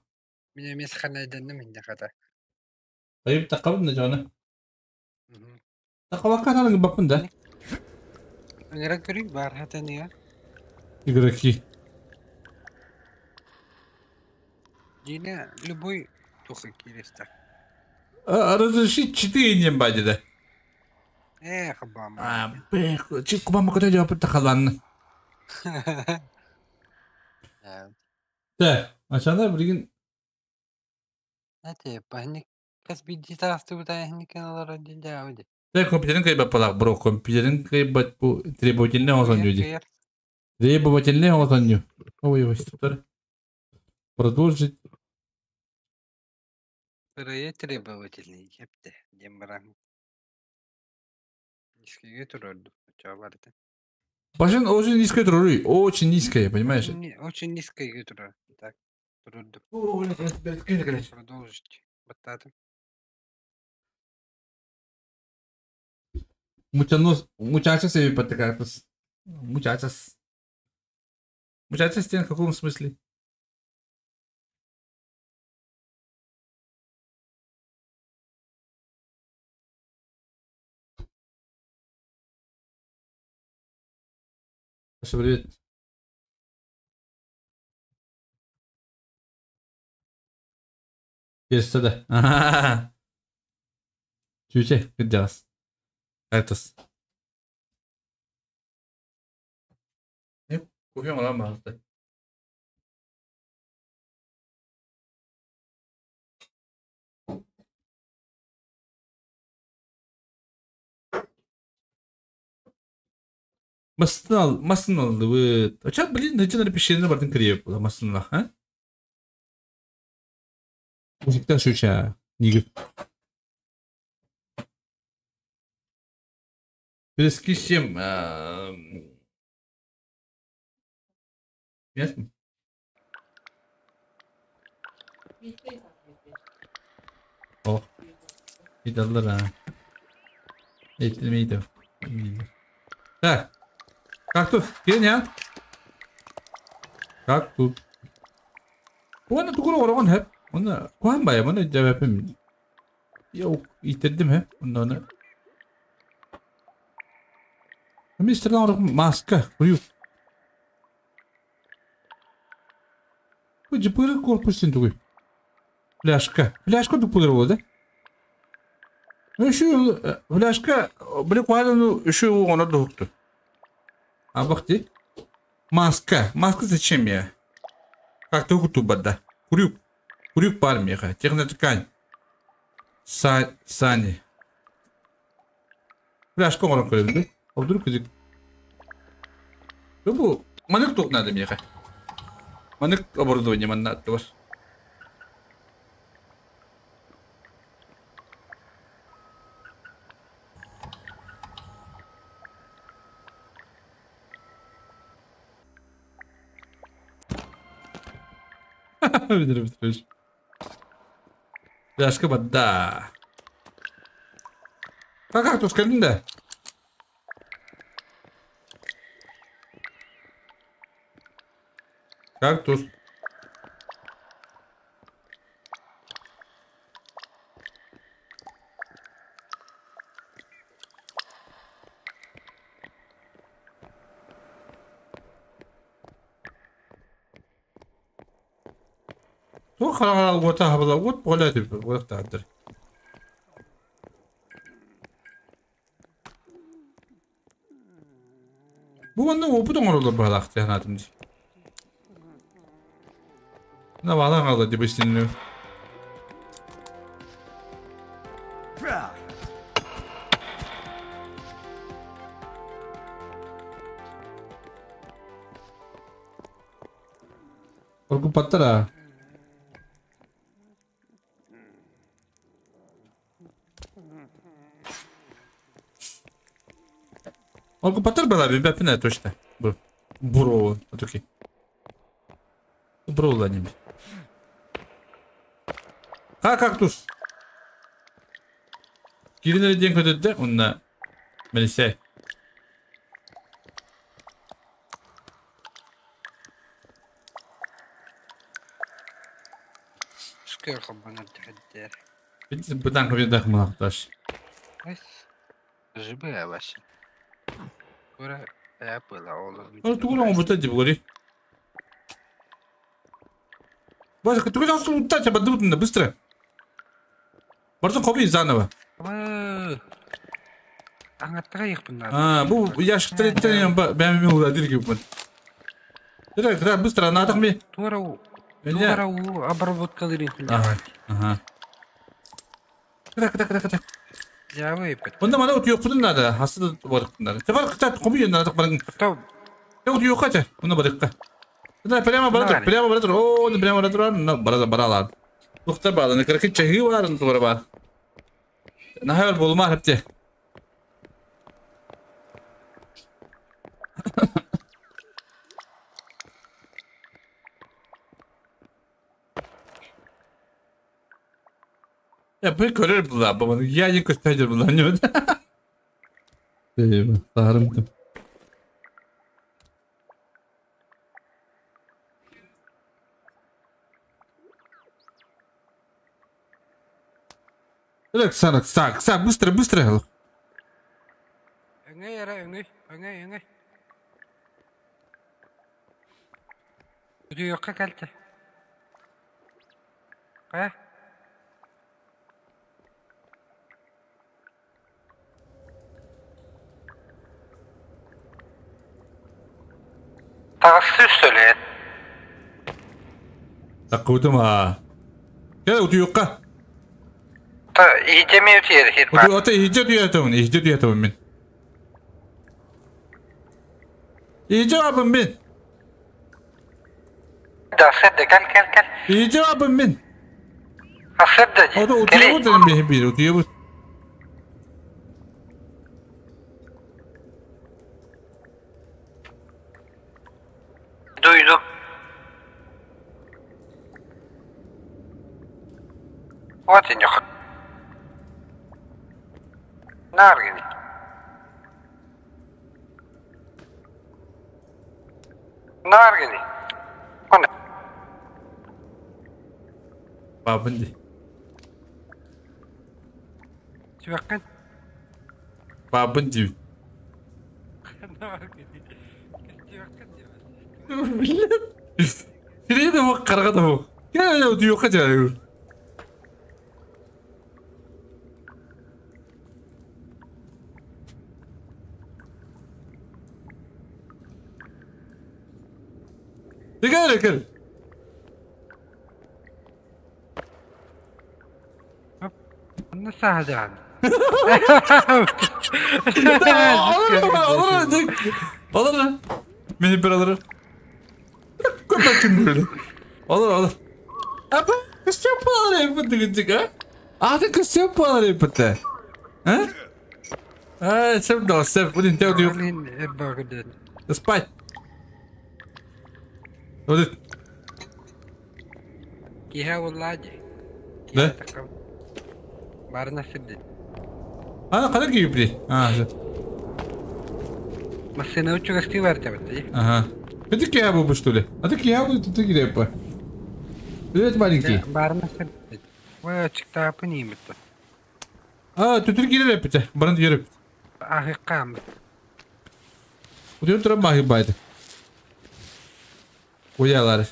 Мен эмес саханайдадым инне хата. Тайып тақабын да жоны. Тақабаққа аталың баппын да. Аңыра көрейік бар хата не? Игроки. Дина любой туха киреста. Разрешить 4 не бадида. Эх, бама. А, бэх, чик кубама куда жауап тахалан. Так, ачанда билген. Нате, паник кас бидди таасты бутая хникен дилдә. Так, компьютерин кайбат балак, бро, компьютерин кайбат бу требовательный осан люди. Требовательный осан. Ой, ой, стоп. Продолжить. Требовательный, хепте, дембран. Низкий турорду, чё Башен очень низкая турору, очень низкая, понимаешь? Очень низкая турору, так, турорду. Продолжить. Бататым. Muchachos, muchachos se ve Muchachas. Muchachas в каком смысле? Саша, привет. Перестада. Чүче, кыдьаҕас. Кактус. Кофе оҥорон баҕаста. Масын алды. Оча, блин, начинали пещеры бардын кириеп була масынла, ha? Музыкта шуча. Нигер. Перескисем. Ясно? О. Видалар, а. Этлемейді. Так. Как тут? Кеня? Как тут? Оны тугур орогон хеп. Оны куан бая, оны жабапым. Yok, yitirdim he. Onu. Мистер маска, курю. Bu cıpırı korpus тугуй. Фляжка. Фляжка тупудыр болды. Şu фляжка, бile куану şu ona doğuktu. А бак ти. Маска. Маска зачем я? Как ты кутубада? Курюк. Курюк пармеха. Техноткань. Сани. Фляжка ona koyuldu. Вдруг кызык. Bu манык ток надо мне. Манык оборудование манна var. Bitir. Фляжка бада. Как тут скажи, да? Кактус. Bu bana опыт оңоролор баалаах тиһанаатым ди. На балаң алды деп истинлүү. Orgu паттара. Orgu паттар бала биппине точно. Бро, окей. Бро ними. Ха, кактус. Киринери ден көтөдө, онна Мелисей. Шкер хабана тахаддер. Бид будан көбөдөх мунакташ. Эс. Жибе ваше. Кура я была ола. Ну тугура он бутад деп гори. Боже, ты куда он утать, ободутно, быстро. Бартон копи заново. А, бу я штреттен бәм ми ула дирги бу. Дира, быстро надо мне. Тура у обработка дирги. Ага, ага. Кыра. Я выпит. Онда мана ут yok надо, хасыды барык надо. Тебар кытат копи надо барың. Я ут yok ата, онда барыкка. Да, прямо баратыр, прямо баратыр. О, прямо баратыр, на барада баралар. Тухта баланы кыркы чеги бар, тугра бар. Нахар болма хепте. Ya bu görür bunlar babanı. Ya yine gösterir bunlar ne? Eyvah, sarımdım. Так, так, быстро, быстро. Өңөй. Үйөккө келди. Кая? Тагысы сөйлет. Такудума. Кел үйөккө. Та идеме өтер хир. Ата идет мен. Иджи бин. Да, сырды, кел, кел, кел. Иджи бин. Сырды. Ода утуйабыт эм бихи бир, утуйабыт. Duydum. Вот и нюх. Наргини. Наргини. Она. Бабынди. Чуваккан. Бабынди. Наргини. Чуваккан. Сиреде бу каргада бу. Я я утуйукка жайы. Кел кел. Онно саһадан. Алар алар. Мени бир алар. Көпөк күндүр. Алар алар. Апа, кыстап алар эп дигичик, а? Аты кыстап алар эп бите. А? А, сеп да сеп, будин тео дию. Спать. Вот. Киһә уллади. Да? Барына сырды. А, када кийип А, же. Машина учугасты бар табыты. Ага. Это киябу что ли? А ты киябу тут ты грепа. Привет, маленький. Барына сырды. Ой, чыкта пынимыт. А, тут ты грепите. Барын греп. Ахы кам. Удион тура махи байт. Уялар.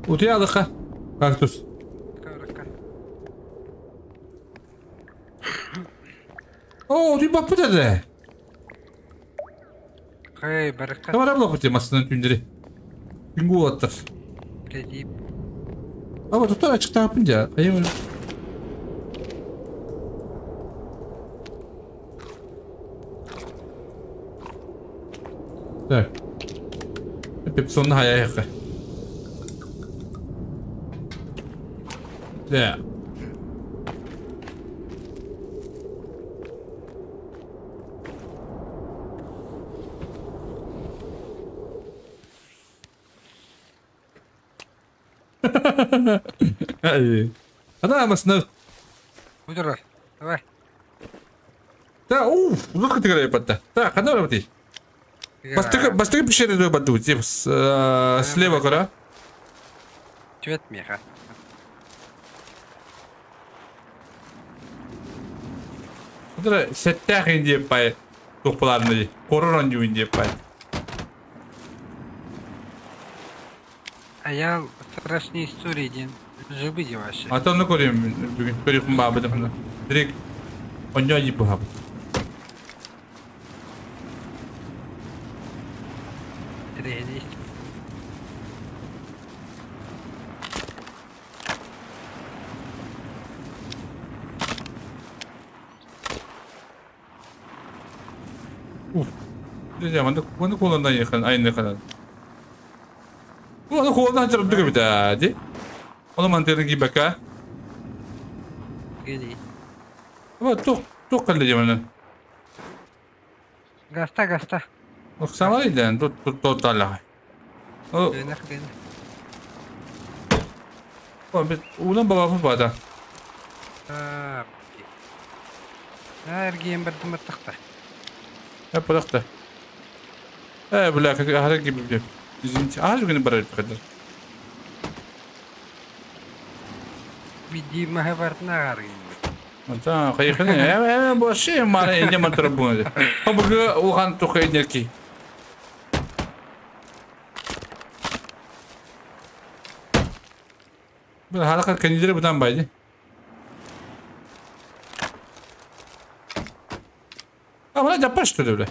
Утуялыка. Кактус. О, утуй баппы деди. Хей, баракка. Тамара блок масынан түндери. Күнгү болаттыр. Кредит. Ама туттар ачык тагыппын жа. Айым. Так. Пепсонна хаяйыкы. Да. Ана масына. Удура. Давай. Да, уф, улук тигре патта. Да, кана работи. Бастык, бастык пещеры баду, тип слева кора. Цвет меха. Удара сеттах инде пай топаларны, коророн инде пай. А я страшные истории ден зубы деваши. А то ну көрем, бүгүн көрүм бабы деп. Direkt оньо жип бабы. Тренис. Уф. Десе, манда манда колондан якын, айны калат. Оны колондан чыгып дүгө бит, ди. Оны мантерин кийбекке. Гени. Ама тук, тук калды жемени. Гаста, гаста. Оксамар иден, тут тут тут тала. О. О, бит улан баба бада. А. Эргиен бир тымыртыкта. Э, пыракта. Э, бля, как ахара кийип. Извините, а жүгүнү барар кадыр. Биди махабартна аргин. Ата, кайхны, э, э, боше мара эне матыр бу. Абы ухан тухайнерки. Бу халака кенидер будан байды. А, мына жаппаш что ли, бля?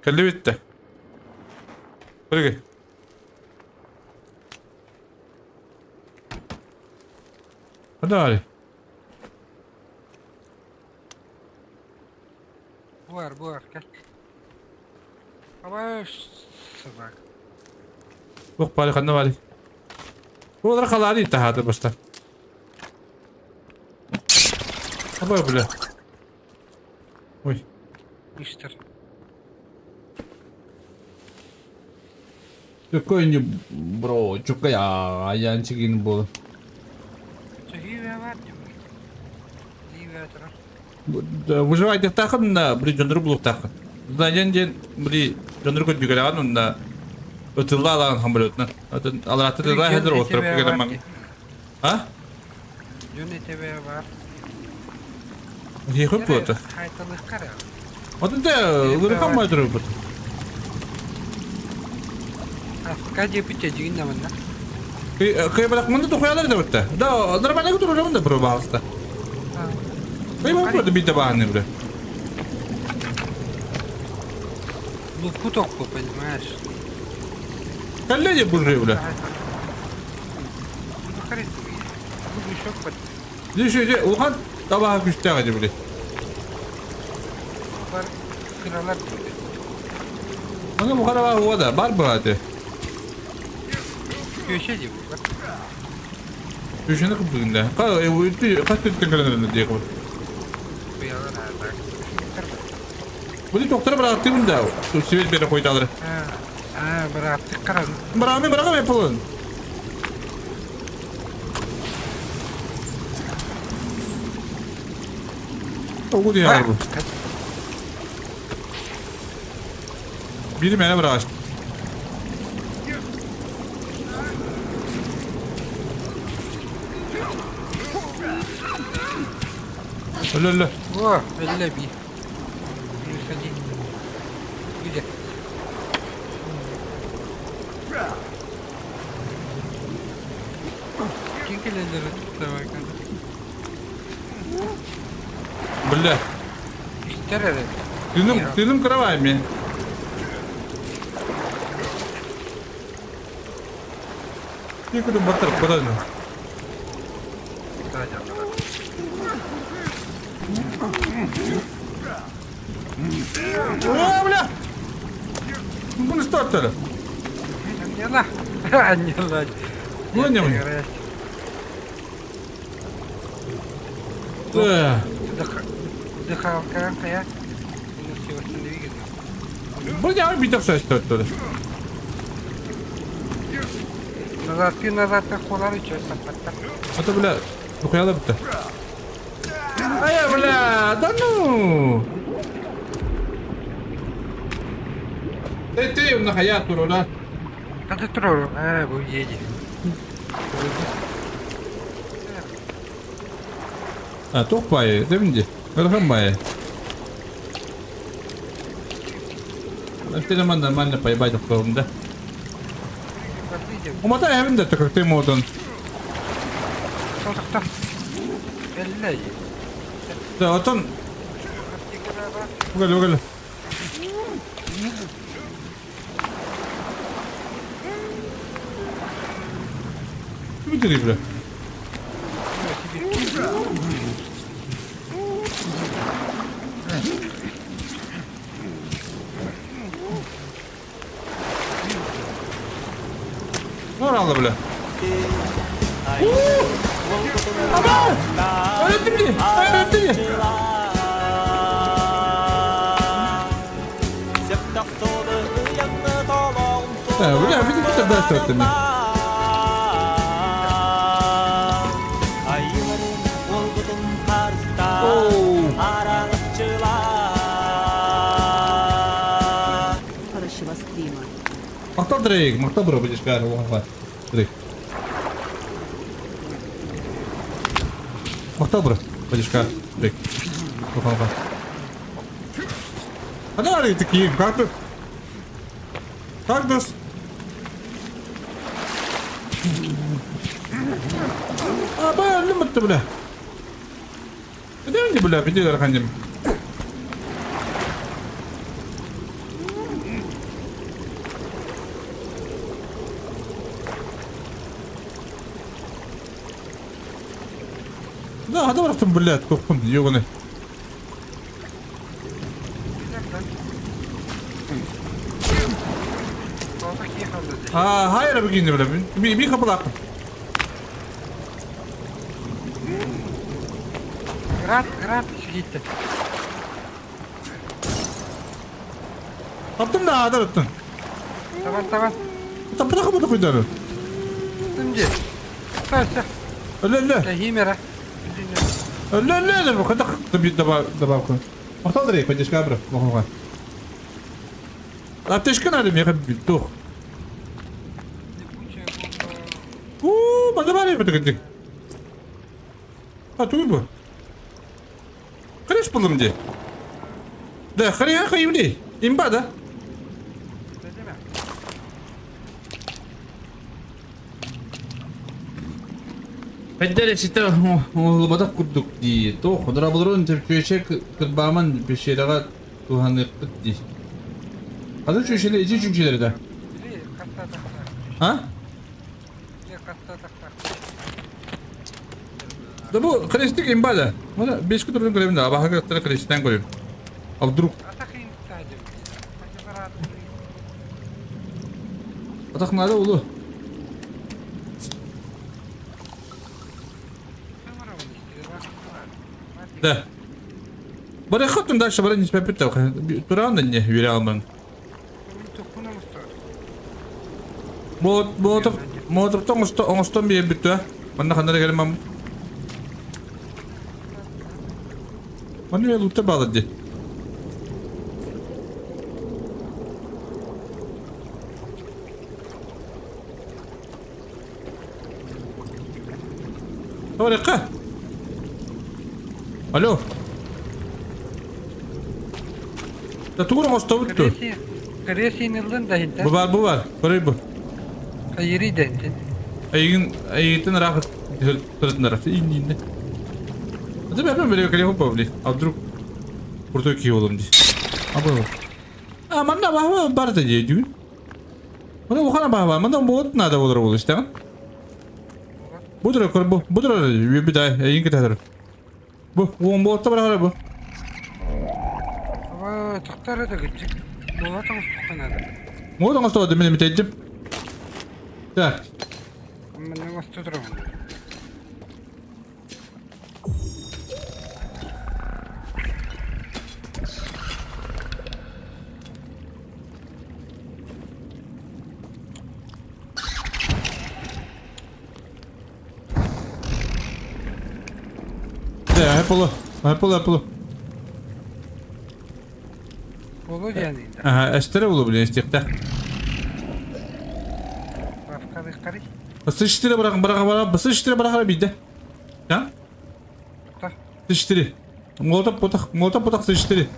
Кэллибит да. Прыгай. Давай. Буар, буар, кел. Абаш, собак. Ох, бari ханна бari. Олар халари тахады башта. Абай, бля. Ой. Мистер. Какой не бро, чука я, аянчигин был. Выживайте тахын на бри жондру булук тахын. Дайен ден бри жондру көт жүгелеген онда өтілла алаған хамбалетна. Алараты да хәзер отырып келемін. А? Жөн этебе бар. Ехып болды. Хайталык кара. Отында ылырыкан байдырып бут. Африка деп бите жигин намында. Кый барак мында тохуялар да бутта. Да, нормально турыр мында бро багыста. Кый бар бу бите баганы бре. Ну путок, понимаешь? Коллеги буржуи, бля. Здесь улхан табаға күштәға деп біле. Аны бұқараға ода, бар бұғады. Көше деп бұ. Көшені қып бүгінде. Қас өткен кәлінірінде дейі қып. Бұны тоқтыры бір аттымын да, себет бері қойды алыры. Бір аттық қарадым. Бір ағам епілін. Oğul yer bu. Biri mene bırak. Öyle öyle. Oh, öyle bir. Güzel. Kim kelelere tuttu bakalım. Бля. Тыным кровами. Ты куда батар, куда же? О, бля! Ну что это? Не не. Да. Дыхалка, я. Бля, биток состёт. Назад, ты назад, ты холары, чё саппатта. А то, бля, ухуяла битта. А я, бля, да ну! Ты, ты, нахая, турула. А ты туру, а, вы едете. А, тохпай, ты мне. Өрхөн. Телеман нормально поебать в да? Умотай эвин да, как ты модон. Да, вот он. Угали, угали. Выдери, бля. Оралды, бля. Аба! Öğrettim mi? Öğrettim mi? Бля, видите, тогда что это? Хорошего стрима. Мактал Дрейк, мактал бро, будешь говорить, Дрейк. Мактал бро, будешь Дрейк. А давай такие, как ты? Как ты? А, бля, лимит бля. Где они, бля, где арханим? Да, хада барахтым, блядь, тохпун, ёбаный. А, хайра бигинне бля. Би би хапалаакпын. Град, град сигитте. Таптым да, адарыттын. Табан, табан. Таппыта хапыта куйдары. Тымжы. Тася. Өлө, өлө. Тахимера. Өлө, өлө, өлө. Хата добавка. Махтал дырей, поддержка бро. Махуга. Аптечка надо мне тух. У, мадабари бітігіндік. А, туй бу. Қараш бұлым де. Да, қария қайымли. Имба да. Пәддәре ситер олбадақ курдук ди. То худра булрун тепчөче кырбаман пешераға туханықпыт ди. Қазір чөшеле ичи чүнчелері да. А? Да bu крестик имба да. Мына 5 күн түрден көремін да. Абаха кыраттары крестиктен көрем. А вдруг? Атақ надо улу. Да. Бара хаттым дальше бара не спепет. Туран да не юре алман. Молотов Молотовтон оңостон бие бүттү. Манна ханнара келем Манна я лутта балады. Торика. Алло. Да тугур оңосто бүттү. Кресин да хинтен. Бу бар, бу бар. Көрөй бу. Хайри дентин. Айгын айгын рахат тұратын рахат. Инни. А ты ben böyle kale hop А вдруг крутой ки болом ди. А бу. А манна баба бар да дедү. Мына ухана баба, мында бот надо болор болу исте. Будура көр бу. Будура би да айгын кетер. Бу, он ботта бар бу. Ава, тоқтар да гитчик. Болатың стуканады. Модың остады мен метедим. Так. Мен остудырам. Да, Apple, Apple, Apple. Болу yani. Ага, эстер болу блин, истекте. С4 барагын барага бара, С4 барага бийде. Да? С4. Молотоп потах, молотоп потах С4.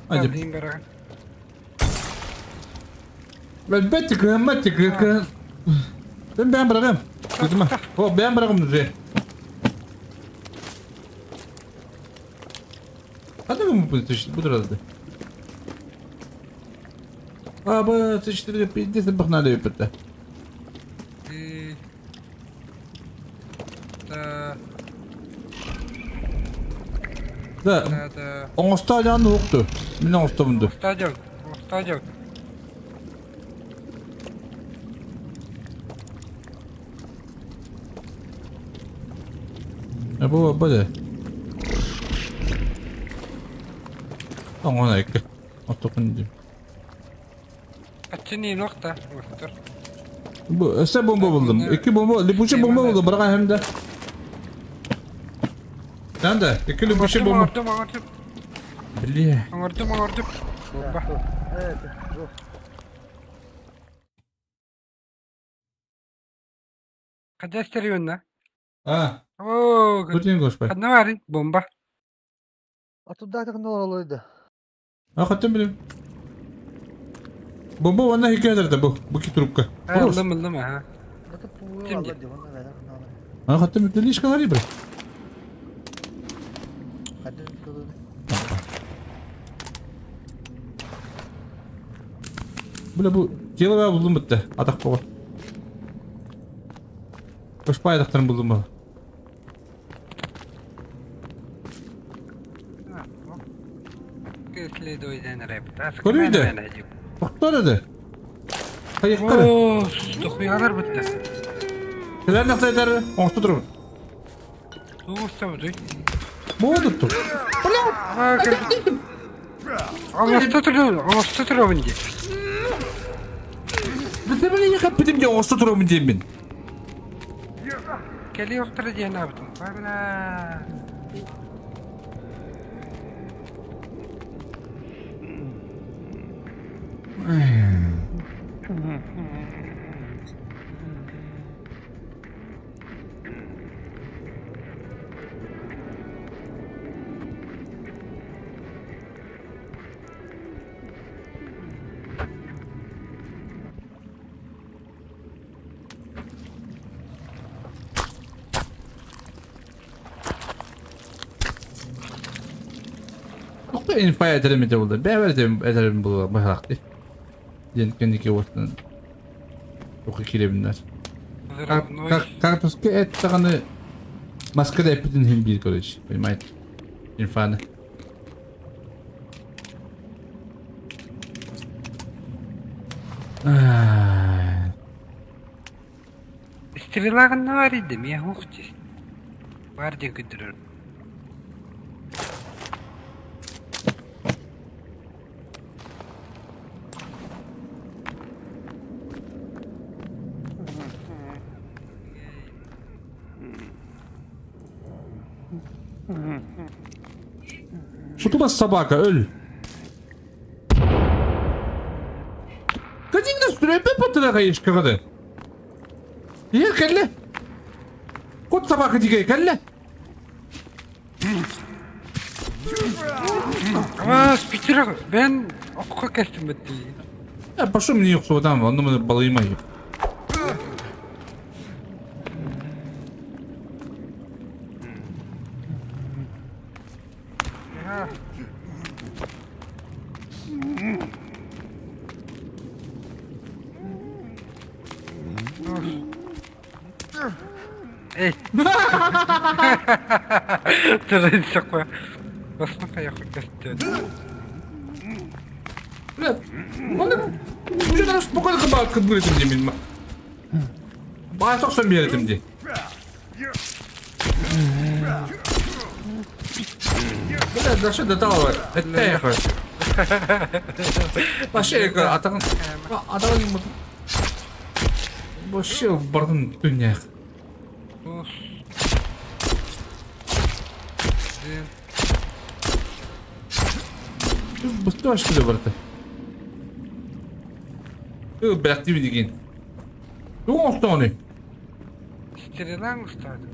Hadi. Ben беттик, беттик. Ben ben bırakayım. Kızım. O ben bırakayım diye. Hadi mi bu bu duraldı. А bu С4 пиздец бахнали битте. Да. Оңостадан укту. Мен оңостомунду. Стадион, стадион. А бу бу. Оңона эки. Оттокун дим. Ачыни нокта, оттор. Бу эсе бомба булдум. Эки бомба, липучий бомба булдум, бирок hem de. Sen de iki липучий бомба. Бля. Оңордум, оңордум. Бомба. Кадастер юнна. А. О, Бүтін көшпай. Хадна бар, бомба. А туда так олойду. А хаттым билем. Бомба ванна хикәдер да бу, бу ки трубка. Алdım, алdım, ага. А хаттым лишка лари бр. Бля бу тело булдум битте. Атак бога. Көшпай атактарын булдум бу. Көрүйді. Тоқтар еді. Қайыққары. Тоқуялар бітті. Кілер нақтайдары оңысты тұрып. Оңысты бұды. Болды тұр. Оңысты тұрып, оңысты тұрып де. Бітімін еқап бітім де оңысты тұрып деймін. Кәлі оқтыры дейін абдым. Бала. Инфа edelim de buldu. Ben edelim buldu. Bıraktı. Kendi ortadan. Çok ikili Картошка это маскара эпидин бир, короче, понимаете? Инфаны. Стрела наваридым, я ухтись. Бардин күдірір. Что собака, öl. Кадин сүрәпе патыра кайышка кады. Ер кәлле. Кот собака дигәй кәлле. А, спитер, бен оққа кәстім бітті. Я пошел мне юксу там, он мне балыйма. Тұрын Басма қаяққа кәсті. Бля, оны уже даже спокойно кабак кыбырытым деймін. Бай тоқсан беретім де. Бля, даже до того, это я хочу. Вообще, атағын, атағын, вообще бардын дүнияқ. Быстро что ли, брат? Бляк, ты види. Ну, что они? Стрела устады.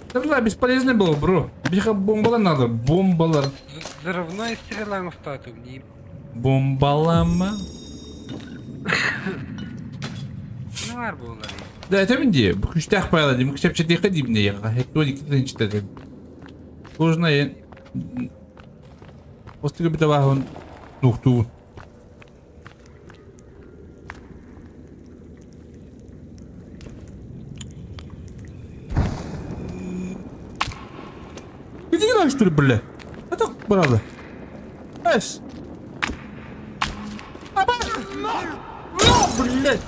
Стрела бесполезная была, бро. Беха бомбала надо, бомбалар. Взрывной стрела устады. Бомбалама. Ну, арбулар. Да, это мне. Күштәх пайла, дим, күштәп четейхе дим не яга. Хектоник тынчты. Сложно я. После битава нухту. Где играешь, что ли, бля? А так, правда. Эс. Ну, блядь.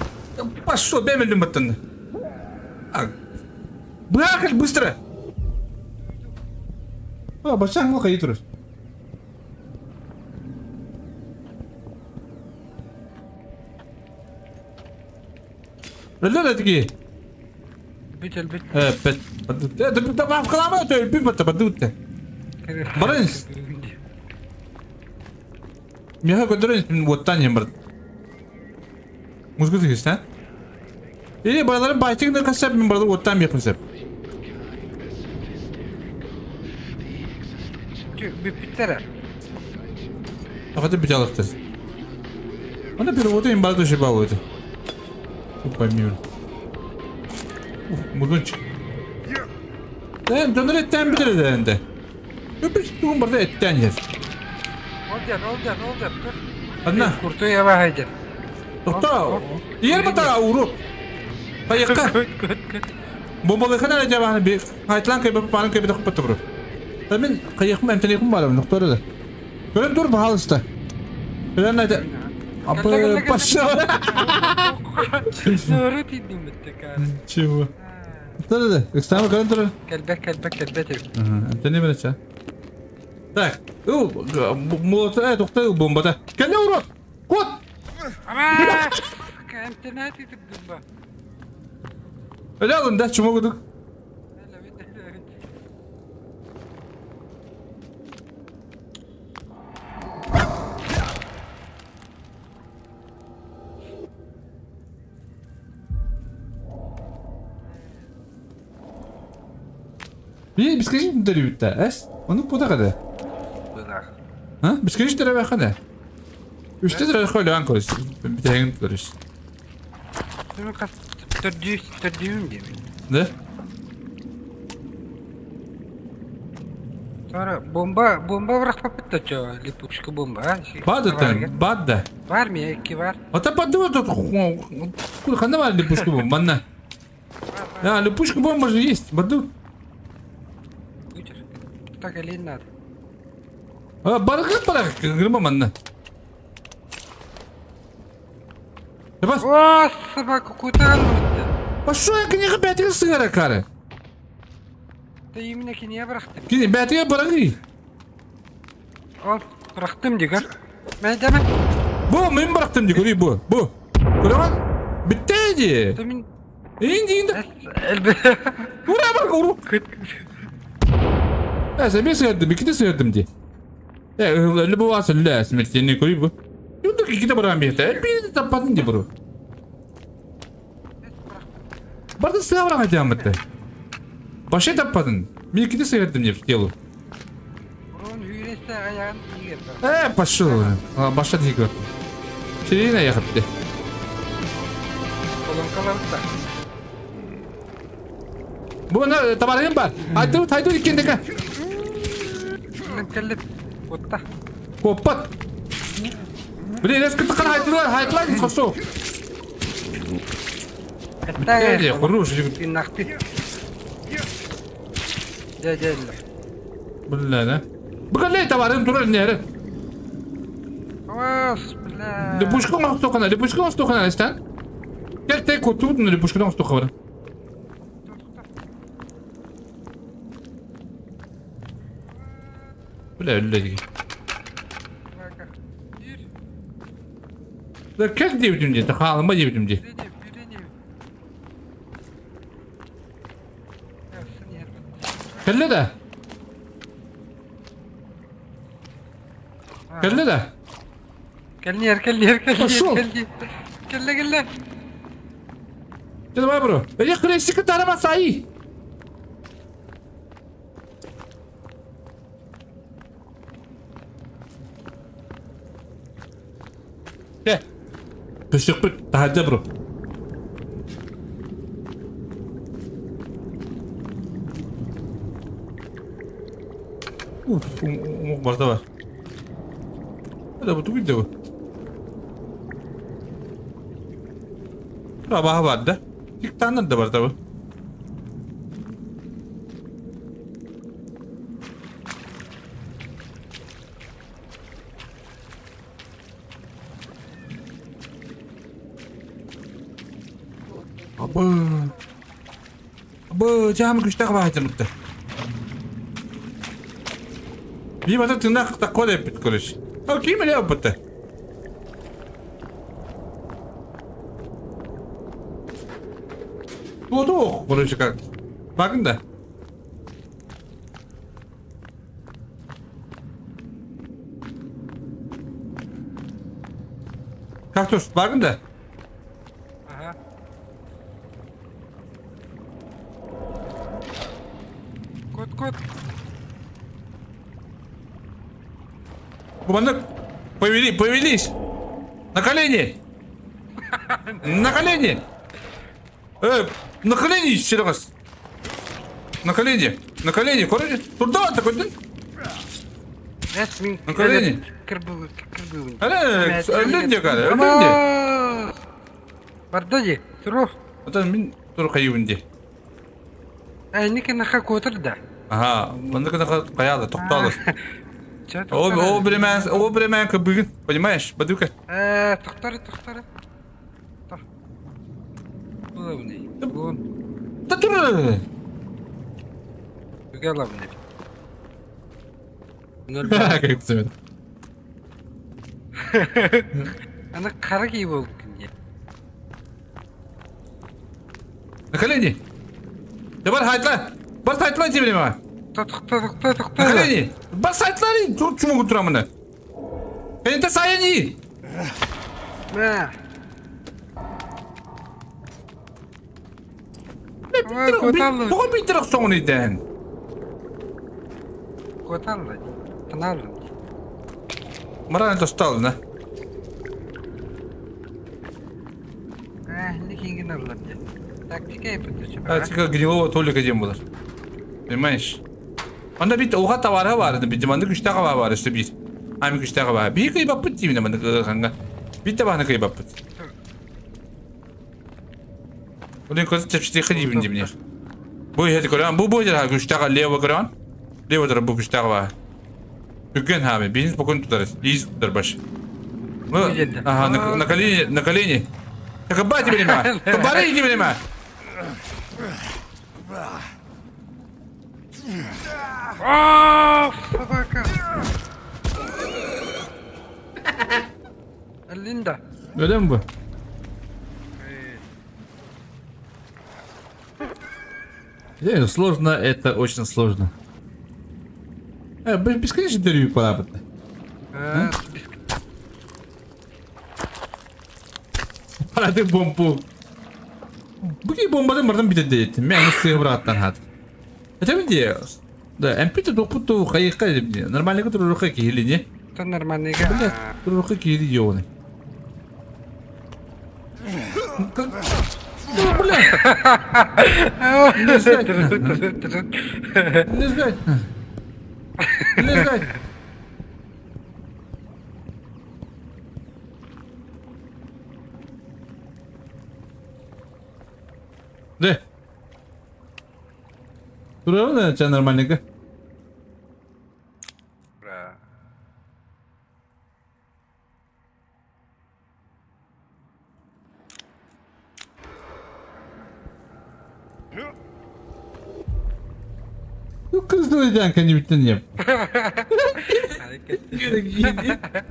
Пошел, бемель маттан. Брахаль, быстро! А, большая муха и трус. Да, такие. Бит, бит. Бит. Да, в калама, то бит, бит, бит. Барынс. Меха көтөрөн вот танем бар. Музыка тегис, а? Или байларын байтигин касап мен барды оттан бекмесеп. Биттер. Ахаты биталыктыр. Анда переводы им барды же балует. Пойми. Мудунчик. Да, донор эттен битер энде. Өпүс тугун барда эттен ер. Олдер, олдер, олдер. Одна. Курту я вахайдер. Тоқта. Ер бата уру. Кайыкка. Бомбалыхана да жабаны бир. Айтлан кайбы панын кайбы токпа туру. Мен кайыкмы эмтенеким бар, ноктор да. Көрөн тур, пожалуйста. Көрөн это. Апы, пошел. Чего? Да-да-да, экстама көрөн тур. Кэлбэт, кэлбэт, кэлбэт. Ага, это не брача. Так, молота, тохтой бомбата. Кэллэ урод! Кот! Өлө алын да, чума кудук. Би бесконечно төрүбүттэ. Эс, ону пуда када. А? Бесконечно төрөбө када. Үстэ төрөбө хөлөөн көрүс. Бүтәгин көрүс. Төрдүүм диэбит. Да? Тора бомба бомба бырахпаппыт да чо липучка бомба. Бад да, бад да. Бар ми икки бар. Ата бады тут ханна бар липучка бомба манна. А, липучка бомба же есть, баду. Так или надо. А, барак барак, грыма манна. О, собака куда А что я книга бәтіге сыңара кары? Да именно кине бырахтым. Кине бәтіге барагы. Ол бырахтым дигер. Мен деме. Бу мен бырахтым ди көрей бу. Бу. Көрөң? Битте ди. Мен Инди инди. Элбе. Ура бар уру. Ә, сен мен сыйырдым, иките сыйырдым ди. Э, өлі бу васы лә, смертельный көрей бу. Юндук иките барам бейті. Бейті таппадым ди бұру. Барды сыға барам айтамын бітті. Башы таппадын. Мен иките сыйырдым деп телу. Э, пошел. Баша дейгі. Ширина ехапты. Бу на табарым бар. Айту, айту иккендеке. Коппат. Блин, я сколько хайтылар, хайтылар, хорошо. Эли, хорош. Бля, да. Бля, табарым турар нere? Липучка мастухана, липучка мастухана, истан. Gel tek kurtuldun липучкадан мастуха бар. Бля, öyle Да как девятым дед? Халма девятым дед. Кэллэ да? Кэллэ да? Кэлнер, кэлнер, кэлнер, кэллэ, кэллэ. Давай, бро. Я крестик тарама саи. Э. Көсөкпүт тахадя бро. Уф, барда бар. Да бу тугуйда бу. Рабаха бар да. Тиктаныр да бар да бу. Абы. Абы, жамы күштәк бар айтырмытты. Би бата тыңнақ таққо деп бит көріш. Ал ким эле бутты. Буду, короче как. Багын да. Кактус, багын да. Ага. Кот, кот. Кубанок, повели, повелись! На колени! На колени! На колени, Серега! На колени! На колени, короче! Туда такой, да? На колени! Але, Бардади, турух. Это мин турух айыбынди. Нике наха котыр да. Ага, мындык наха каяды, токталды. О, время, как бы, понимаешь, бадука. Тохтары. Да тур. Главный. Как это заметно? Она караги был. На колени. Давай хайтла. Бас хайтла тебе ма. Тохта. На колени. Бас хайтла. Тут чему утрамына. Это саяни. На. Тоҕо бийтер охсоҥун идээн? Коталла. Таналла. Маран тостал на. Никингин алла. Тактика еппет. Тактика гнилого Толика дем булар. Понимаешь? Анда бит уга товары бар, бит манды күчтә каба бар, өстө бит. Ами күчтә каба. Би кыйбап бит димин манды кыганга. Бит табаны кыйбап бит. Блин, көз чепчти хадибин димин. Бу хети көрөн, бу жер күчтә лево көрөн. Лево тар бу күчтә каба. Бүген хами, бин спокойно тутар, из тутар баш. Ага, на колени, на колени. Так бати время. Бары иди время. О, собака. Линда. Öyle mi bu? Сложно, это очень сложно. Бесконечно интервью пора. Парады бомбу. Буги бомбадан бардан бит дейт. Мен сыгы браттан хат. Это где? Да, МП то хайка нормально который рука или не? Это нормально. Рука или ёны. Бля. Лежать. Лежать. Лежать. Да. Туралда ча нормальненько. Ура. Ну, кыздырдянка не битен.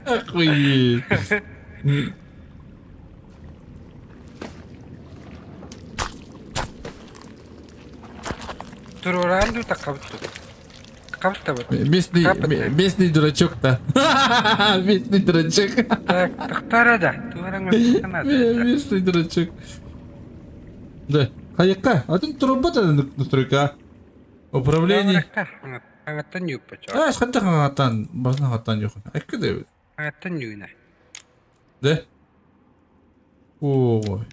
Охуеть. Туруранду такавту. Местный дурачок-то. Местный дурачок. Так, тахтарада. Местный дурачок. Да. Хаяка. А ты турубота настройка. Управление. А, хаттан. Базна хаттан yok. Айкы Да. Ой.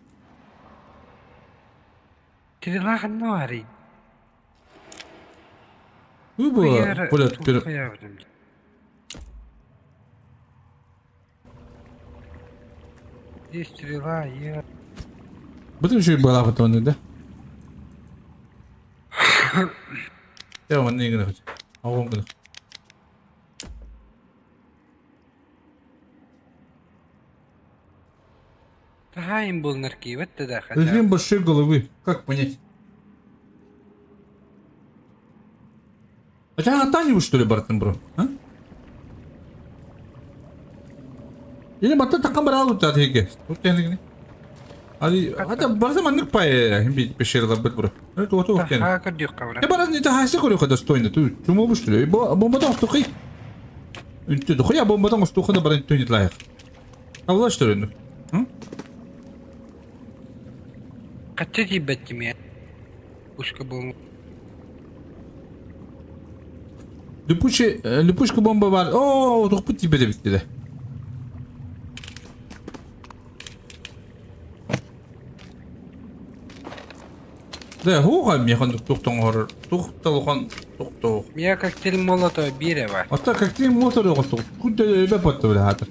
Выбора полет вперед. Здесь стрела, я. Будем еще и была потом, да? Я вам не играю. А он говорит. Им был нарки, вот тогда. Режим большой головы. Как понять? А тебя Атаневу, что ли, Бартен, бро? А? Или мата такам брал у тебя теге. Вот я не. Али, а барза маннык пай, химби пещера бит, бро. Это вот вот. Я бараз не тахасы көрө достойно. Ты чуму что ли? Бомбадан стухи. Ты дохуя бомбадан стухи да баран төнит лайк. А что ли? Катти беттиме. Пушка бомба. Липучка бомба бар. О, тухпут тебе де битти де. Да, хуга механ тухтон хор. Тухталхан тухто. Мия коктейль Молотова бире бар. Ата коктейль Молотова тухто. Куда бе патты биле хатыр.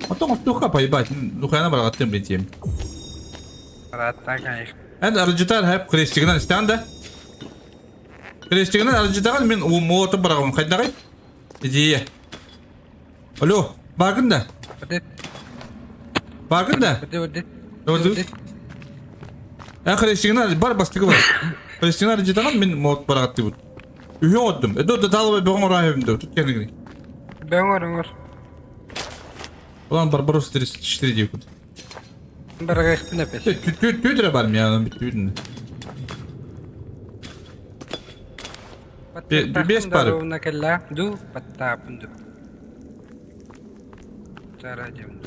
Ата тухка пайбат. Духана бар гаттым битим. Рата кайф. Энд аржитар хеп крестигнен станда. Крестигнен аржитар мен у Молотов барагым кайдагай. Идея. Алло, бааргын да? Бааргын да? Христина бар бастыгы бар. Христина житаган мен мот барагаттыбыт. Үһү оттум. Эдо да талбай бөгөн орайым да. Тут кенигри. Бөңөр оңор. Ulan Barbaros 34 diye kut. Барагахпын опять. Түтүрэ бар мен бүтүн. Бес бар. Накелла ду паттапынду. Тарадем.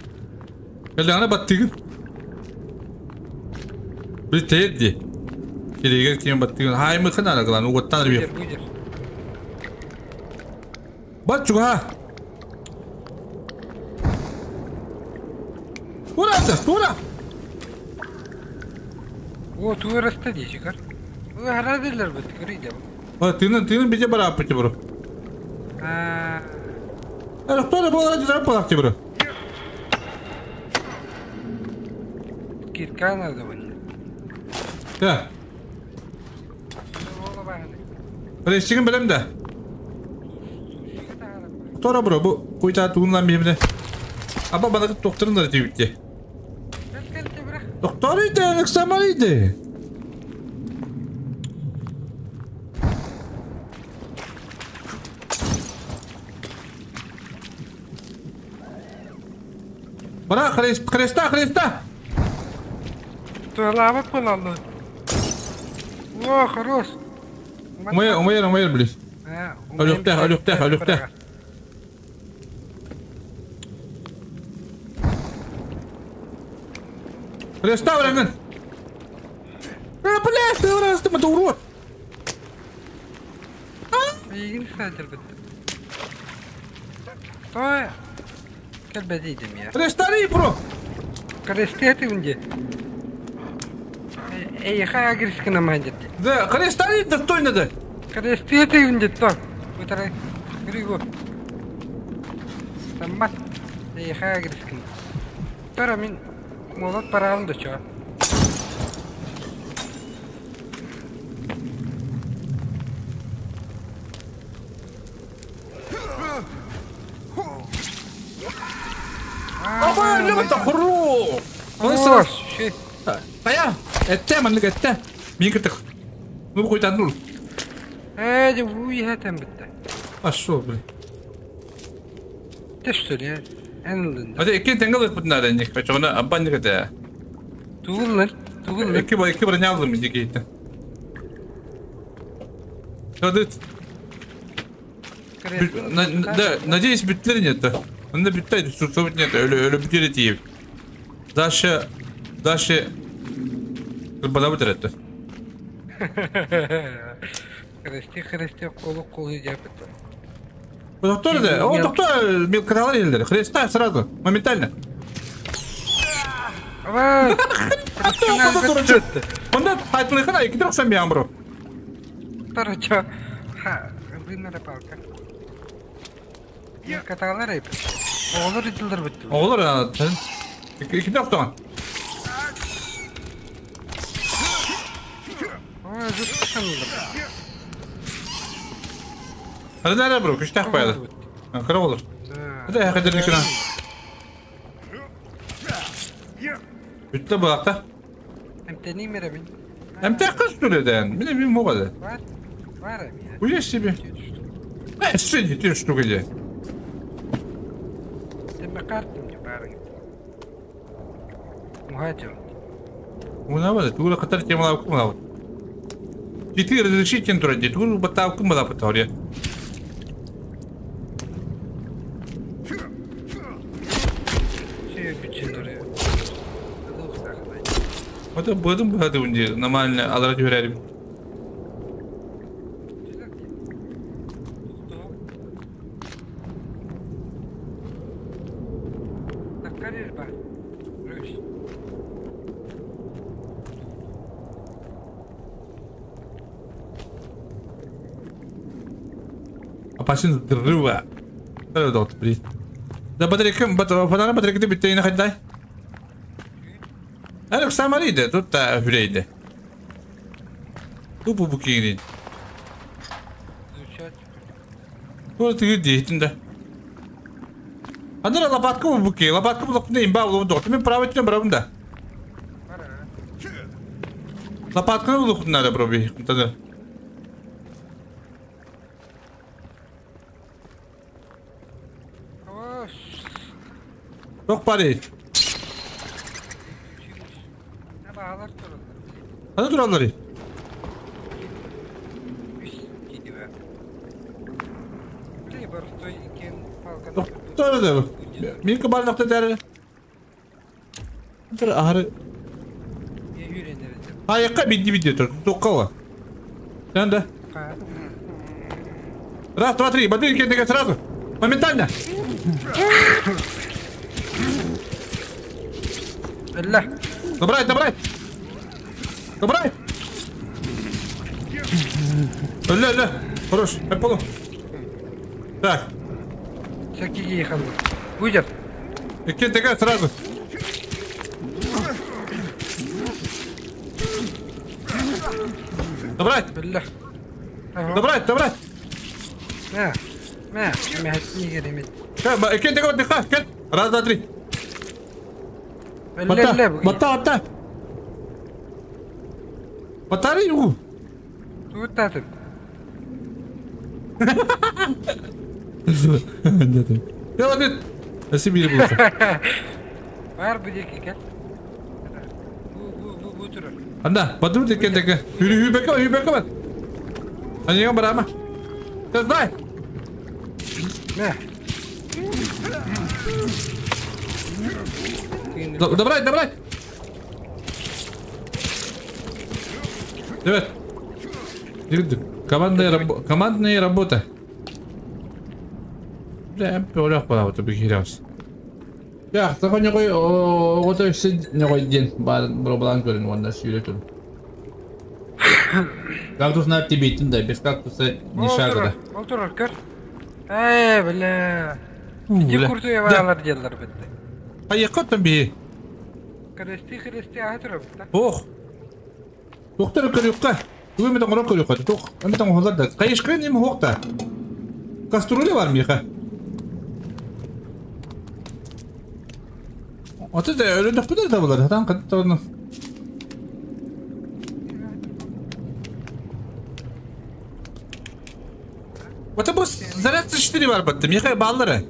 Эле баттыгын. Bir teydi. Kirегер тиен баттыгын. Хаймы кына кылан уготтан бир. Бат чуга. Ура, ура! О, тураста дейсикар. Харадылар бит, көрейді. О, тыны бите бара апыты бро. А. Э, кто да было ради палак бро. Киркана да вон. Да. Рестигин билем да. Тора бро, бу куйта туунлан бимде. Аба бана докторун да дейбитти. Доктор иди, эксамар иди. Бара, Христа, Христа! Туалава полалу. О, хорош. Умайыр, умайыр, блин. Өлөктә, өлөктә, өлөктә. Христа, блин. Блядь, ты раз ты урод. Игин хәзер бетте. Той. Кәлбәдидем я. Христари, бро. Крестеты унде. Эй, хагрискина мандит. Да, Христари достойно да. Крестеты унде то. Утра. Григо. Саммат. Эй, хагрискина. Тора мин молот парам да чё. Аба, лёта хру. Тая, это маннык это. Мин кытык. Ну куйтан Э, уй хатам битте. А шо, блин. Ты что ли? Энлин. А ты икки тенгел бутна да ник. Чона абанник это. Тугуллар, тугуллар. Икки бир нялдым дигейт. Hadi. Да, надеюсь, бүттер нет. Onda бүттейdi, сурсобут нет, öyle öyle bir diyeyim. Дальше, дальше bana bu etti. Христи, Христи, колу колу yaptı. Доктор да, о, доктор, мелкоталар елдер. Христа сразу, моментально. Ава! Онда айтылыхына iki трохсан bir амбро. Короче, ха, вынара палка. Мелкоталар ayıp. Оғылар иділдер бітті. Оғылар, iki трохсан. Ой, жүз Hadi nerede bro? Güçten koyalım. Kara olur. Hadi hadi nikuna. Bitti bu hafta. Emteni merabin. Emte kız türeden. Bir de bir moğadı. Var. Var ya. Bu yaşı bir. Ne seni diyorsun gece? Demek artım barın. Muhacım. Bu ne var? Tuğla katar temel okuma. Четыре разрешите турати. Тугу батавку мала патаурия. Вот будем бухаты унди нормально аларат юрәрим. Опасен взрыва. Да батарейка, фонарь батарейка битте ине хәддай. Әле самариде, тут та хүрейде. Тупу букигин. Тура тиги дейтин да. Андра лопатка булбуки, лопатка булбук имба булбут доҕор. Мен право өттүнэн барабын да. Лопатканы булуохпут наада пробий. Тада. Тох пари. Хана тураллар? Тохтор Милка барнахта дәрі. Ары. Аяққа бидди бидди тұр. Тоққала. Сен да. Раз, два, три. Бодрин кендеге сразу. Моментально. Добрать, добрать. Добрать. Ля, ля. Хорош. Полу. Так. Будет. Кендеге сразу. Добрать. Добрать, добрать. Кендеге отдыхай. Раз, два, три. Батта, батта, батта. Батарею. Тут татым. Нет. Я вот Спасибо, Бар будет Анда, подруги кендеге. Хүрү хүрбэкэ, хүрбэкэ. Они барама. Ты знай. Добрать, добрать. Привет. Командная, командная работа. Бля, пёлях пора, вот бегирялся. Я, такой некой, вот все некой день, бар, көрін, онда сүйретім. Кактус на тебе да, без кактуса ни шага да. Ол турар, көр. Эй, бля. Иди курту я валар делар бітті. А я там би? Крести, крести, а турар бітті. Ох. Доктор көрюкка. Бүгін мен оңырап көрюкка. Тоқ, мен оңырап да. Қайышқы нем хоқта. Кастрюля бар миха. Аты да өлі дөкпі да болар. Атан қытты оны. Вот bu заряд 4 бар бітті. Михай баллары.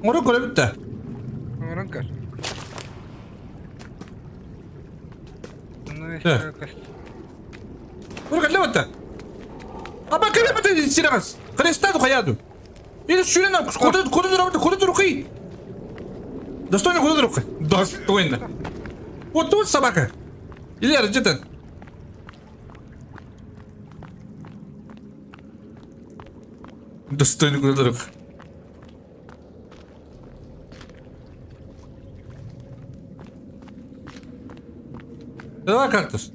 Оңырап көрі бітті. Оңырап көр. Dur бітті. Аба кіре бітті сирағыз. Крестаду қаяду. Или сүйрен куда куда дур куда дур қи. Достойно куда дур Достойно. Вот тут собака. Или где-то. Достойно куда дур. Давай кактус.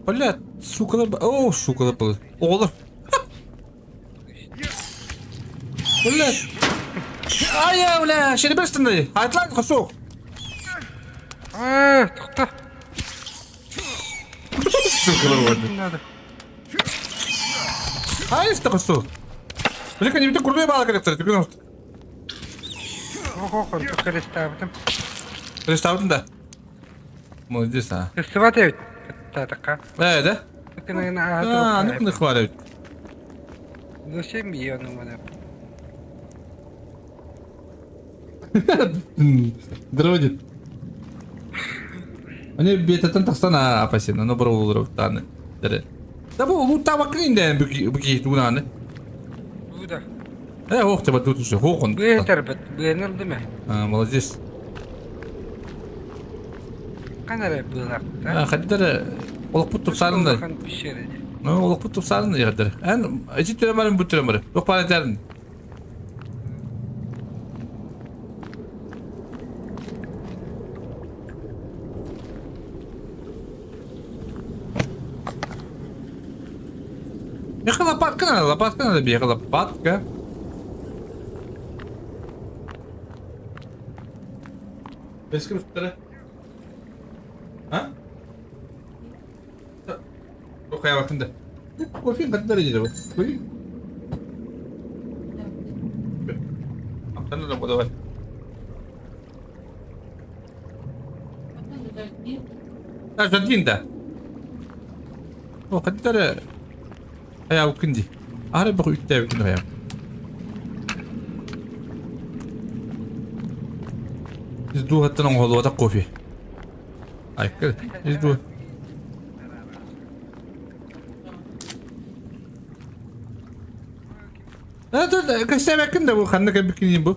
Бля, сука, о, сука, Оğlum. Бля. Ай, бля, шербестінді. Айтлан қосу. А, тоқта. Сука, вот. Ай, что қосу. Бля, не бітті күрдей бала керек тұр. Охо, крестабытым. Крестабытым да. Молодец, а. Крестабыт evet. Татака. Да? А, ну не хвалят. Зачем ее ну мене? Дродит. Они бетатан тахсана опасен, но броллеров таны. Да бу лута вакрин да буки тунаны. Буда. Ох, тебя тут уже хохон. Бетер бет, бенер деме. А, молодец. Канара было. А, хаддер олық тупсарын. Ну, олық тупсарын егдер. Эн эти түремәрин бу түремәр. Yok панетерин. Ехала лопатка надо, лопатка надо, бегала лопатка. А? Хайабакында. Кофе каддар иде бу. Кофе. Амтан да давай. А жадин да. О каддар хайабакынди. Ары бу үттә бит хайаб. Издуһаттан оҥоһуллубатах кофе. Айкыр, издуһ. Кэстэбэккин да бу ханна кэлбиккиний бу?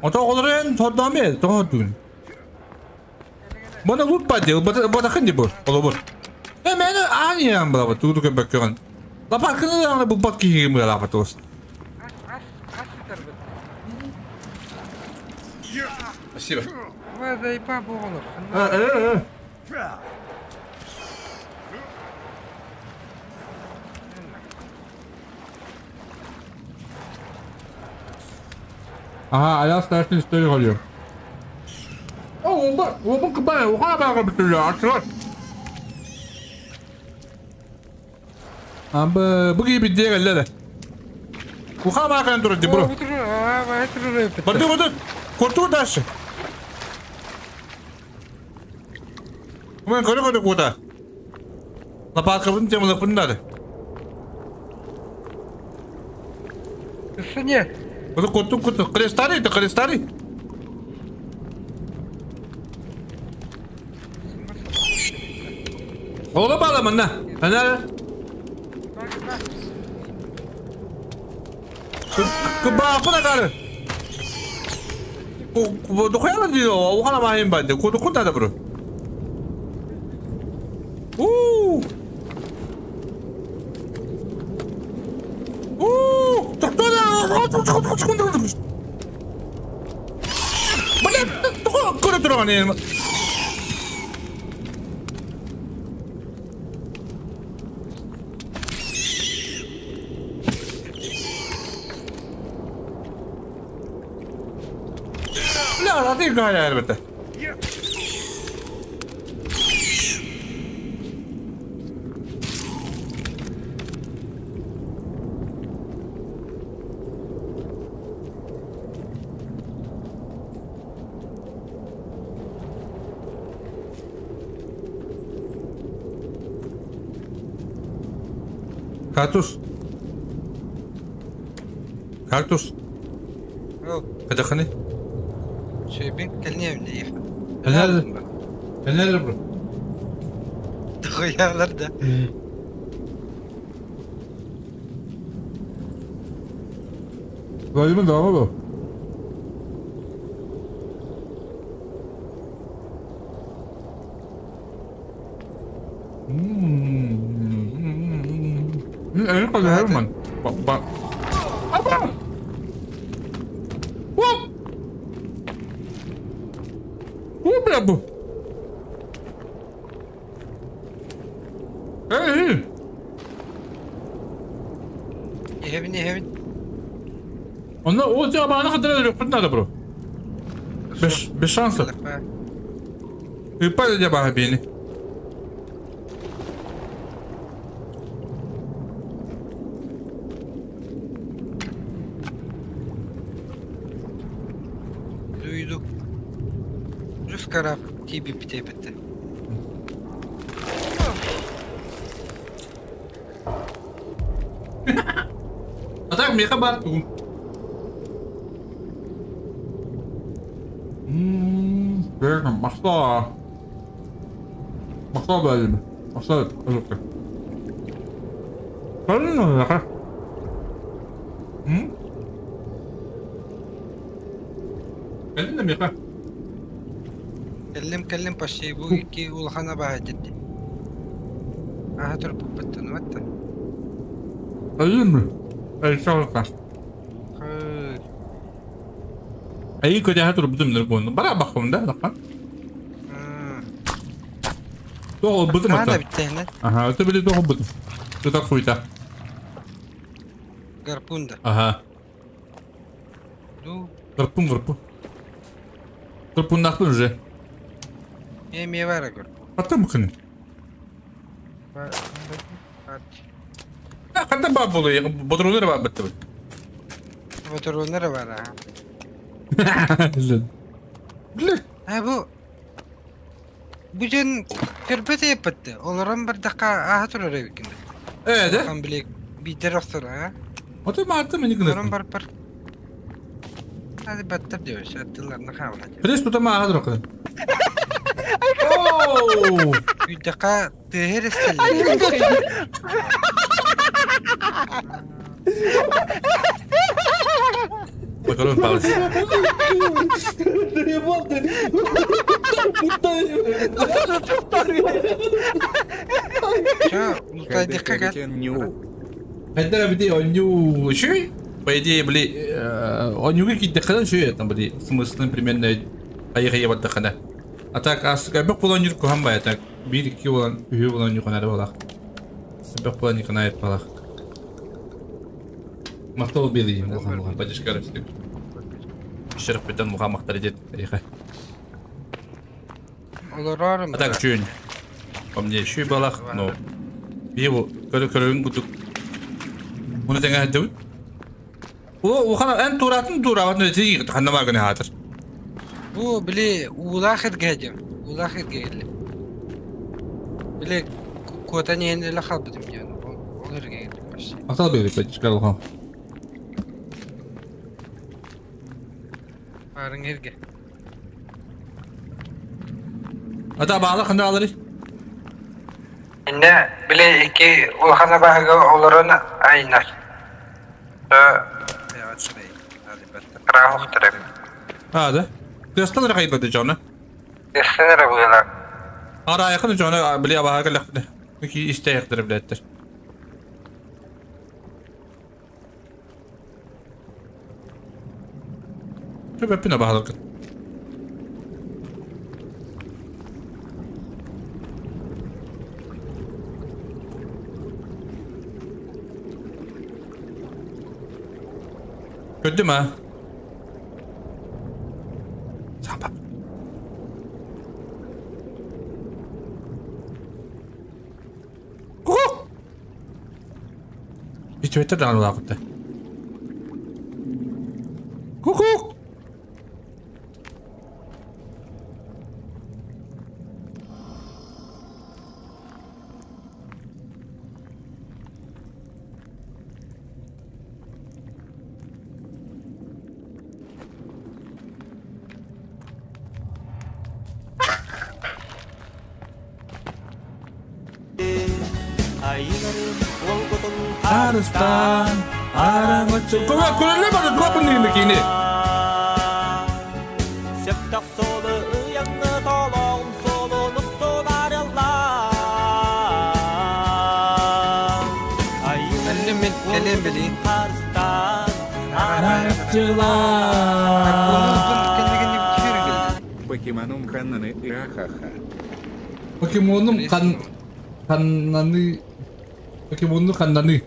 Ото оҕолору эн сордоон тоҕо сордугун? Бана лут ба дел, батахын ди бу, олобур. Э мен аан яан балаба тугу көбөккөгөн. Лапаркыны да бу бат киһи мыалаапа туос. Спасибо. Ага, а я страшную историю говорю. О, оба, оба кабана, уха бага битүлө, ачылар. Абы, буги бидде келле. Уха бага турды, бро. Баду, баду. Курту дальше. Мен көрө көрө куда. Лапа кыбын темлы пындады. Нет. Буду курту курту. Крестари, ты крестари. Ола бала манна. Ана. Кыба куда гары. Ку дохуяла ди, ухана махим банде. Ку дохунта да бро. У. У, Блин, куда турган Бля, ты галя, ребята. Кактус. Кактус. Кадаханы. Шөйбин кэлниэм диих. Нелер? Нелер бро? Дохуялар да. Владимир дама бу. Эң кадar Ба. Аба. Оп. О, бля, бу. Эй! Иһэбин, иһэбин. Онно ол жа бааны кадar надо бро. Без без шансов. Ыппа да баха бени. Дуйду. Жускарап тиби битебетте. А так меха бар тугун. Махта. Махта бәлем. Махта азыкка. Правильно, ха? М? Кэллим меха. Кэллим, кэллим почти бу икки улахана баха дедди. Аха турбуппаттан ватта. Кэллим. Эй, шалка. Эй, көдө турбутум нөр Бара бакым да, лака. Тоҕо бутум Ана ата. биттehne. Аха, өтө били тоҕо бутум. Тута хуйта. Гарпунда. Аха. Ду. Гарпун, гарпун. Гарпун нахтын уже. Эми бара гарпун. Ата мыкын. Ханна баар буолуой? Ботуруоннар баар баттыбыт. Ботуруоннар баар аа. Бля. А бу бу дьон көрбөт эппитти. Олорон бардахха ааһа турар эбиккин. Ээ да? Хан биле биирдэр охсор аа. Ото маарта мени Олорон гынатын. барпар. Hadi баттар диyor. Аттыларына хаална диyor. Пресс тута мааха турар. Оу! Үйдэхха тыаһыр эстэллэр. Ой, Павлович. Чё, лутайдыхха кэл. Хайдара бити онню шүй? По идее, бли, оннюга киддеххана шүй там бли, смыслын примерно айыга бардахана. А так ас бек болон юр кухан бай так бир ики болон үһү болон юханары балах. Бек болон юханары балах. Мактал били мухан мухан бажышкар үстүк. Шырық бітен мухан мактар дед. Эйха. Олорорум. А так чүйін. По мне шүй балах, но биву көрө көрөн кутук. Муну тең әдді. О, ухана эн туратын турабатын өтеги ханнама гына хатыр. Бу били уулаах эргэдим. Уулаах эргелли. Били куотан иэн эле халбытым диэн. Ол эргелли почти. Мактал били бажышкар улхан. Барын эрге. Ата баалы ханда алары. Инде били ики улахана баһыга олорон айнар. А, да? Кыстан рахайбады жона. Эсенер була. Ара якын жона били абага келепти. Ки истеяктыр билеттер. Төбөппүн абагалык. Көттүм а? Сапап. Ку! Ичөттер дан улакытты. Ку-ку! Арыстан, араңычы. Көмө көрөлө бары туапын деген кийини. Септақ солы ұяңы толоғым солы нұстын Әллем мен кэлем били. Арыстан, Араңычылар. Покемоном ханнаны ахаха. Покемоном хан ханнаны Покемонну ханнаны.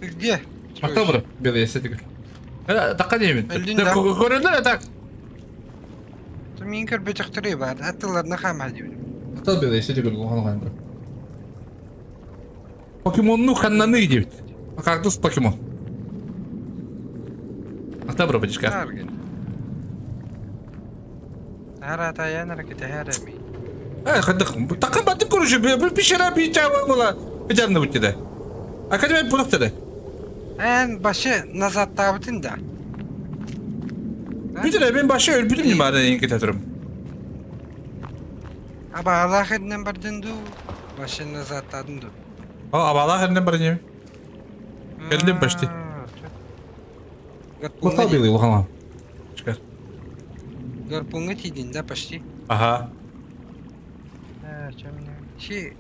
Ты где? Мактал белый эстетик. Такка деймин. Элдин да. Көрөлөр так. Мин көрбөтөхтөрү бар. Аттыларына хама диyor. Мактал белый эстетик улхан хан. Покемонну ханнаны дейт. Кактус покемон. Мактал бро бачка. Ара таян аракете харами. Хадык. Такка батып көрүшү. Бир пишера бир чабы була. Бижарны бүтүдө. Академия булактады. Эн башы назад табытын да. Бүтүрө мен башы өлбүтүм нимары эң кете турум. Аба Аллах эдинен бардын ду. Башы назад тадын ду. А, аба Аллах эдинен бардын. Келдим почти. Мактал белый улхан. Чыкар. Гарпунга тидин да почти. Ага. Ши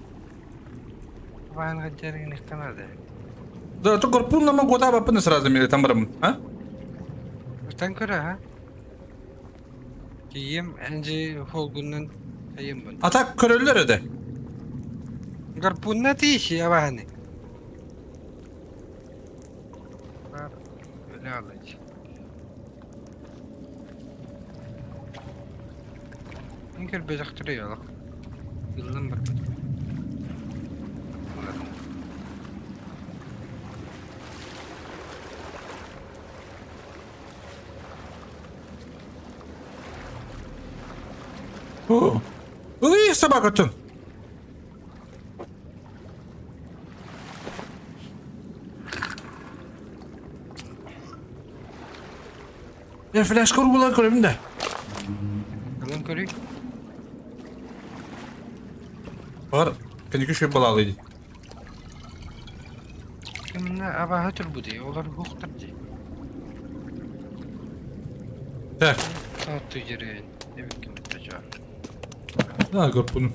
Ванга дерген ихтанады. Да, то гарпун нам года бапны сразу мне там барам, а? Тан көрө, а? Кийим энжи холгуннан айым бун. А так көрөлөр эде. Гарпунна тийши абаханы. Бар, өлө алыч. Инкер бежактыры ялак. Ыллан барбыт. Ылыы собакатын. Я флешка ургулар көрөбүн да. Ылан көрүй. Бар, кеники шөп балалы ди. Кимне абаһы турбуди, олар хуктар ди. Так. Таатты жерен. Эбит ким битте На, көрүп буну.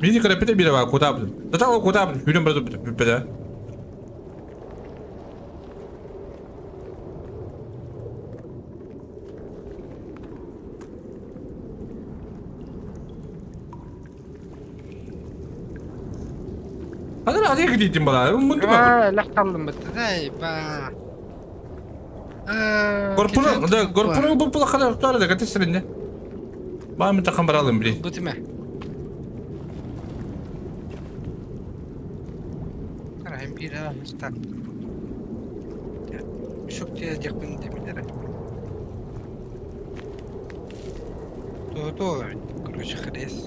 Мини карапете бира ба куда бу. Да та куда бу. Хүрен бар бу беде. Hadi hadi gideyim bana. Bunu da. Лахталлым битте да, ба. Горпуну, да, горпуну бу бу хала тар да гатесринне. Ба мен такам баралым били. Бу тиме. Карайым бир ста. Шук те жакын демилер. То то, короче, хрес.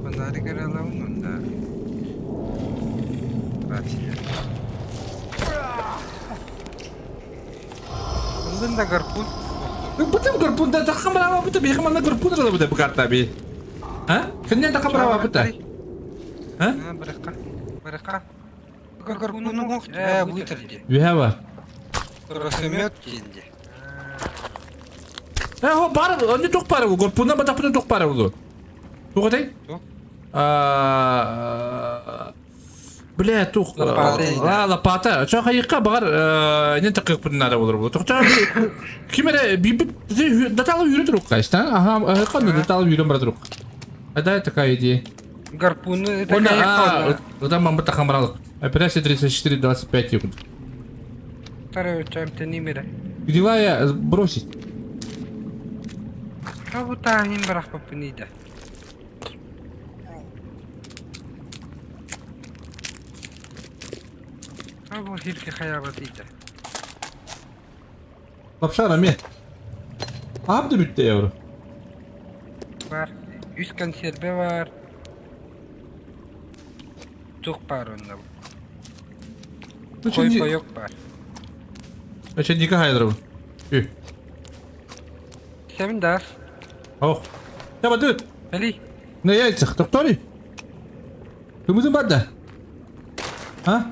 Фонарик араламын онда. Рация. Ондан да гарпун. Бутым гарпун да такам барама бут би хамана гарпун да бут букарта би. А? Кенне такам барама бут. А? Баракка. Баракка. Гарпунун бу терди. Вева. Росомет денди. Э, хо бар, они ток бар бу. Гарпунна ба тапны ток бар бу. Тугатай? А Бля, тух. А, лопата. Чо хайыкка багар не такык бун нада болор бу. Токта кимере бип даталы үйрө турук кайста. Ага, кандай даталы үйрөн бара турук. А да, такая идея. Гарпуны это А, там мамба тахамрал. Операция 34-25 секунд. Второй чем-то не мира. Дела я бросить. А вот там не брах попнида. А вот хирки хаяба дейді. Лапшара ме. Абды бүтті евро. Бар. Үс консерве бар. Тук бар онда. Кой паёк бар. Ача ника хайдыр бу. Үй. Сен дас. Ох. Таба дүт. Али. На яйцах, токтори. Кымызын бар да. А?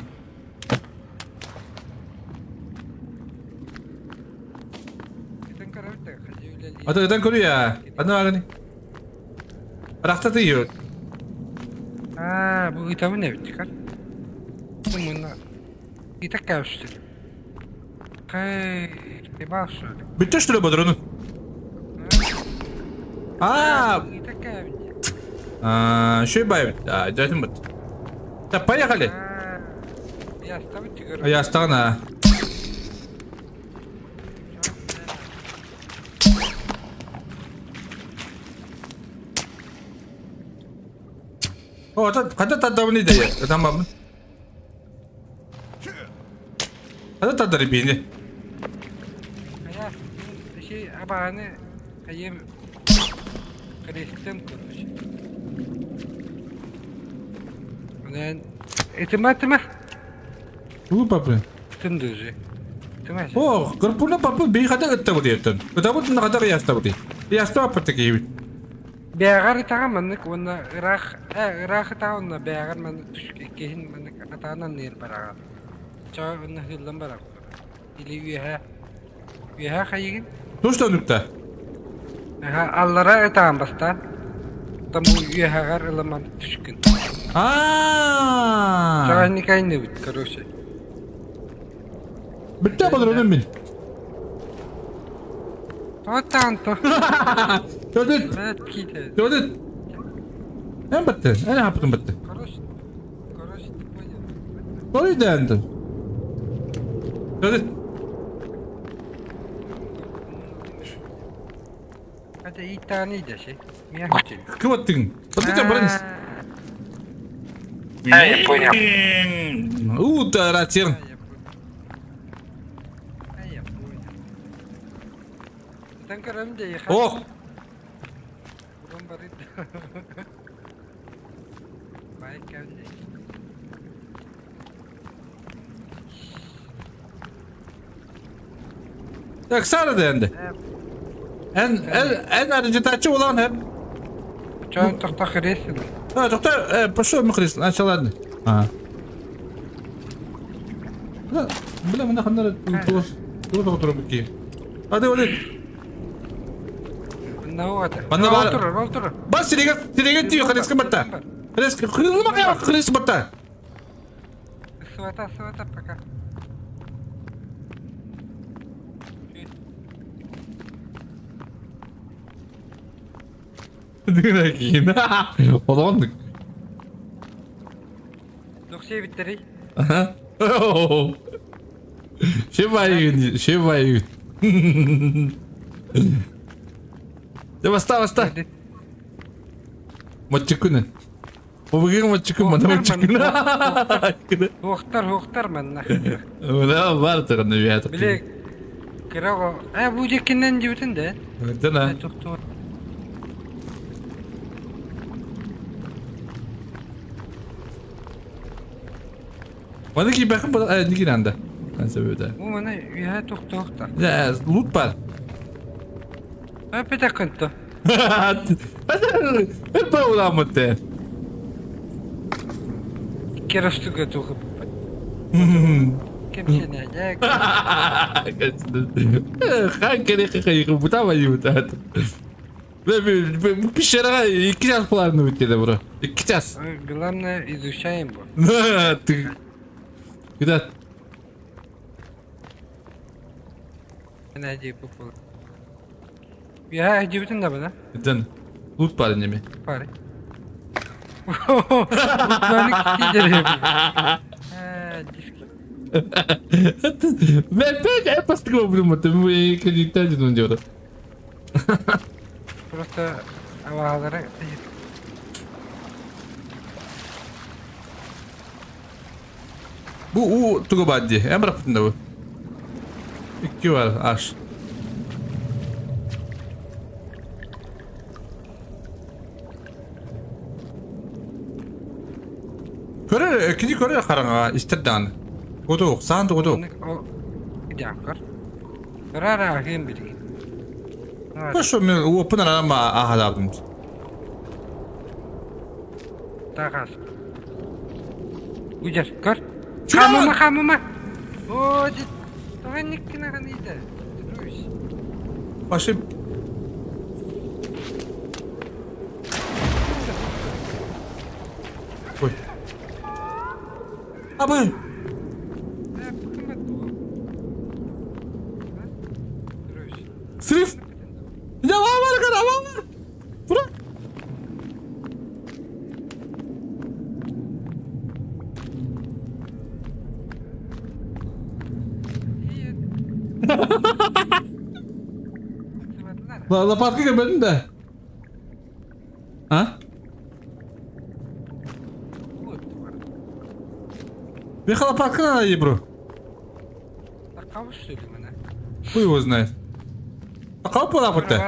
Ата ыдан көрү я. Аны агани. Рахта тыйы. А, бу итабы не бит, кар. Мына. Итак кәүсті. Кай, тебашы. Бүтті что ли бодрону? А, а, еще и бай. Да, дядя бит. Так, поехали. Я оставлю. Я остану. О, это когда тогда не дает, там мам. Когда тогда ребили? Я, еще абаны, каем, крестем, короче. Это матема? Вы папы. Тындыжи. О, гарпуна папы бейхата это вот это. Это вот на который я ставлю. Я ставлю такие. Бәғар итаға маннык онна ырах ырах итаға онна бәғар маннык түшк иккеһин маннык атаанан нер бараға. Чаа онна хыллан бараға. Или үйәһә. Үйәһә хайыгын? Ну что нүкта? Аха, аллара итаан баста. Там бу үйәһәгәр ыламан түшкүн. А. Чаа никайны бит, короче. Битте бодронун мин. Тотанто. Төдүт. Төдүт. Эн баттын, эн хапытын баттын. Короче, короче, ты понял. Короче, да, Антон. Көрүт. Хотя и таны да ши. Меня хотели. Кыбаттыгын. Баттын барыңыз. А, я понял. Утара тер. А, я понял. А, я понял. Там карам да я Ох, Урон барыт. Бай кәмде. Так сары да енді. Эн эн арыжытачы olan hep. Чон тоқта хресін. А, тоқта, пошел мхрис, начала. А. Бля, бля, мына хандар туос. Туос отырып ки. Hadi hadi. Мына оғады. Манна бар. Ол тұр, ол тұр. Бас сиреге сиреге тиyo хреске батта. Хреске хреске ма хреске батта. Свата, свата, пока. Дыгына Олондук. Доксей биттери. Аха. Шебайын, шебайын. Да баста, баста. Матчыкүнү. Обыгын матчыкүн, мана матчыкүн. Уохтар, уохтар манна. Мына бар тұрғын өйәтіп. Биле кыраго. А бу жекинен жибитин да. Дана. Токтор. Мана ки бәхін бұл, неге нанда? Әнсі өді. Бу мана үйә токтоохта. Я, лут бар. А пета кынты. Бір бауламыты. Керастыга тугып. Кемсене жак. Хан керек қайғы бұта ма Пещераға 2 час планны өтеді бро. 2 час. Главное изучаем бу. Ты. Куда? Мына жеп бу. Я жибитин да бана. Ден. Лут бар неме. Бар. Лутбаны кидере. А, диск. Мен пек эпастык болдум, мы кредиттен жудун деп. Просто авалары Бу у тугу бадди. Эм бирак бу. 2 бар аш. Көрөр, кини көрөр караңа истердан. Годук, сан годук. Дякор. Рара ахим били. Пошо мен опын арама ахадабым. Тагас. Уҗар, көр. Хамама, хамама. О, дит. Тоган никкина ганида. Руш. Пошли. Ой. Абы. Сриф. Я var kadar var. Bırak. La la parka gelmedin de. Ha? Bir la parka надо, бро. Хуй его знает. А кого была бы ты?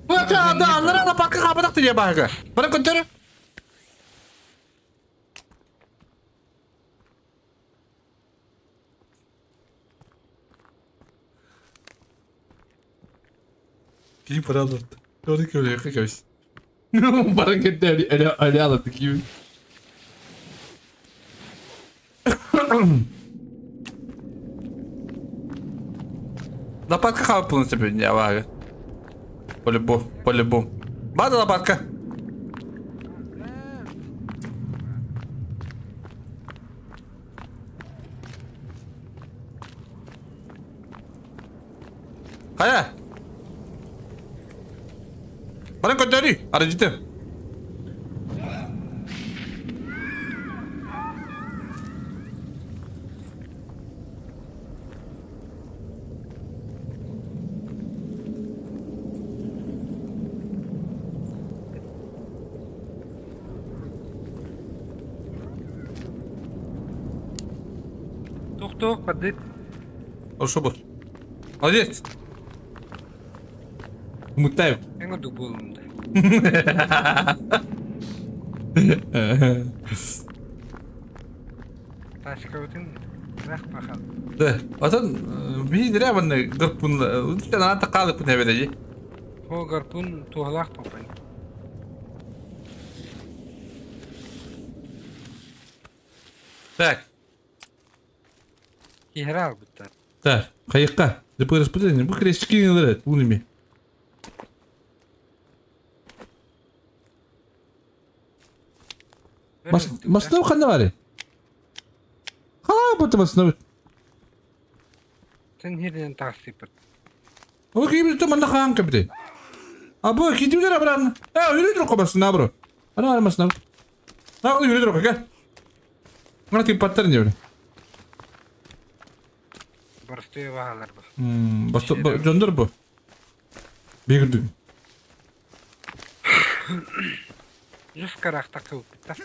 Да, да, на парка хабадак ты я бага. Бара контер. Ким паралды. Doğru köylü yakış. Bana gitti öyle öyle anlattık gibi. Лопатка хавал полностью я вага. По-любому, по-любому. Бада лопатка. Kaya. Bana gönderi. Aracıtı. Тух-тух, бардыт. Хорошо бот. Молодец. Мутаев. Эҥ ордук буоллум да. Тачкабытын ырах бахал. Да, отон биһи зря манна гарпун аата хаалыппын эбэдэйи. О, гарпун туһалаах попай. Так. Киһирэ албыттар. Так, хайыкка. ДП распределение. Бу крестики ылыр уними. Маснов ханна бары? Хаа бу маснов. Сен хирден тахсыппыт. О кибит то манна хаан кабите. А бу китүлер абран. Э, үрү друк басна бро. Ана маснов. А, үрү друк ка. Мына тип паттар не бре. Барстуя баһалар бу. Басты жондор бу. Бегирдүк. Жүз карахта кылыппыттар.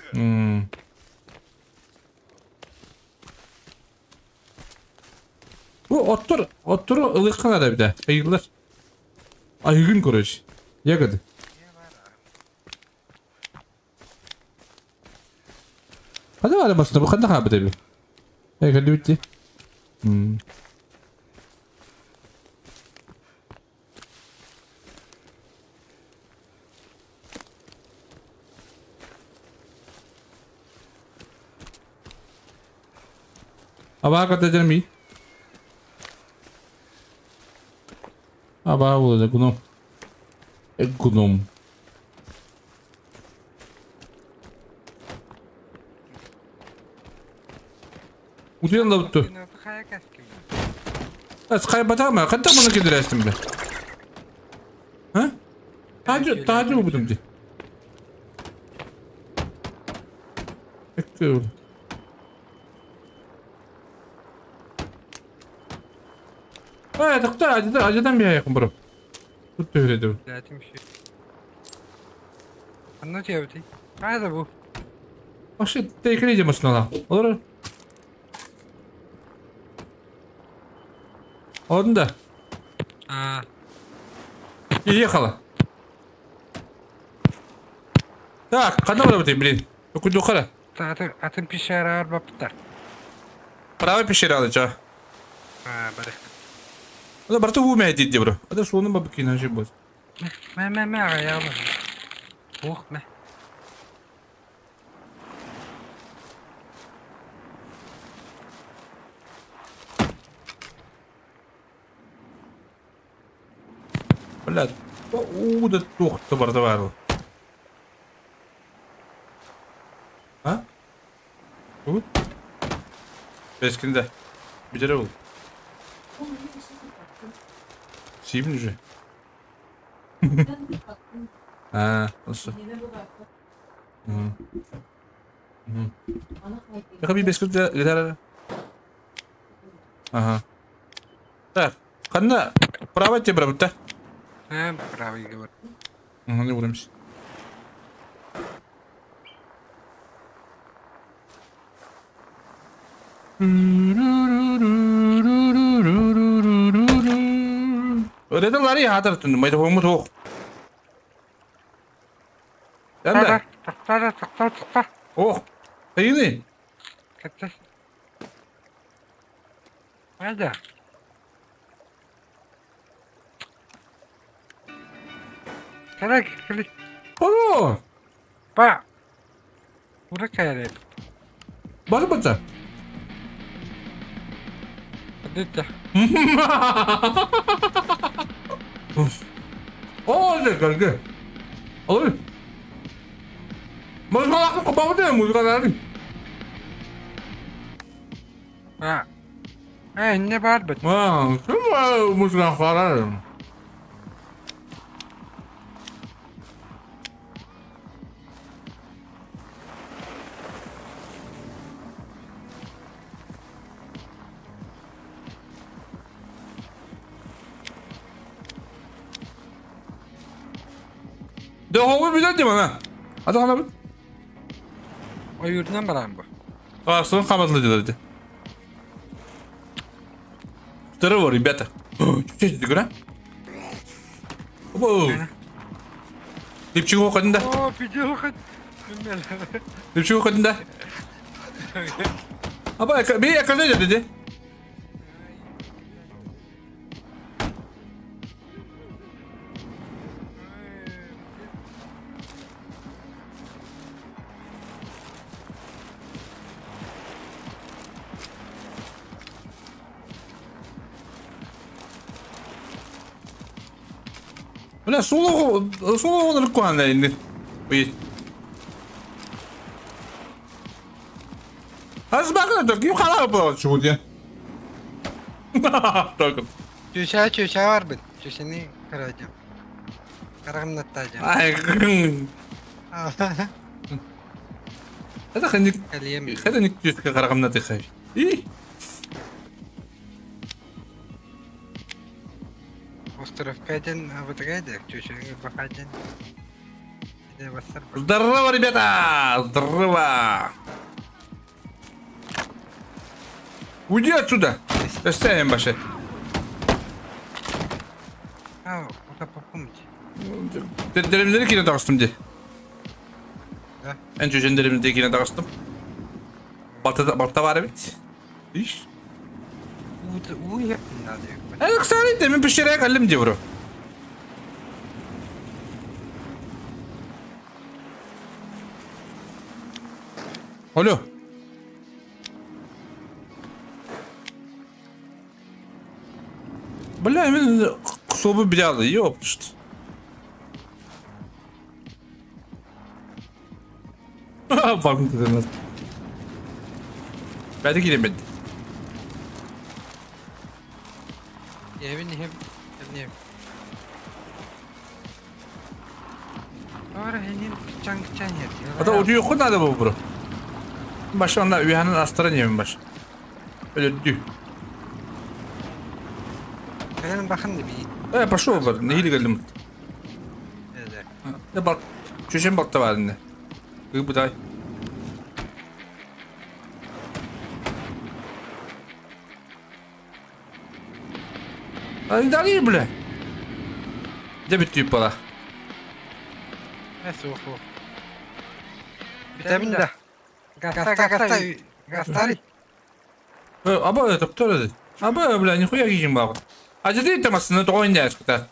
Бу оттор, оттору ылыккан ара бите. Айгылар. Айгын короче. Ягоды. Хада бар басына бу ханда хабы деби. Эй, кэлли битти. Абаа ката ми. Абаа болду гном. Гном. Утуян да бутту. Эс кайбатама, кантан муну кедирестим бе? А? Тажы, тажы бутум ди. Эккүл. Э, тоқта, ажыдан, ажыдан бия якын бұрып. Тут төһүреді. Дәтим ши. Анна тебти. Кайда бу? Вообще, тейкелейде машинала. Олар. Олардың да. А. И ехала. Так, қанда бара бітей, блин. Өкінді қара. Атын пещера арбаптар. Правый пещера алды, ча. А, бары. Ада барты умя дейді бро. Ада соны бабы кейін ажы болды. Мә, мә, мә, ағай, алды. Ох, мә. Блядь, уда тоқты барды бар. А? Тут? Бескінде. Бедері ол. Сибин уже. А, осы. Яқа би бескінде гитара. Ага. Так, қанда право тебе брат, А, правый говорит. Угу, не буремся. Öyle var ya hatır tündüm. Mayda homu toq. Yandı. Тахтара, тахтара, тахтара. Ох. Тайны. Каттас. Айда. Карак, кали. Oro. Па. Ура кайрет. Бар бата. Дитя. О, же карга. Ой. Музыка копауды, музыка дары. А. Э, не бар бит. А, ким музыка харар. Да хогу билет дим ана. Ата хана бит. Ойурдан барам бу. А, сон каматлы деді. Здорово, ребята. Что это игра? Опа. Ты чего ходим, да? О, пидёха. Ты чего ходим, да? Аба, бей, я когда иди? Бля, соло он рукой. Так. Чүшә бар бит. Чүшәне карадым. Карагымны тажым. Ай. Это хәник. Хәник чүшә карагымны тыхай. И. Остров Кайден, а вот Кайден, чүшә бахаден. Здорово, ребята! Здорово! Уйди отсюда! Оставим баши. Деремleri kine takıştım de. En çocuğun derimleri kine takıştım. Balta var evet. İş. Evet kısa demin pişirerek alayım diye bro. Alo. Бля, мен собы бляды, ёпшт. Farklı dedim. Ben de gireyim ben. Evin. Doğru, henin kıçan yer. Hatta o diyor ki nerede bu bro? Başı onda üyenin astıran yemin başı. Öyle diyor. Benim bakın da bir. Пошел бар, не geldim. Ne bak, çöşen bakta var ne? Bu da. Ay da bile. De bitti para. Ne soğuk. Vitamin da. Gastari. Аба, доктор dedi. Аба, бля, нихуя кийим баг. А ты там aslında doğru ne çıktı?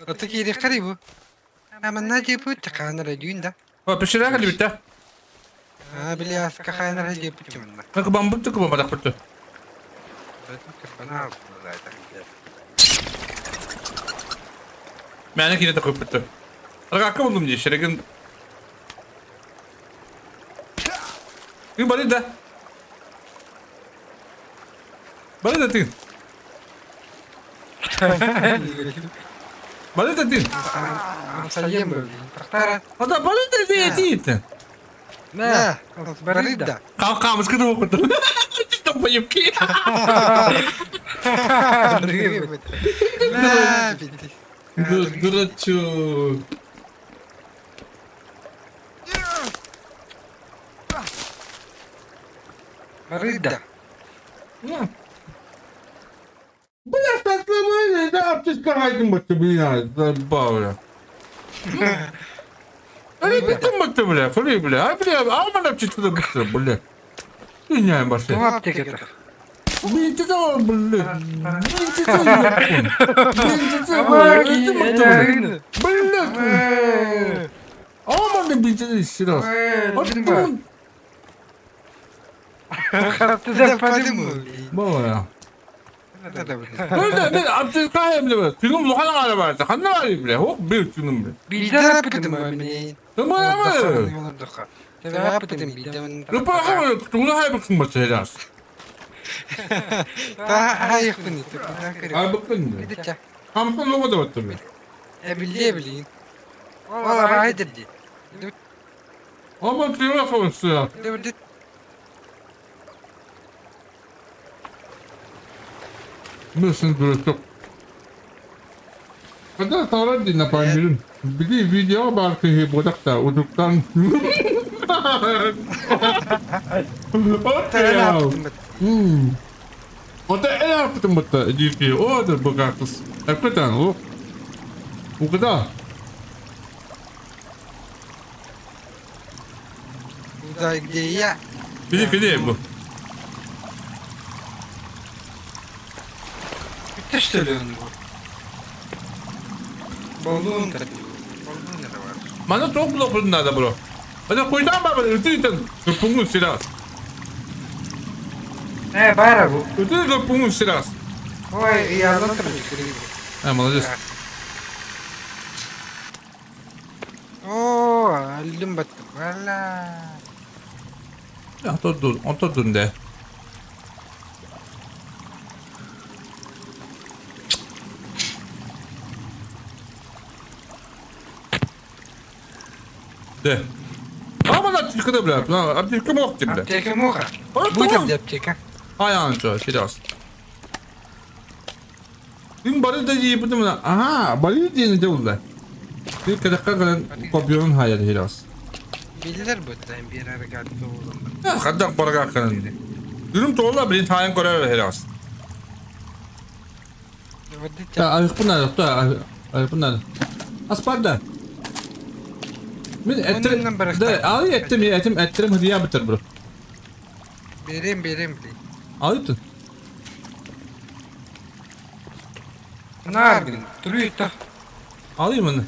Öteki yeri bu. Ama ne yapıyor tıkanır düğünde. O pişirer geldi bitti. Ha biliyorsun kahanır yapıyor bunlar. Bak ben bu tıkı bana kurtu. Ben yine de kurtu. Arka buldum diye şerekin. Bir bari da. Bari da tin. Bari da tin. Hatta bari da tin. Ne? Bari da. Kalk kız okudu. Çok bayım ki. Дурачок. Барыда. Бля, так нормально, да, аптечка хайдым бытты, бля, заебал, бля. Али битим бытты, бля, хули, бля, а, бля, а у меня аптечка да быстро, бля. Не, башня. Ну, аптека-то. Блин, ты там, бля. Блин, ты там, бля. Бля. А у меня битим сейчас. 뭐야? 근데 앞뒤 까야 지금 뭐 하나 알아봐야 하나 알아봐. 혹 밀 주는 빌다 앞에도 뭐야? 루파 동네 하이브큰 거 제일 다 하이브큰 하이브큰. 한번 먹어도 왔더니. 빌리. 와, 하이드디. 엄마 들어가고 있어요. Мысын дурачок. Когда саранди на памирин, били видео барки бодакта удуктан. Вот это потом вот дикие, о, это богатус. Так это, о. Куда? Куда, где я? Иди, где был? Это что ли он был? Баллон то. Баллон это ваш. Мана тоқ блок надо, бро. Это хуйда баба, ты там пунгун сирас. Бара бу. Ты пунгун сирас. Ой, я лотом не А, молодец. О, алым бат. Вала. А то дур, он то дунде. Да. А мана аптека, бля, аптека мог тебе, бля. Аптека мог. Будет аптека. А я ничего, сейчас. Им бары да ей потом, ага, бары день делал, да. Ты когда когда копион хаял сейчас. Билер будет, им бир аргат толом. Хаддак барга кырын. Дүрүм тола блин тайын көрөр сейчас. Да, айыппын да, айыппын. Аспарда. Мен эттим, да, алы эттим, этим эттим хыдия битер бро. Берем, берем, блин. Алыптын. Наргин, трюйта. Alayım onu.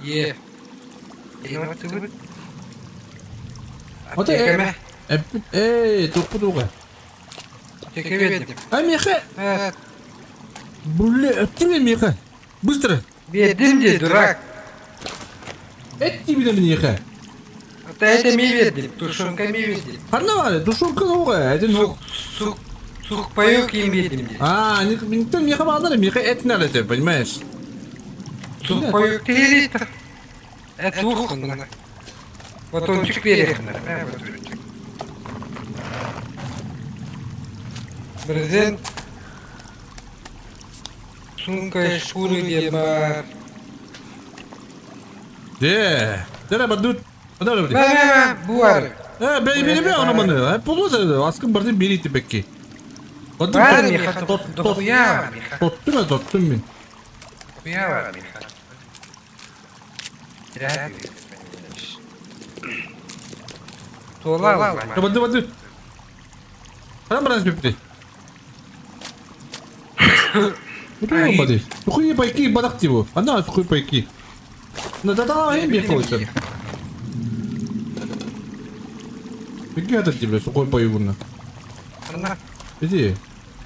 Е. O da тоқпы тоға. Ай, Миха! Бля, ты Миха! Быстро! Бедим де, дурак! Эти бедим, Миха! Это ми ведим, тушенка ми ведим. Парновали, тушенка новая, один сук, сук паёк им ведим. А, никто Миха мало, Миха это надо, понимаешь? Сук паёк ты это ухо. Батончик берег. Брезент. Сумка шкуры дебар. Де, де бадут. Бе, буар. Бе, бе, бе, onu bunu. Pulu da askın bardı biri tepeki. Бар Миха, дохуя Миха. Тоттум, тоттум мен. Дохуя бар Миха. Тола. Баду, баду. Храм брас бипти. Баду, баду. Сухие пайки, бадак тибу. Ана сухие пайки. На да да, им бихоется. Где это тебе сухой паюгуна? Иди.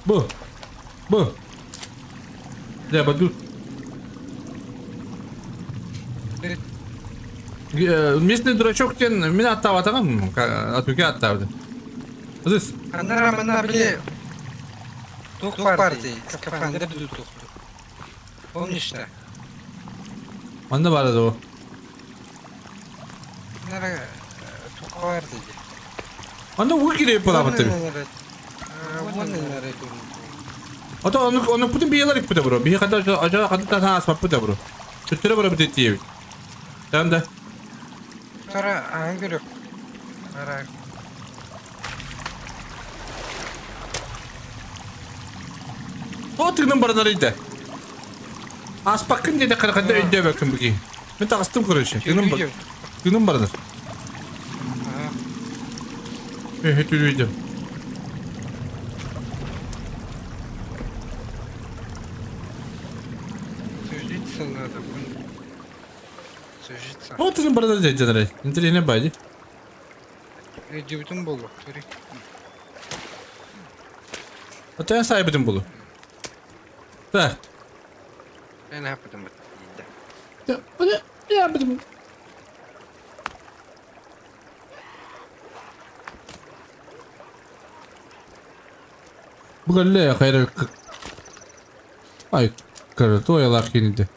Б. Б. Да, баду. Местный дурачок тен меня оттава там, от меня оттава. Здесь. Она мана бли. Тух партии, скафандр дух. Помнишь что? Анда барады. Нара тух партии. Анда угире палабаты. А то он путин биелар пута бро. Би хада ажа хада та ас пута бро. Түттере бро бит тиев. Там да. Тара ангер. Ара. О тыгнын бардар иде. Аспакын деде кыркында өйдө бөкүн буги. Мен тагыстым короче. Тыгнын бар. Тыгнын бардар. Э, өйдө. Сужиться надо. Сужиться. О, тыгнын бардар деде жанар. Интерне байди. Өйдө болу. Ата сайбытын болу. Так. Ben yapmadım. Ya, ne yapmadım? Bu ne hayır. Ay, karı toyalar kendinde.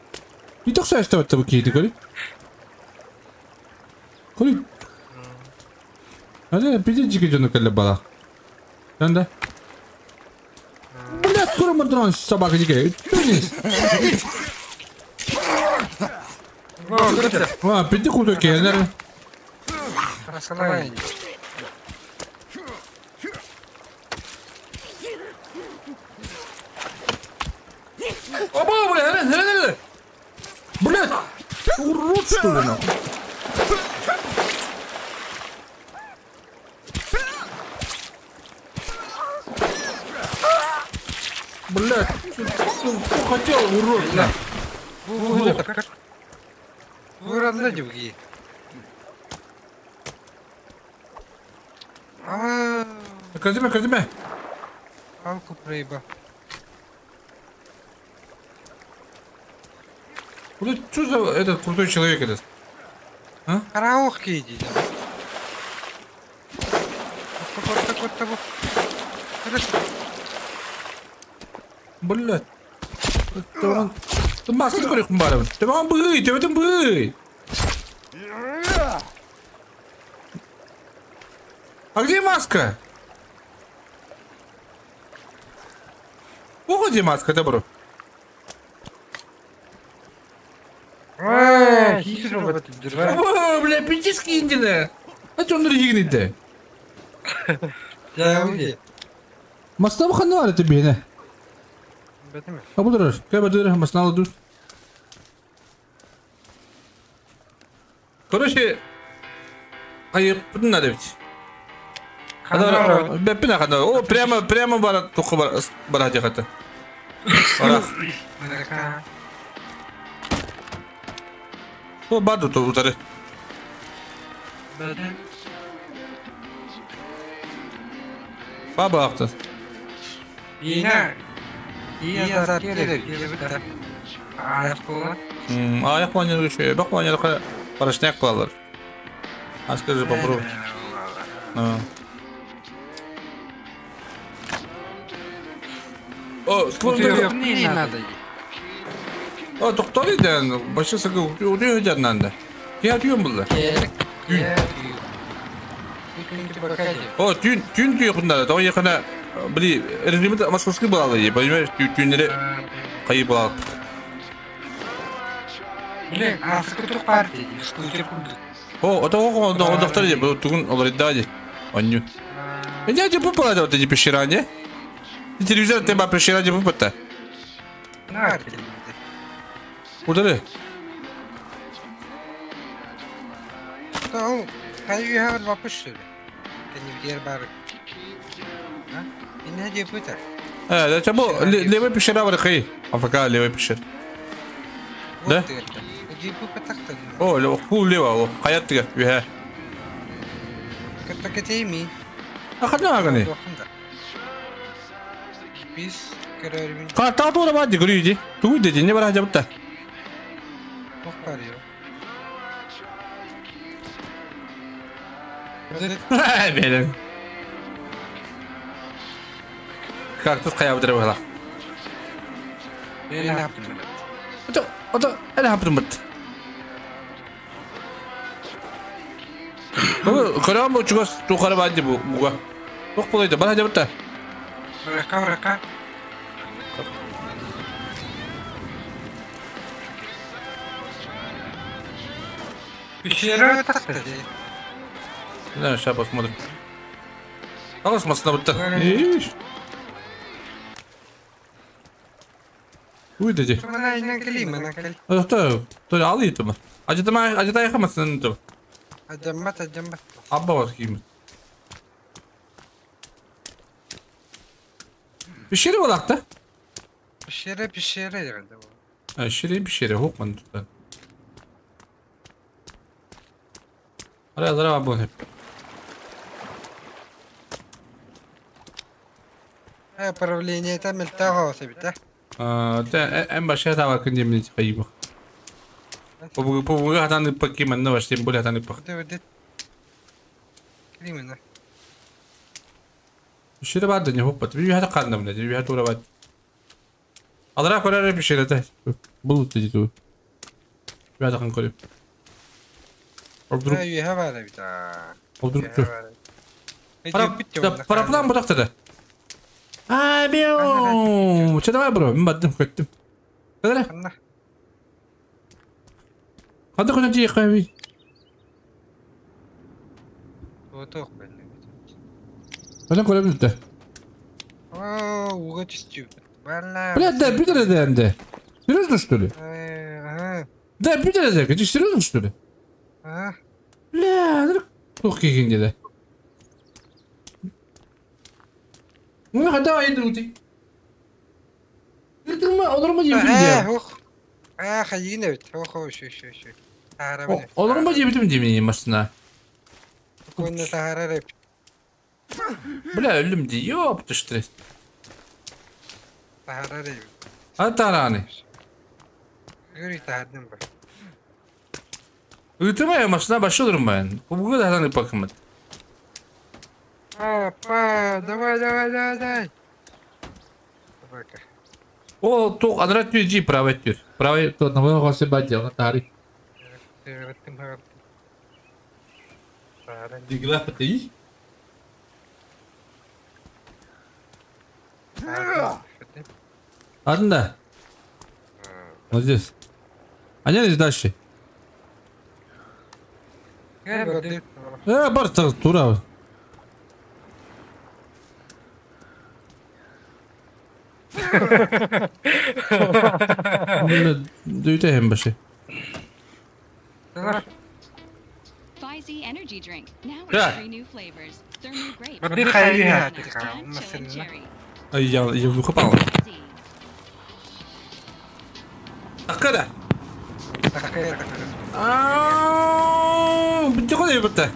Bir toksa işte bu keydi görü. Görü. Hadi bir de çıkacağını kelle bala. Sen de. Блядь, курмадрон собака дикая. А, приди куда кенер. Оба, бля, бля, бля. Урод, что ли, нахуй? Блядь, что хотел, урод, на. Кадиме, кадиме. Вот что за этот крутой человек этот? А? Караоке иди. Блядь. Ты маска такой хумбаров. Ты вам бы, ты в этом бы. А где маска? Уходи, маска, добро. О, бля, пятиски индина. А что он ригнет-то? Маска хануара тебе, не? А буду как бы маснала душ. Короче, а я надо ведь. О, прямо, прямо барат, только барат это. О, баду то утары. Баба авто. А я понял еще, я понял, порожняк плавал. А скажи попробуй. О, сложно. Не надо. О, доктор, да, большой сагу, удивительно надо. Я тюм был. О, тюн, тюн, тюн, надо. То я когда, блин, режим московский был, понимаешь, тюнеры, кай был. Блин, а сколько партий, сколько пунктов? О, это он, он доктор, я был тугун, он говорит, он. Я тебе попал, вот эти пещеры, не? Телевизор тебя пещера не попадает. Куда ли? Это был левый пещера в Рахи. А пока левый пещера. Да? О, хул лево, хаят ты, я. А хадна агани. Картал тура бади гриди. Ту иди, не брать жабта. Блин. Как тут хая выдрывала? Это, это, это хапнут. Карам чугас тухара бади буга. Ох, полойда, брать жабта. Рака, рака. Пещера так-то. Да, сейчас посмотрим. А у нас будто. Ишь. Уйдите. А то, то алый там. А где там, а где там хамас там? Аджаммат, аджаммат. Абба вот ким. Пещера была так-то? Пещера, пещера, я говорю. А, пещера, пещера, хоп, он тут. Аля, здорово, буду. Правление там мельтаго себе, да? А, да, эм башня там как не мне хаиба. Побугу хатаны пакиман, но ваш тем более хатаны пак. Пещера бад не хоп, ты видишь, хатан мне, ты видишь, тура бад. Адра коря пещера да. Буду ты ту. Я тахан корю. Вдруг. Вдруг. Параплан буду тогда. А, бил. Что давай, бро? Бадым хотим. Куда? Куда куда ты ехай? Вот так, блин. Куда куда ты? А, угодистю. Бля, да, бүтэр да. Серьезно, что ли? Да, бүтэр да, ты серьезно, что ли? Бля, туох киһиҥ диэтэ. Ну, хата айдырути. Олормо диэбитим диэ. Аа, хайыгын эбит. Охо, шө, шө, шө. Олормо диэбитим диэ машина. Конна таһаарар эбит. Бля, өллүм дии. Ёпта что. Таһаарар эбит. А тараны. Гөрүй таһаардым ба. Ыытыма машина башы олорум. Кубуга да ханан ыпакымыт. Папа, давай, давай, давай, давай. Давай-ка. О, туох анара түр жи правый түр. Правый то одного госы бадья, он тари. Дигла ты? Ладно. Вот здесь. А не здесь дальше. Бар тура. Дүйте башы. Да. Ай, я ухапал. Акада. Аа, битте битте.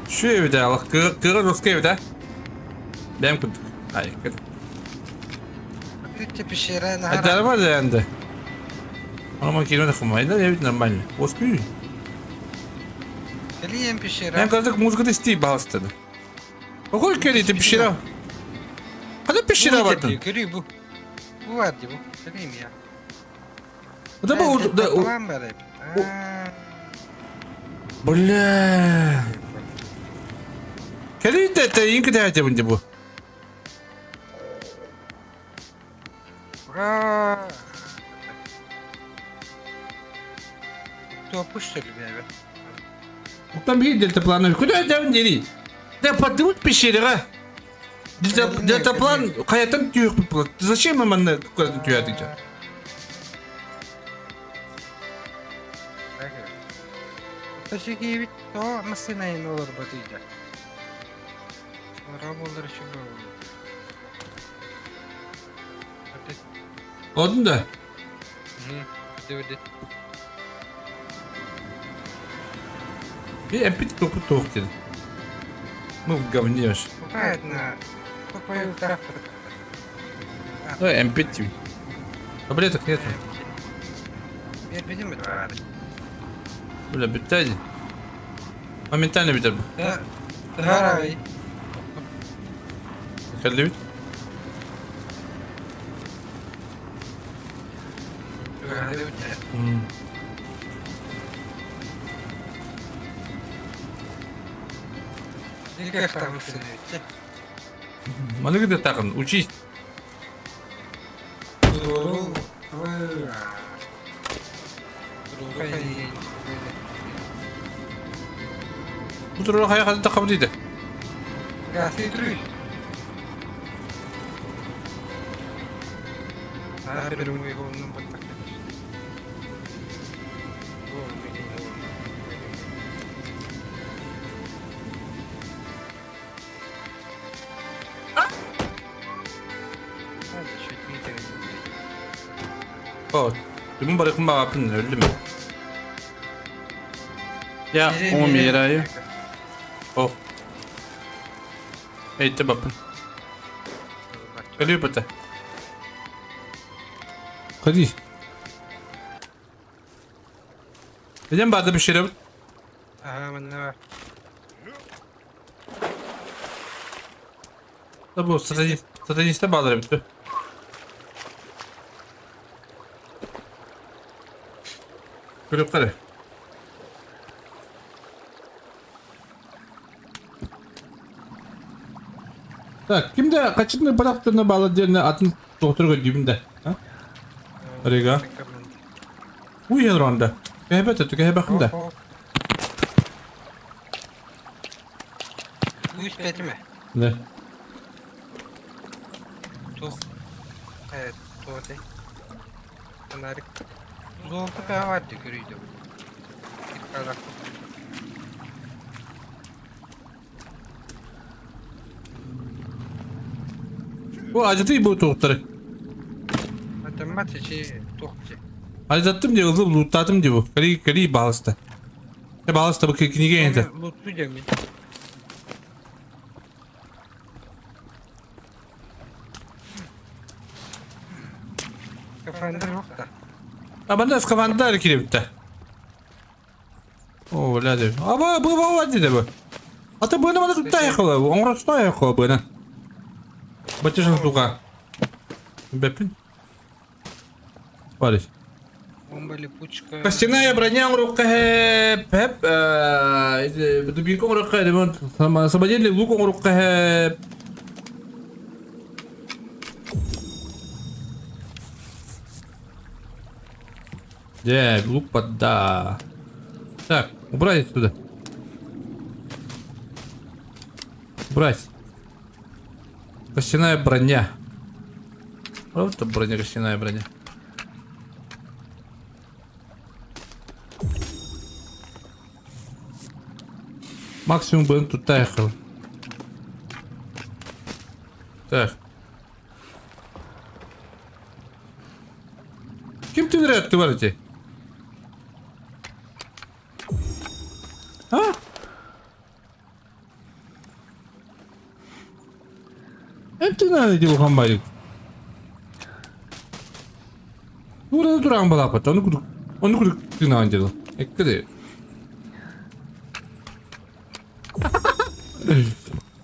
Şu evde Allah kırı Ruska evde. Benim kırdık. Hayır kırdık. Нормально енді. Ана келмеді қылмайды, evet нормально. Оспүй. Мен кырдык музыкада истей балыстады. Какой келі ты пещера? Қандай пещера бардың? Көрүй бу. Бу бар ди бу. Білмеймін я. Да бу да. Бля. Келі де инки де айтабын де бу. Там bir дельтаплан. Куда это дери? Да подымут пещеры. Дельтаплан хаятан түйек. Зачем нам она куда-то түйәді? Ташики то машина олар батыйда. Раболар еще был. Одun да? Bir MP topu toğuk dedi. Мы в говне вообще. Да, MP. Таблеток нету. Бля, битади. Моментально битер. Да. Хәлле бит. Маны где тағын, учись. Бұл туралы қая қады тақабы дейді. Бүгін барықын бағапын өлді ме? Я, умираю. О. Эй, ты бапын. Ходи, бата. Ходи. Идем барды пещеру. Ага, мына. Да бұл сатанист балдыр бітті. Көріп қара. Так, кимде қачынны барақтырны балы деріне атын доқтырға деймін де. Рига. Уй анда. Кәйбәт өті, кәйбәқім да. Уй пәті ме? Да. Тух. Туох Фонарик. Золото бар көрүйді. Bu acıtı bu tuğutları. Атаммат ичи туохчи. Acıttım diye hızlı lootladım diye bu. Kari kari bağlısta. Ne bağlısta bu книга енді. Луту деми. Скафандр yok da. А банда скафандр киребитте. О, ляде. А бу бу бу dedi bu. Ата буны мана тутта якыла. Оңра тутта якыла буны. Батышын туга. Бепин. Барış. Бомба липучка. Костяная броня оңрукка хеп хеп дубинка оңрукка ремонт. Самодельный лук оңрукка хеп. Де, лук подда. Так, убрать отсюда. Убрать. Костяная броня. Вот броня, костяная броня. Максимум бы тут таехал. Так. Кем ты вряд ты варите? А? Это надо делать хамбарик. Ура, туран балапат. Он куда ты на делал? Эккеде.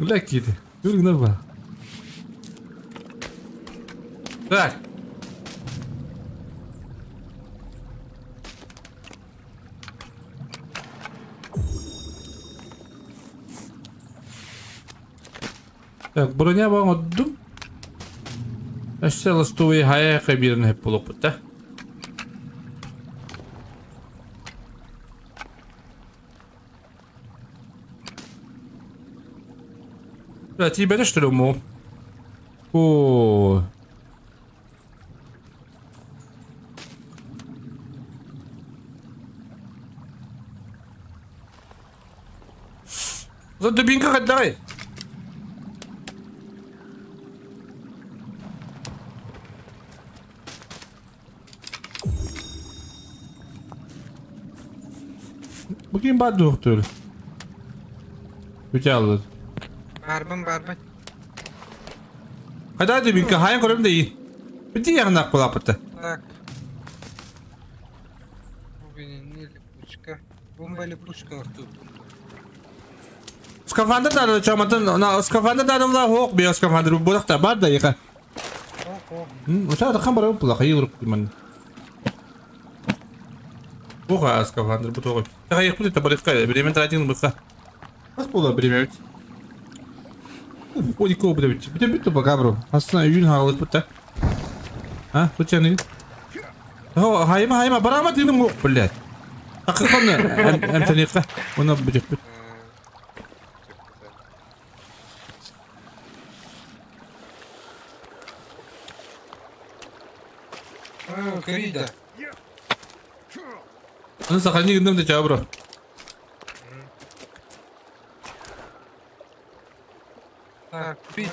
Бля, киты. Так. Так, броня вам отдум. Әшсе ластовый хаяқы бірін хеп болып бұтта. Да, тебе что ли, мо? О. За дубинка отдай. Bakayım ben doktor. Güzel. Барбын барбын. Hadi hadi binka hayın korum da iyi. Bir diğer nak bulapıtı. Так. Bugün ne липучка? Бомба липучка тут. Скафандр da çamadın. Na skafandr da da hoq bir skafandr bu da var da yıka. Uçağı da kan bara bu hayır man. Bu skafandr bu toğ. Hayır bu da barık bir men bu. Nasıl bu bir men? Ой, блядь, где биту багабру? Аслан юн халык бутта. А, бу чаны. О, хайма хайма барама дедим ок, блядь. Акырканы әмтәнекка. Оны бит. О, крида. Аны сохрани гындым да чабро. Так, бит.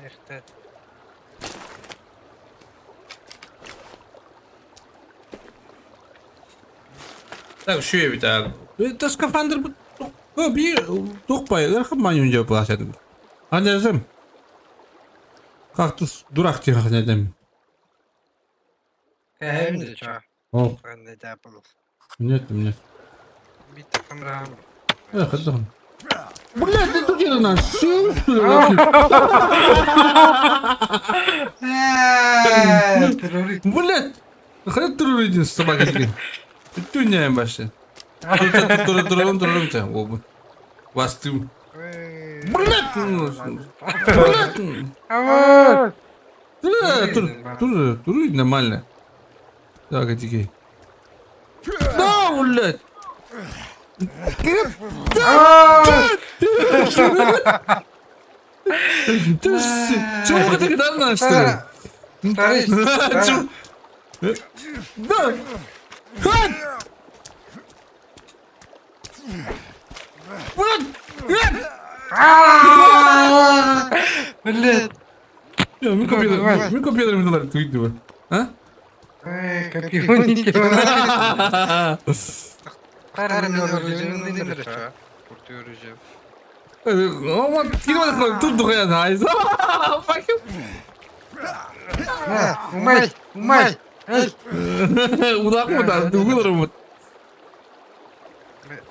Эхтет. Так, şu bir tane. Это скафандр бу bir токпай, рахман деп плашады. Анязым. Кактус дурак тихо недем. Hem ча. О, Ханна да булып. нет, нет. Бит камра. Эх, это. Блядь, ты тут где нас? Что ли? Террорист. Блядь! Хрен террорист собака деген. Түнәм башы. Тур тур тур тур оба. Вас ты. Блядь! Блядь! Тур тур тур нормально. Так, эти. Да, блядь! Ты чего ты когда что ли? Да. Блядь. Мы компьютер мы доллар твит А? Тут другая найс. Fuck you. Умай, умай. Удак да, дугулар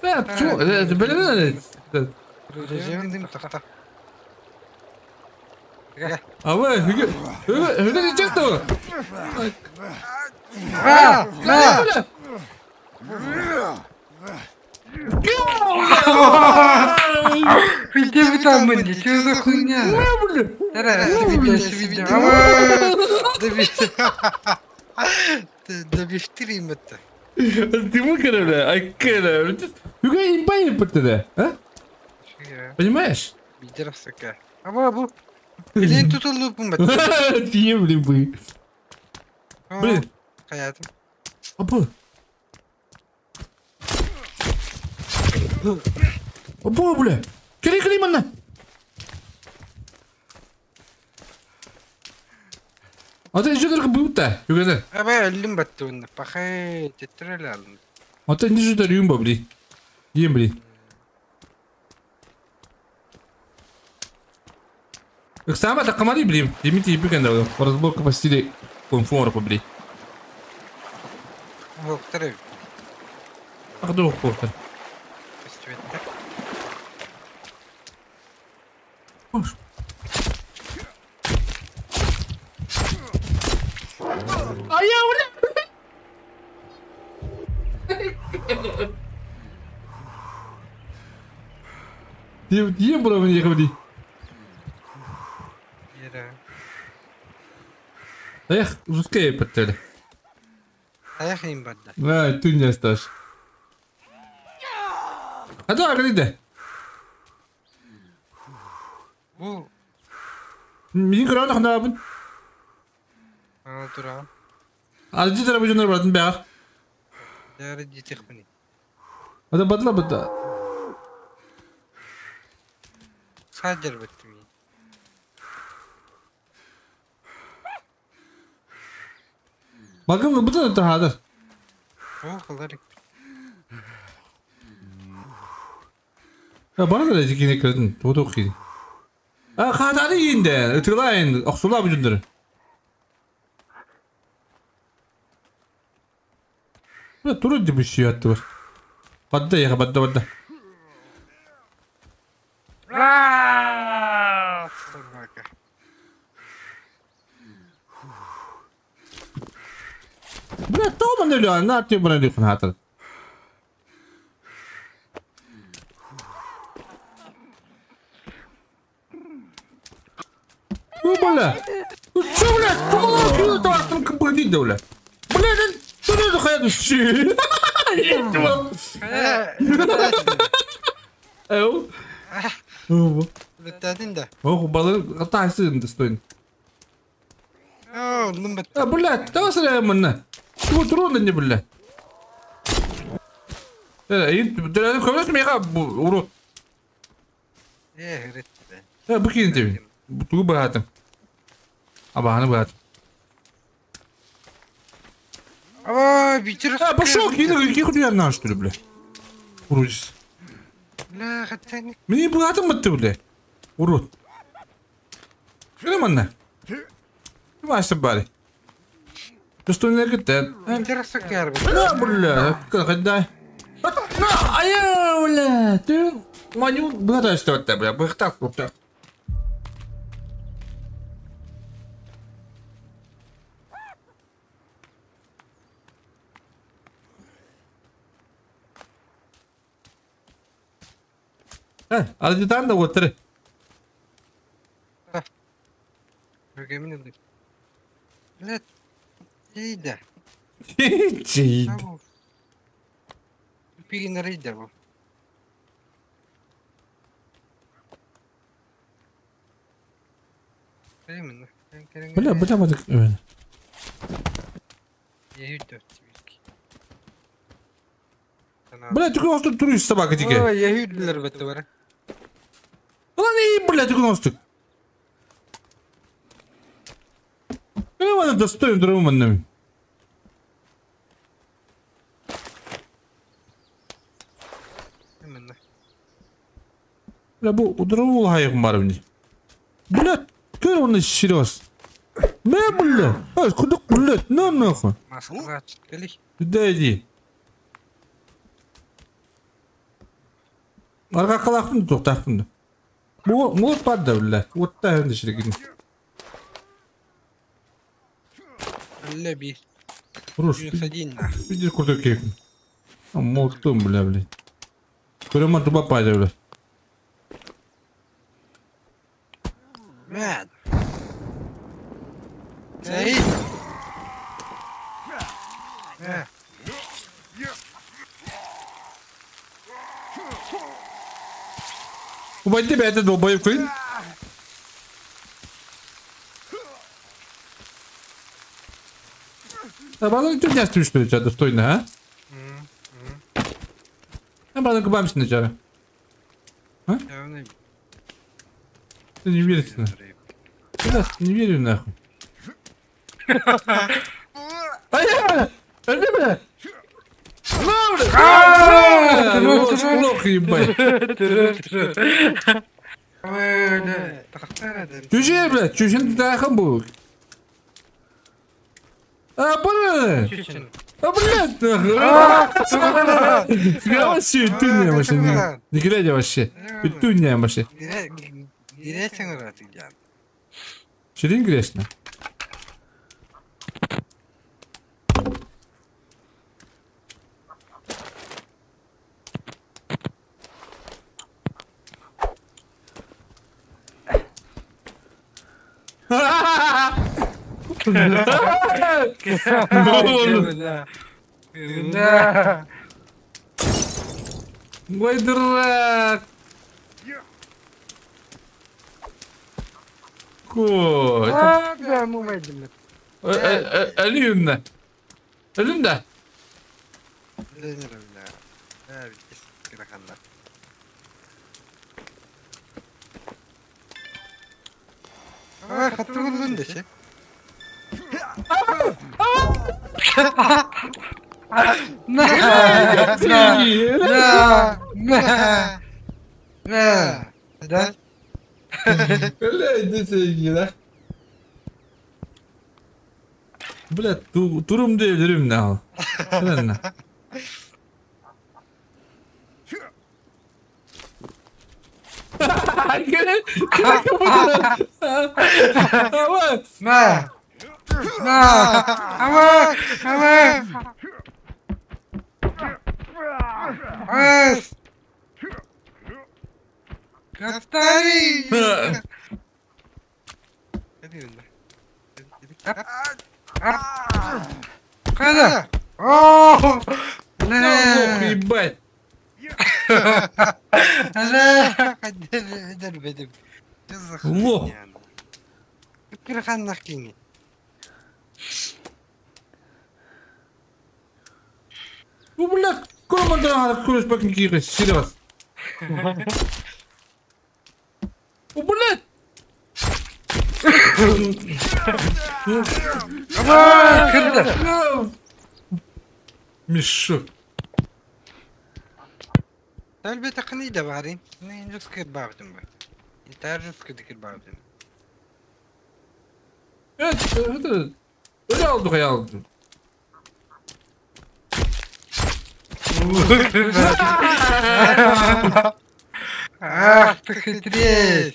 Да, чё, это блин, А вы, вы честно? А, на! Где вы там были? Что за хуйня? Да бифтирим это. Ты выкорил, а кэля. А? Понимаешь? Блин, тут лупу. Блин, блин. Блин. Опа. Опа, бля. Кери, манна. А ты еще только был-то? А блин, батун. Пахай, тетралал. А ты не ждали юмба, блин. Ем, блин. Сама так команды, блин. Димитри Бикендер, разборка по стиле кунг-фу, блин. Ах, доктор. А я, бля! Ем, бро, мне говори. Эх, жесткие потели. Эх, им бада. Да, ты не осташь. А да, где? Мин көрөн ханабын. А тура. Аржи тара бужунар батын бяр. Дары житехмни. Ада бадла бата. Саджар баттми. Багым бутын та хадыр. О, халарик. А бара да жикине кирдин. Тоток ки. А хадары инде. Тылайн, оксула бужундыр. Бля, туру деп иши ятты бар. Бадда яга, бадда, бадда. Собака. Бля, тома не ля, на тебе брали хатыр. Ну, бля. Ну, чё, бля, тома кило тартым кымпырдый да, бля. Бля, что это хайду щи? Эу. Ох, балын атасы достойн. О, ну А, бля, давай сря манна. Ты трудно не, бля. Э, ты мега урод. Э, Э, букин тебе. Ту братом. Аба, брат. А, битер. А, пошел, кину, кину я на что ли, бля. Уродец. Бля, хотя не. Мне братом ты, бля. Урод. Что манна? Вася бари. Ты что не говорит? На, бля, когда? На, а я, бля, ты маню брата что это, бля, бахтак, бахтак. Адъютант да вот три. Блядь, ида. Чейд. Пигин рейда. Бля, бля, бля. Бля, түкін остық турист собака тике. Ой, я үйділер бітті бара. Ulan iyi бля, түкін остық. Кene bana достоин durumu. Бля, bu durumu hayır var mı? Бля, kör onu şiros. Ne бля? Ай, кудuk бля, не нахуй. Маскаға çıktı. Да иди. Arka kalakın toktakın. Bu mod var da бля. Otta hem de şirkin. Бля, bir. Руш. Bir kurdu keyfin. Moltum бля бля. Көрөмө туба пайда бля. Мэн. Саид. Убайды бәйті долбайып қойын. А базар тут не что тебя достойно, а? А базар кубамся начало. А? Ты не веришь, на. Да, не верю нахуй. Ай, бля! Плохо, ебать. Чужие, блядь, чужие ты был. А, блядь! А, блядь, нахуй! Вообще, ты вообще, не глядя вообще. Ты не вообще. Черень грешно. Ой, дурак! Ко? Алина! Алина! Да? Бля, иди да? Бля, турум diyebilirim ne al. Ne? Ma. Ma. Ama. Ama. As. Kaftari. Kada. О! Бля, ебать. Лох. Ну, бля, кроме курс бакинки, серьез. О, блядь! Мешок. Evet, evet. Öyle aldık ya aldım. Ах ты хитрец!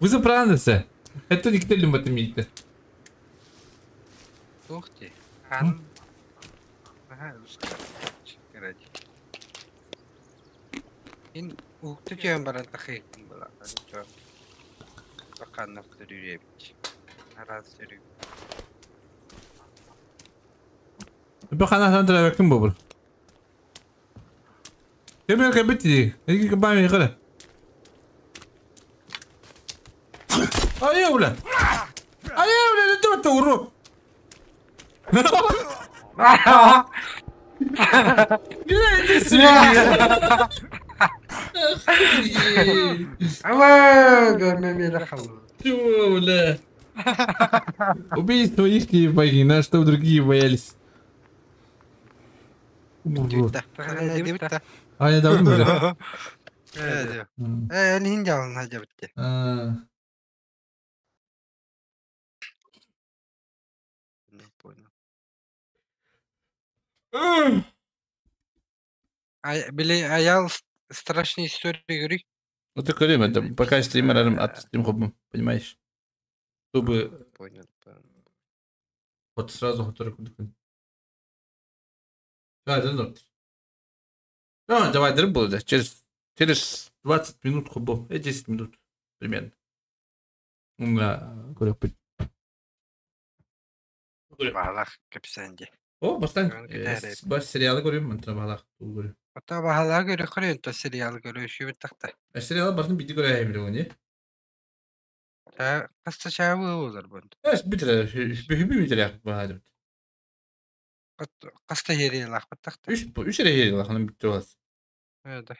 Вы заправился. Это никто не может иметь. Ух ты. Ага, Уһукта түһэн баран тахыйыктын былаан. Баканнах төрүүр эбит. Араас төрүү. Бу ханасан төрөбөккүн бу. Кемер кэбит дии. Эги баами кыра. Айа бля. Айа бля, это вот урод. Бля, иди свинья. Ава, да хал. Чего, бля? Убей своих не боги, на что другие боялись. Урод. А, я давно уже. Э, нин жалын хажабытты. А, Не понял. Ай, били аял страшные истории говори. Ну ты говорим, это пока стример от стрим хоббом, понимаешь? Чтобы Понял, понял. вот сразу который. Да, да, да. Ну, давай, дыр да. Через 20 минут хоббом. 10 минут примерно. Да, говорю, Баалах кепсенди. О, бастан, Кытары. бас сериалы көрөм, мантра балах көрөм. Ота баалах көрө көрө то сериал көрө шүбүт такта. Сериалы бартын биди көрөйм биле не? Та каста чабы болар бун. Эс битре, бү битре баһадым. Каста сериал ах такта. Үч үч эре лаханы битте бас. Да.